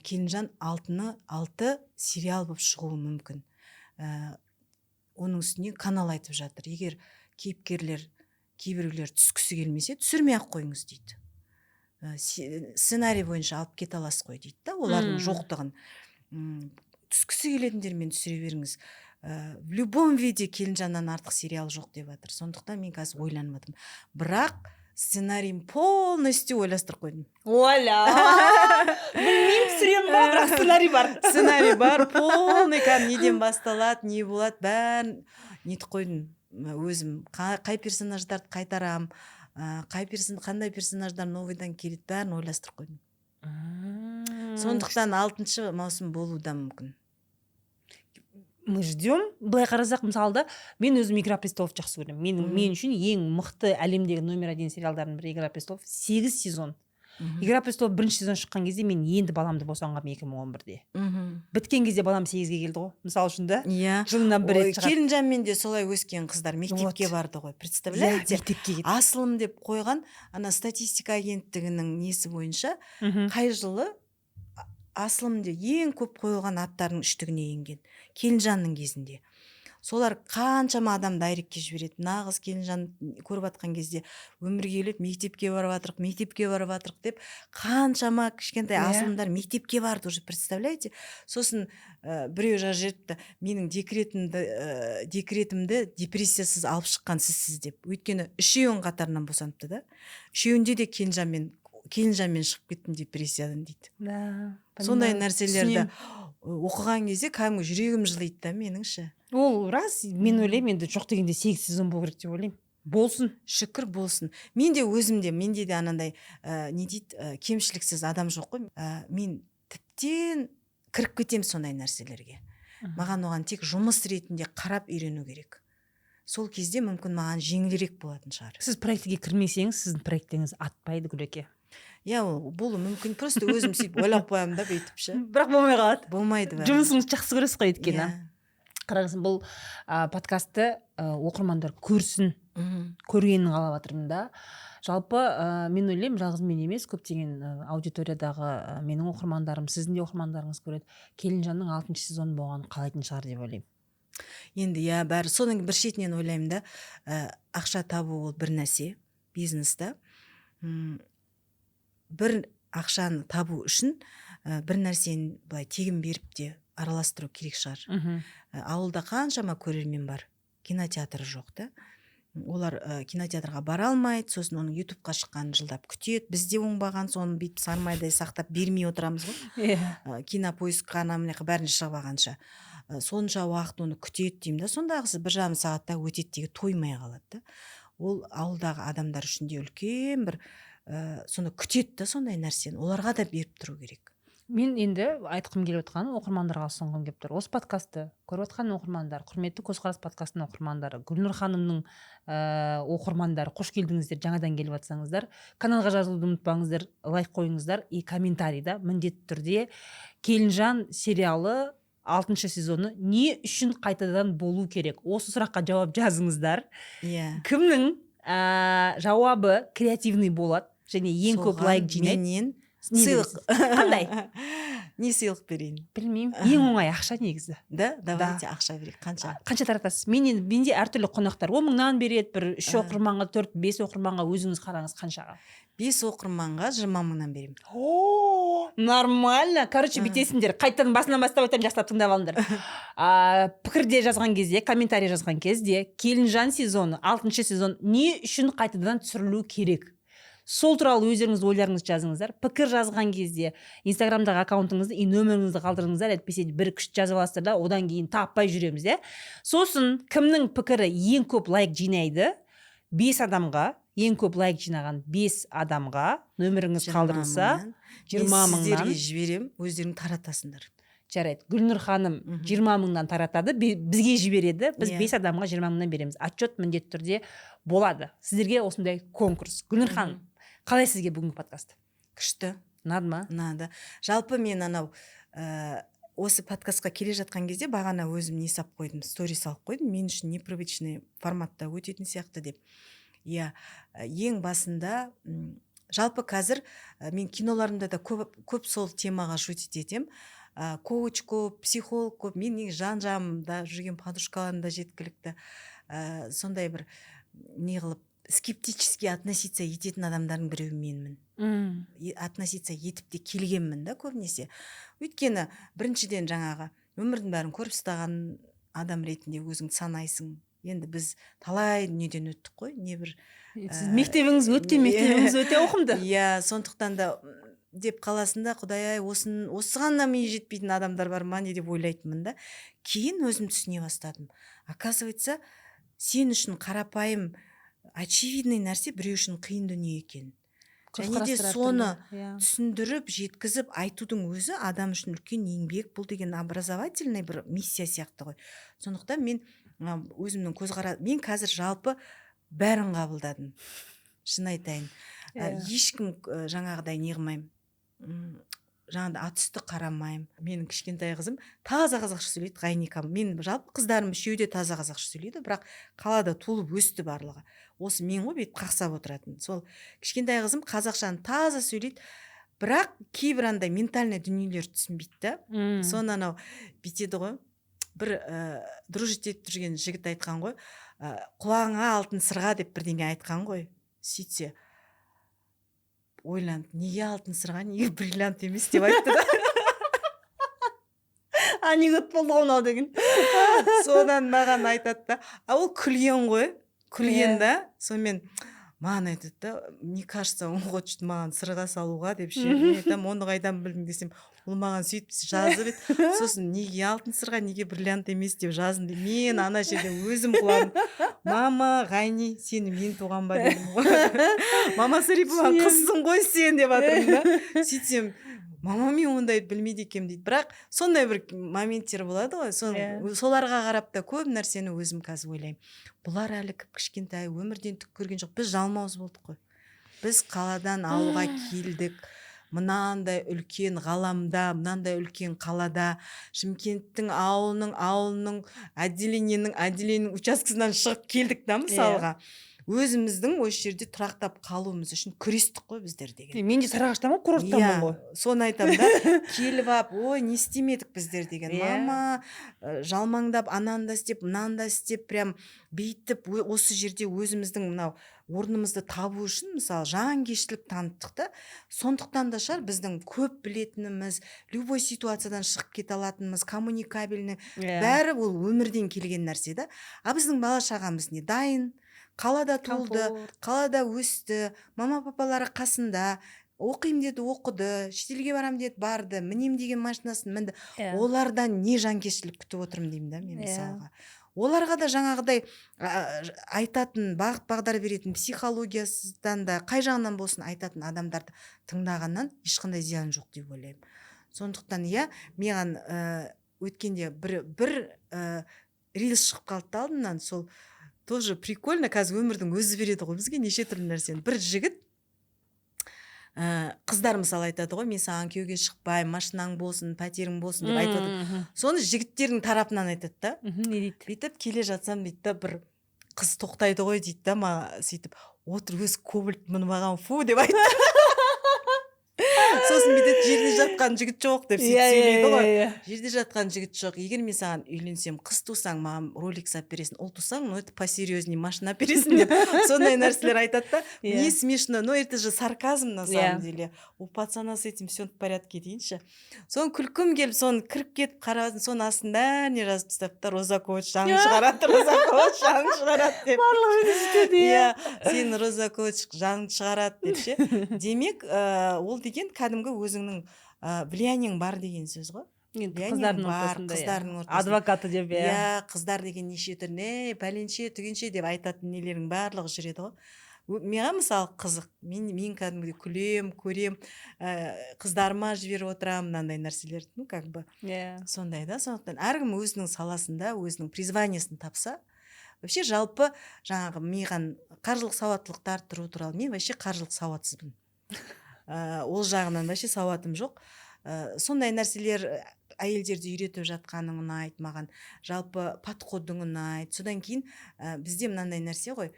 Келінжан алтыны алты сериал болып шығуы мүмкін. Оның үстіне канал айтып жатыр, егер кейіпкерлер кейбіреулер түскісі келмесе, түсірмей ақ қойыңыз дейді. Сценарий бойынша алып кете аласыз ғой дейді да олардың жоқтығын. Түскісі келетіндермен түсіре беріңіз. В любом виде Келінжаннан артық сериал жоқ деп жатыр. Сондықтан мен қазір ойланып жатырмын, бірақ сценарийін полностью ойластырып қойдым. Оля, білмеймін, түсіремін ба, бірақ сценарий бар. Сценарий бар полный, кәдімгі неден басталады, не болады, бәрін нетіп қойдым. Өзім қай персонаждарды қайтарам, қандай персонаждар новыйдан келеді, бәрін ойластырып қойдым. Сондықтан алтыншы маусым болуы да мүмкін. Мы ждем. Былай қарасақ, мысалы да, мен өзім «Игра престолов» жақсы көремін. Менің мен үшін ең мықты, әлемдегі номер один сериалдардың бірі «Игра престолов», сегіз сезон. «Игра престолов» бірінші сезон шыққан кезде мен енді баламды босанғанмын, 2011-де. Біткен кезде балам 8-ге келді ғой, мысалы үшін да. Жылына бір Ой, рет шығады. Келінжанмен де солай өскен қыздар мектепке барды ғой, представляете? Мектепке кетті. Асылым деп қойған. Ана статистика агенттігінің несі бойынша, қай жылы Асылым деп ең көп қойылған аттардың үштігіне енген Келінжанның кезінде. Солар қаншама адам директке жібереді: мына қыз Келінжан көріп жатқан кезде өмірге келіп, мектепке барып жатырық, мектепке барып жатырық деп. Қаншама кішкентай асылымдар мектепке барды уже, представляете? Сосын біреу жазып жіберіпті: менің декретімді депрессиясыз алып шыққан сізсіз деп. Өйткені үшеуін қатарынан босаныпты да, үшеуінде де Келінжанмен шығып кеттім депрессиядан дейді. Да, Сондай понимаю. нәрселерді Түсінемін. оқыған кезде кәдімгі жүрегім жылиды да менің ше. Ол рас. Мен ойлаймын, енді жоқ дегенде сегіз сезон болу керек деп ойлаймын, болсын. Шүкір, болсын. Мен де өзім де, менде де анандай не дейді, кемшіліксіз адам жоқ қой. Мен тіптен кіріп кетемін сондай нәрселерге. Маған оған тек жұмыс ретінде қарап үйрену керек. Сол кезде мүмкін маған жеңілірек болатын шығар. Сіз проектіге кірмесеңіз, сіздің проектіңіз атпайды, Гүлеке. Иә, ол болуы мүмкін. Просто өзім сөйтіп ойлап қоямын да бүйтіп ше. Бірақ болмай қалады. Болмайды бәрібір. Жұмысыңызды жақсы көресіз ғой өйткені. Иә. Қараңыз, бұл подкастты оқырмандар көрсін, көргенін қалап жатырмын да. Жалпы, мен ойлаймын, жалғыз мен емес, көптеген аудиториядағы менің оқырмандарым, сіздің де оқырмандарыңыз көреді. Келінжанның алтыншы сезон болғанын қалайтын шығар деп ойлаймын. Енді иә, бәрі соның бір шетінен ойлаймын да, ақша табу ол бір нәрсе, бизнес та. Бір ақшаны табу үшін бір нәрсені былай тегін беріп те араластыру керек шығар. Ауылда қаншама көрермен бар, кинотеатры жоқ та. Олар кинотеатрға бара алмайды, сосын оның Ютубқа шыққанын жылдап күтеді. Біз де оңбаған соны бүйтіп сармайдай сақтап бермей отырамыз ғой. Кинопоискқа, ана мына жаққа бәріне шығып алғанша. Сонша уақыт оны күтеді деймін да. Сондағысы 1,5 сағатта өтеді деген тоймай қалады да. Ол ауылдағы адамдар үшін де үлкен бір соны күтеді да, сондай нәрсені оларға да беріп тұру керек. Мен енді айтқым келіп отқаны, оқырмандарға ұсынғым келіп тұр. Осы подкастты көріп отқан оқырмандар, құрметті «Көзқарас» подкастының оқырмандары, Гүлнұр ханымның оқырмандары, қош келдіңіздер! Жаңадан келіп жатсаңыздар, каналға жазылуды ұмытпаңыздар, лайк қойыңыздар и комментарийда міндетті түрде «Келінжан сериалы алтыншы сезоны не үшін қайтадан болу керек?» осы сұраққа жауап жазыңыздар. Кімнің жауабы креативный болады және ең көп Соған лайк жинайды, менен Не Сыйлық. бересіз? Қандай? Не сыйлық берейін? Білмеймін, ең оңай ақша негізі. Да, давайте ақша берейік. Қанша? Қанша таратасыз? Мен енді, менде әртүрлі қонақтар 10 мыңнан береді бір үш оқырманға, төрт, бес оқырманға. Өзіңіз қараңыз, қаншаға? Бес оқырманға 20 мыңнан беремін. О, нормально. Короче, бүйтесіңдер, қайтадан басынан бастап айтамын, жақсылап тыңдап алыңдар. Пікірде жазған кезде, комментарий жазған кезде, «Келінжан сезоны, алтыншы сезон не үшін қайтадан түсірілу керек?» Сол туралы өздеріңіз ойларыңызды жазыңыздар. Пікір жазған кезде инстаграмдағы аккаунтыңызды и нөміріңізді қалдырыңыздар, әйтпесе бір күшті жазып аласыздар да, одан кейін таппай жүреміз, иә. Сосын кімнің пікірі ең көп лайк жинайды, бес адамға, ең көп лайк жинаған бес адамға нөміріңіз 20 қалдырылса, мыңнан. жиырма Мен мыңнан сіздерге жіберемін, өздерің таратасыңдар. Жарайды, Гүлнұр ханым 20 мыңнан таратады, бізге жібереді, біз бес адамға 20 мыңнан береміз. Отчет міндетті түрде болады. Сіздерге осындай конкурс. Гүлнұр ханым, қалай сізге бүгінгі подкаст? Күшті. Ұнады ма? Ұнады. Жалпы мен анау осы подкастқа келе жатқан кезде бағана өзім не салып қойдым, сторис салып қойдым, мен үшін непривычный форматта өтетін сияқты деп, иә. Ең басында жалпы қазір мен киноларымда да көп, көп сол темаға шутить етемін. Коуч көп, психолог көп, мен негізі жан жағымда жүрген подружкаларым да жеткілікті. Сондай бір не қылып, скептически относиться ететін адамдардың біреуі менмін. Относиться етіп те келгенмін да көбінесе, өйткені біріншіден, жаңағы өмірдің бәрін көріп ұстаған адам ретінде өзіңді санайсың. Енді біз талай дүниеден өттік қой, небір. Сіз мектебіңіз өткен, мектебіңіз өте ауқымды. Иә, сондықтан да деп қаласың да, құдай ай, осыған да миы жетпейтін адамдар бар ма, не деп ойлайтынмын да. Кейін өзім түсіне бастадым: оказывается, сен үшін қарапайым, очевидный нәрсе біреу үшін қиын дүние екен. Және де Көзқарастар соны әртүрлі, иә. түсіндіріп, жеткізіп айтудың өзі адам үшін үлкен еңбек. Бұл деген образовательный бір миссия сияқты ғой. Сондықтан мен өзімнің көзқарас, мен қазір жалпы бәрін қабылдадым, шын айтайын. Ешкім жаңағыдай не қылмаймын, жаңағыдай ат үсті қарамаймын. Менің кішкентай қызым таза қазақша сөйлейді, Ғайникам. Мен жалпы қыздарым үшеуі де таза қазақша сөйлейді, бірақ қалада туылып өсті барлығы. Осы мен ғой бүйтіп қақсап отыратын. Сол кішкентай қызым қазақшаны таза сөйлейді, бірақ кейбір андай ментальный дүниелерді түсінбейді да. Соны анау бүйтеді ғой, бір дружить етіп жүрген жігіт айтқан ғой, «Құлағыңа алтын сырға» деп бірдеңе айтқан ғой. Сөйтсе, ойланып, «Неге алтын сырға, неге бриллиант емес?» деп айтты да. Анекдот болды ғой мынау деген. Содан маған айтады да, а ол күлген ғой, күлген да. Сонымен маған айтады да: «Мне кажется, он хочет маған сырға салуға», — деп ше. Мен айтамын: «Оны қайдан білдің?» — десем, ол маған сөйтіп жазып еді. Сосын «Неге алтын сырға, неге бриллиант емес?» деп жаздым деп, мен ана жерде өзім құладым. «Мама, Ғайни, сені мен туған ба?» — дедім ғой. «Мама Сарипова, қызсың ғой сен», — деп жатырмын да. Сөйтсем, «Мама, мен ондайды білмейді екенмін», — дейді. Бірақ сондай бір моменттер болады ғой. Соларға қарап та көп нәрсені өзім қазір ойлаймын: бұлар әлі кіп кішкентай, өмірден түк көрген жоқ. Біз жалмауыз болдық қой. Біз қаладан ауылға келдік, мынандай үлкен ғаламда, мынандай үлкен қалада, Шымкенттің ауылының ауылының, отделениенің отделениенің учаскесінен шығып келдік та. Мысалға, өзіміздің осы жерде тұрақтап қалуымыз үшін күрестік қой біздер деген. Мен де Сарыағаштамын ғой, курорттанмын ғой. Соны айтамын да, келіп алып, ой, не істемедік біздер деген. Мама, жалмаңдап, ананы да істеп, мынаны да істеп, прям бүйтіп осы жерде өзіміздің мынау орнымызды табу үшін, мысалы, жанкештілік таныттық та. Сондықтан да шығар біздің көп білетініміз, любой ситуациядан шығып кете алатынымыз, коммуникабельный, бәрі ол өмірден келген нәрсе да. А біздің бала шағамыз не дайын, қалада туылды, Комфорт. қалада өсті, мама папалары қасында, оқимын деді — оқыды, шетелге барамын деді — барды, мінем деген машинасын мінді. Олардан не жанкештілік күтіп отырмын деймін да мен. Мысалға, оларға да жаңағыдай айтатын, бағыт бағдар беретін, психологиясынан да, қай жағынан болсын айтатын адамдарды тыңдағаннан ешқандай зиян жоқ деп ойлаймын. Сондықтан, иә, маған өткенде бір рилс шығып қалды да алдымнан, сол тоже прикольно. Қазір өмірдің өзі береді ғой бізге неше түрлі нәрсені. Бір жігіт, қыздар мысалы айтады ғой: «Мен саған күйеуге шықпаймын, машинаң болсын, пәтерің болсын», — деп айтып отыр. Соны жігіттердің тарапынан айтады да. Не дейді? «Бүйтіп келе жатсам, — дейді да, — бір қыз тоқтайды ғой, — дейді да, — маған сөйтіп отыр, өзі кобальт мініп алған, фу», — деп айтты. Сосын бүйтеді: «Жерде жатқан жігіт жоқ», — деп сөйтіп сөйлейді ғой. Иә «Жерде жатқан жігіт жоқ. Егер мен саған үйленсем, қыз тусаң, маған Ролекс алып бересің, ұл тусаң, ну, это посерьезнее, машина алып бересің», — деп сондай нәрселер айтады да. Мне смешно, но это же сарказм на самом деле. «У пацана с этим все в порядке» дейінші. Соны күлкім келіп, соны кіріп кетіп қарадым, соның астын бәріне жазып тастапты: «Роза коуч жанын шығарады, Роза коуч жанын шығарады», — деп. Барлық жерде сөйтеді, иә. Иә, «Сен, Роза коуч, жаныңды шығарады», — деп ше. Демек, ол деген кәдімгі өзіңнің влияниең бар деген сөз ғой. Енді Влияниең қыздардың бар, ортасында, иә. Қыздардың ортасында. Адвокаты деп, иә. Иә, қыздар деген неше түрлі, ей, пәленше түгенше деп айтатын нелердің барлығы жүреді ғой. Маған, мысалы, қызық. Мен кәдімгідей күлем, көрем, қыздарыма жіберіп отырамын мынандай нәрселерді, ну, как бы сондай да. Сондықтан әркім өзінің саласында өзінің призваниесін тапса. Вообще, жалпы, жаңағы маған қаржылық сауаттылықты арттыру туралы, мен вообще қаржылық сауатсызбын. Ол жағынан вообще сауатым жоқ. Сондай нәрселер, әйелдерді үйретіп жатқаның ұнайды маған, жалпы подходың ұнайды. Содан кейін бізде мынандай нәрсе ғой,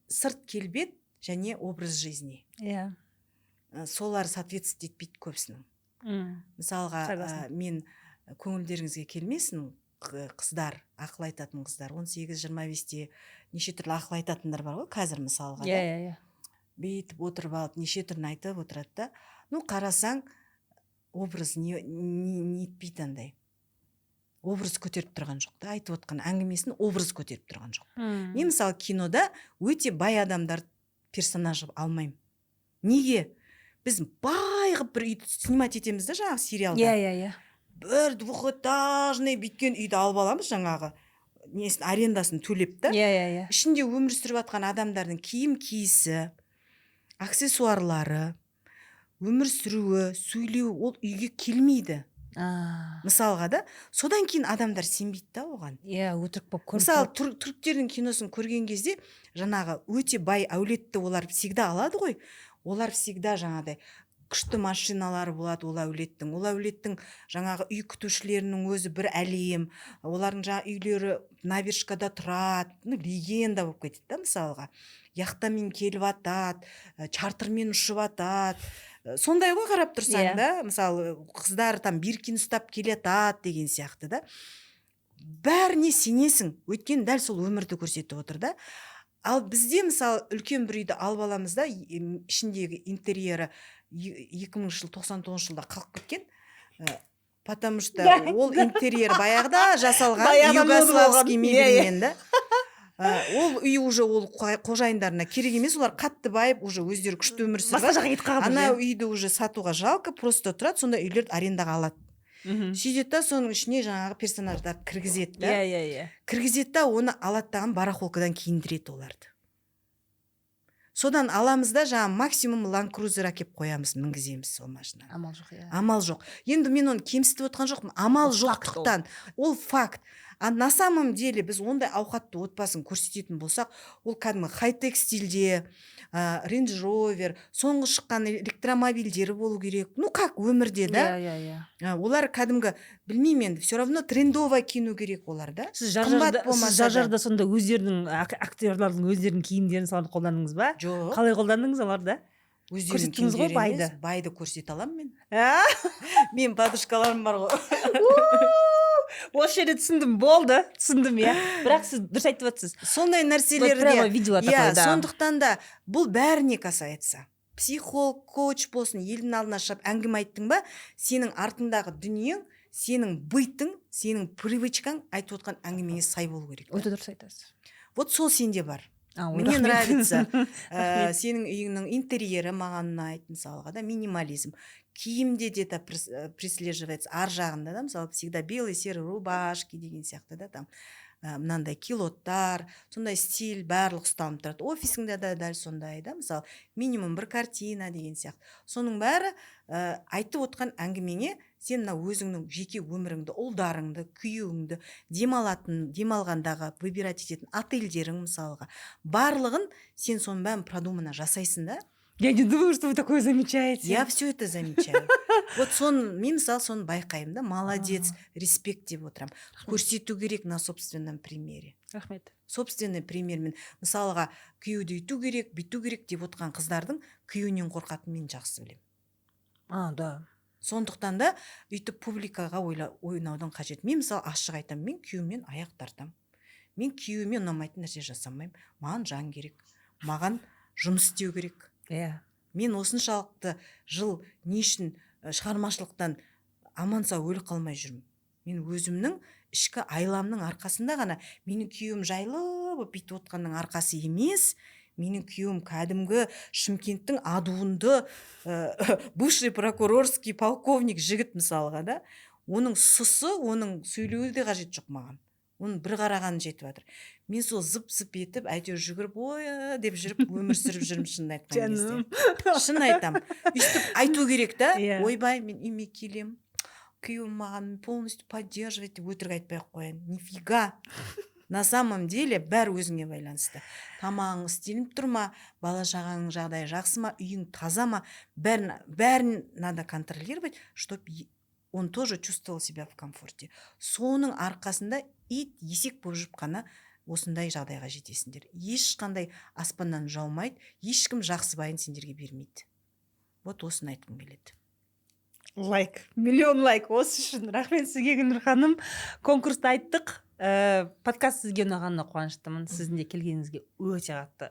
сырт келбет және образ жизни, солар соответствовать етпейді көбісінің. Мысалға, Согласна. Мен, көңілдеріңізге келмесін, қыздар, ақыл айтатын қыздар, 18-25-те неше түрлі ақыл айтатындар бар ғой қазір, мысалға, да. иә иә иә Бүйтіп отырып алып, неше түрін айтып отырады да. Ну, қарасаң, образ не нетпейді, андай образ көтеріп тұрған жоқ та, айтып отқан әңгімесін образ көтеріп тұрған жоқ. Мен, мысалы, кинода өте бай адамдарды персонаж қылып алмаймын. Неге? Біз бай қылып бір үйді снимать етеміз да, жаңағы сериалда. иә иә иә Бір двухэтажный бүйткен үйді алып аламыз, жаңағы несін, арендасын төлеп та. иә иә иә Ішінде өмір сүріп жатқан адамдардың киім киісі, аксессуарлары, өмір сүруі, сөйлеуі ол үйге келмейді, мысалға да. Содан кейін адамдар сенбейді да оған. Иә, өтірік болып көрініп Мысалы, тұрады. Түріктердің киносын көрген кезде, жаңағы өте бай әулетті олар всегда алады ғой. Олар всегда жаңағыдай күшті машиналары болады ол әулеттің жаңағы үй күтушілерінің өзі бір әлем, олардың жаңағы үйлері набережкада тұрады, ну, легенда болып кетеді да. Мысалға, яхтамен келіп атады, чартермен ұшып атады. Сондай ғой, қарап тұрсаң да. Мысалы, қыздар там Биркин ұстап келе жатады деген сияқты да. Бәріне сенесің, өйткені дәл сол өмірді көрсетіп отыр да. Ал бізде, мысалы, үлкен бір үйді алып аламыз да, ішіндегі интерьері 2000 жыл, 99-жылда қалып кеткен, потому что ол интерьер баяғыда жасалған Баяғыда мода югославский болған. Иә, иә. мебельмен да. Ол үй уже ол қожайындарына керек емес, олар қатты байып, уже өздері күшті өмір сүріп Басқа жаққа кетіп қалған. Ана үйді уже сатуға жалко, просто тұрады. Сондай үйлерді арендаға алады, сөйтеді да, соның ішіне жаңағы персонаждарды кіргізеді да. иә иә иә Кіргізеді да, оны алады дағы, барахолкадан киіндіреді оларды. Содан аламыз да, жаңағы максимум Ланд Крузер әкеліп қоямыз, мінгіземіз сол машинаны. Амал жоқ, иә. Амал жоқ. Енді мен оны кемсітіп отқан жоқпын, амал Ол факт ол. жоқтықтан, ол факт. А на самом деле біз ондай ауқатты отбасын көрсететін болсақ, ол кәдімгі хай-тек стильде, Рейндж Ровер, соңғы шыққан электромобильдері болу керек, ну, как өмірде да. иә иә иә Олар кәдімгі, білмеймін енді, все равно трендовый киіну керек олар да. Сіз Қымбат Жар-Жарда, сіз болмаса да. Жар-Жарда сонда өздерінің актерлардың өздерінің киімдерін соларды қолдандыңыз ба? Жоқ. Қалай қолдандыңыз оларды? Өздерінің Көрсеттіңіз ғой киімдері байды. емес, байды көрсете аламын мен. А? Менің подружкаларым бар ғой. Осы жерде түсіндім, болды, түсіндім, иә. Бірақ сіз дұрыс айтып отырсыз. Сондай Вот нәрселерге прямо видела такое, да. Сондықтан да бұл бәріне касается: психолог, коуч болсын, елдің алдына шығып әңгіме айттың ба, сенің артыңдағы дүниең, сенің бытың, сенің привычкаң айтып отқан әңгімеңе сай болу керек та. Өте дұрыс айтасыз. Вот сол сенде бар. А, ой, Мне рахмет. нравится. Рахмет. Сенің үйіңнің интерьері маған ұнайды, мысалға да, минимализм. Киімде де прислеживается ар жағында да. Мысалы, всегда белый, серый рубашки деген сияқты да, там мынандай килоттар, сондай стиль барлық ұсталынып тұрады. Офисіңде де дәл сондай да, мысалы, минимум бір картина деген сияқты. Соның бәрі айтып отқан әңгімеңе, сен мына өзіңнің жеке өміріңді, ұлдарыңды, күйеуіңді, демалатын, демалғандағы выбирать ететін отельдерің, мысалға, барлығын сен соның бәрін продуманно жасайсың да. Я не думаю, что вы такое замечаете. Я все это замечаю. Вот соны мен, мысалы, соны байқаймын да, молодец, респект деп отырамын. Көрсету керек на собственном примере. Рахмет. Собственный примермен. Мысалға, күйеуді үйту керек, бүйту керек деп отқан қыздардың күйеуінен қорқатынын мен жақсы білемін. А, да. Сондықтан да өйтіп публикаға ойнаудың қажет. Мен, мысалы, ашық айтамын: мен күйеуімнен аяқ тартамын, мен күйеуіме ұнамайтын нәрсе жасамаймын. Маған жан керек, маған жұмыс істеу керек. Мен осыншалықты жыл не үшін шығармашылықтан аман сау өліп қалмай жүрмін? Мен өзімнің ішкі айламның арқасында ғана. Менің күйеуім жайлы болып бүйтіп отқанның арқасы емес. Менің күйеуім кәдімгі Шымкенттің адуынды бывший прокурорский полковник жігіт, мысалға, да. Оның сұсы, оның сөйлеуі де қажет жоқ маған, оның бір қарағаны жетіп жатыр. Мен сол зып зып етіп, әйтеуір жүгіріп, ой деп жүріп, өмір сүріп жүрмін, шынын айтқан кезде, шын айтамын. Өйстіп айту керек та. «Ойбай, мен үйіме келемін, күйеуім маған полностью поддерживает» деп өтірік айтпай ақ қояйын. Нифига, на самом деле бәрі өзіңе байланысты: тамағың істелініп тұр ма, бала шағаңның жағдайы жақсы ма, үйің таза ма, бәрін, бәрін надо контролировать, чтобы он тоже чувствовал себя в комфорте. Соның арқасында ит есек болып жүріп қана осындай жағдайға жетесіңдер. Ешқандай аспаннан жаумайды, ешкім жақсы байын сендерге бермейді. Вот осыны айтқым келеді. Лайк, миллион лайк осы үшін. Рахмет сізге, Гүлнұр ханым. Конкурсты айттық. Подкаст сізге ұнағанына қуаныштымын. Сіздің де келгеніңізге өте қатты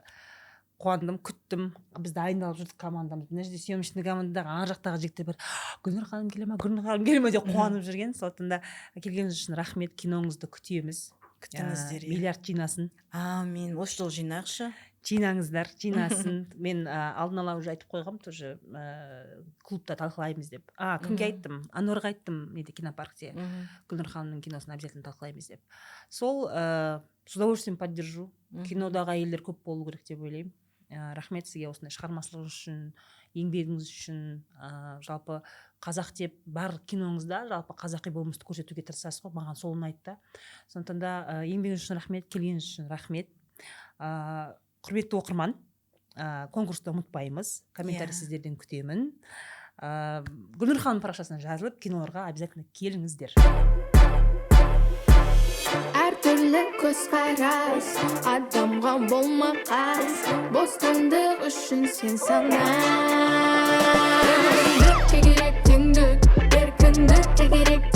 қуандым. Күттім, біз дайындалып жүрдік, командамыз мына жерде, съемочный командадағы, ар жақтағы жігіттер бәрі «Гүлнұр ханым келе ма, Гүлнұр ханым келе ма?» деп қуанып жүрген. Сондықтан да келгеніңіз үшін рахмет. Киноңызды күтеміз. Күтіңіздер, иә. Миллиард жинасын. Әмин, осы жолы жинайықшы. Жинаңыздар, жинасын. Мен алдын ала уже айтып қойғанмын тоже, клубта талқылаймыз деп. А кімге айттым? Ануарға айттым, неде, кинопаркте Гүлнұр ханымның киносын обязательно талқылаймыз деп. Сол с удовольствием поддержу. Кинодағы әйелдер көп болу керек деп ойлаймын. Рахмет сізге осындай шығармашылық үшін, еңбегіңіз үшін. Жалпы қазақ деп бар киноңызда жалпы қазақи болмысты көрсетуге тырысасыз ғой, маған сол ұнайды да. Сондықтан да еңбегіңіз үшін рахмет, келгеніңіз үшін рахмет. Құрметті оқырман, конкурсты ұмытпаймыз, комментарий сіздерден күтемін. Гүлнұр ханым парақшасына жазылып, киноларға обязательно келіңіздер. Әртүрлі көзқарас адамға болма қас. Бостандық үшін сен сана. Еркіндік керек, теңдік, еркіндік керек.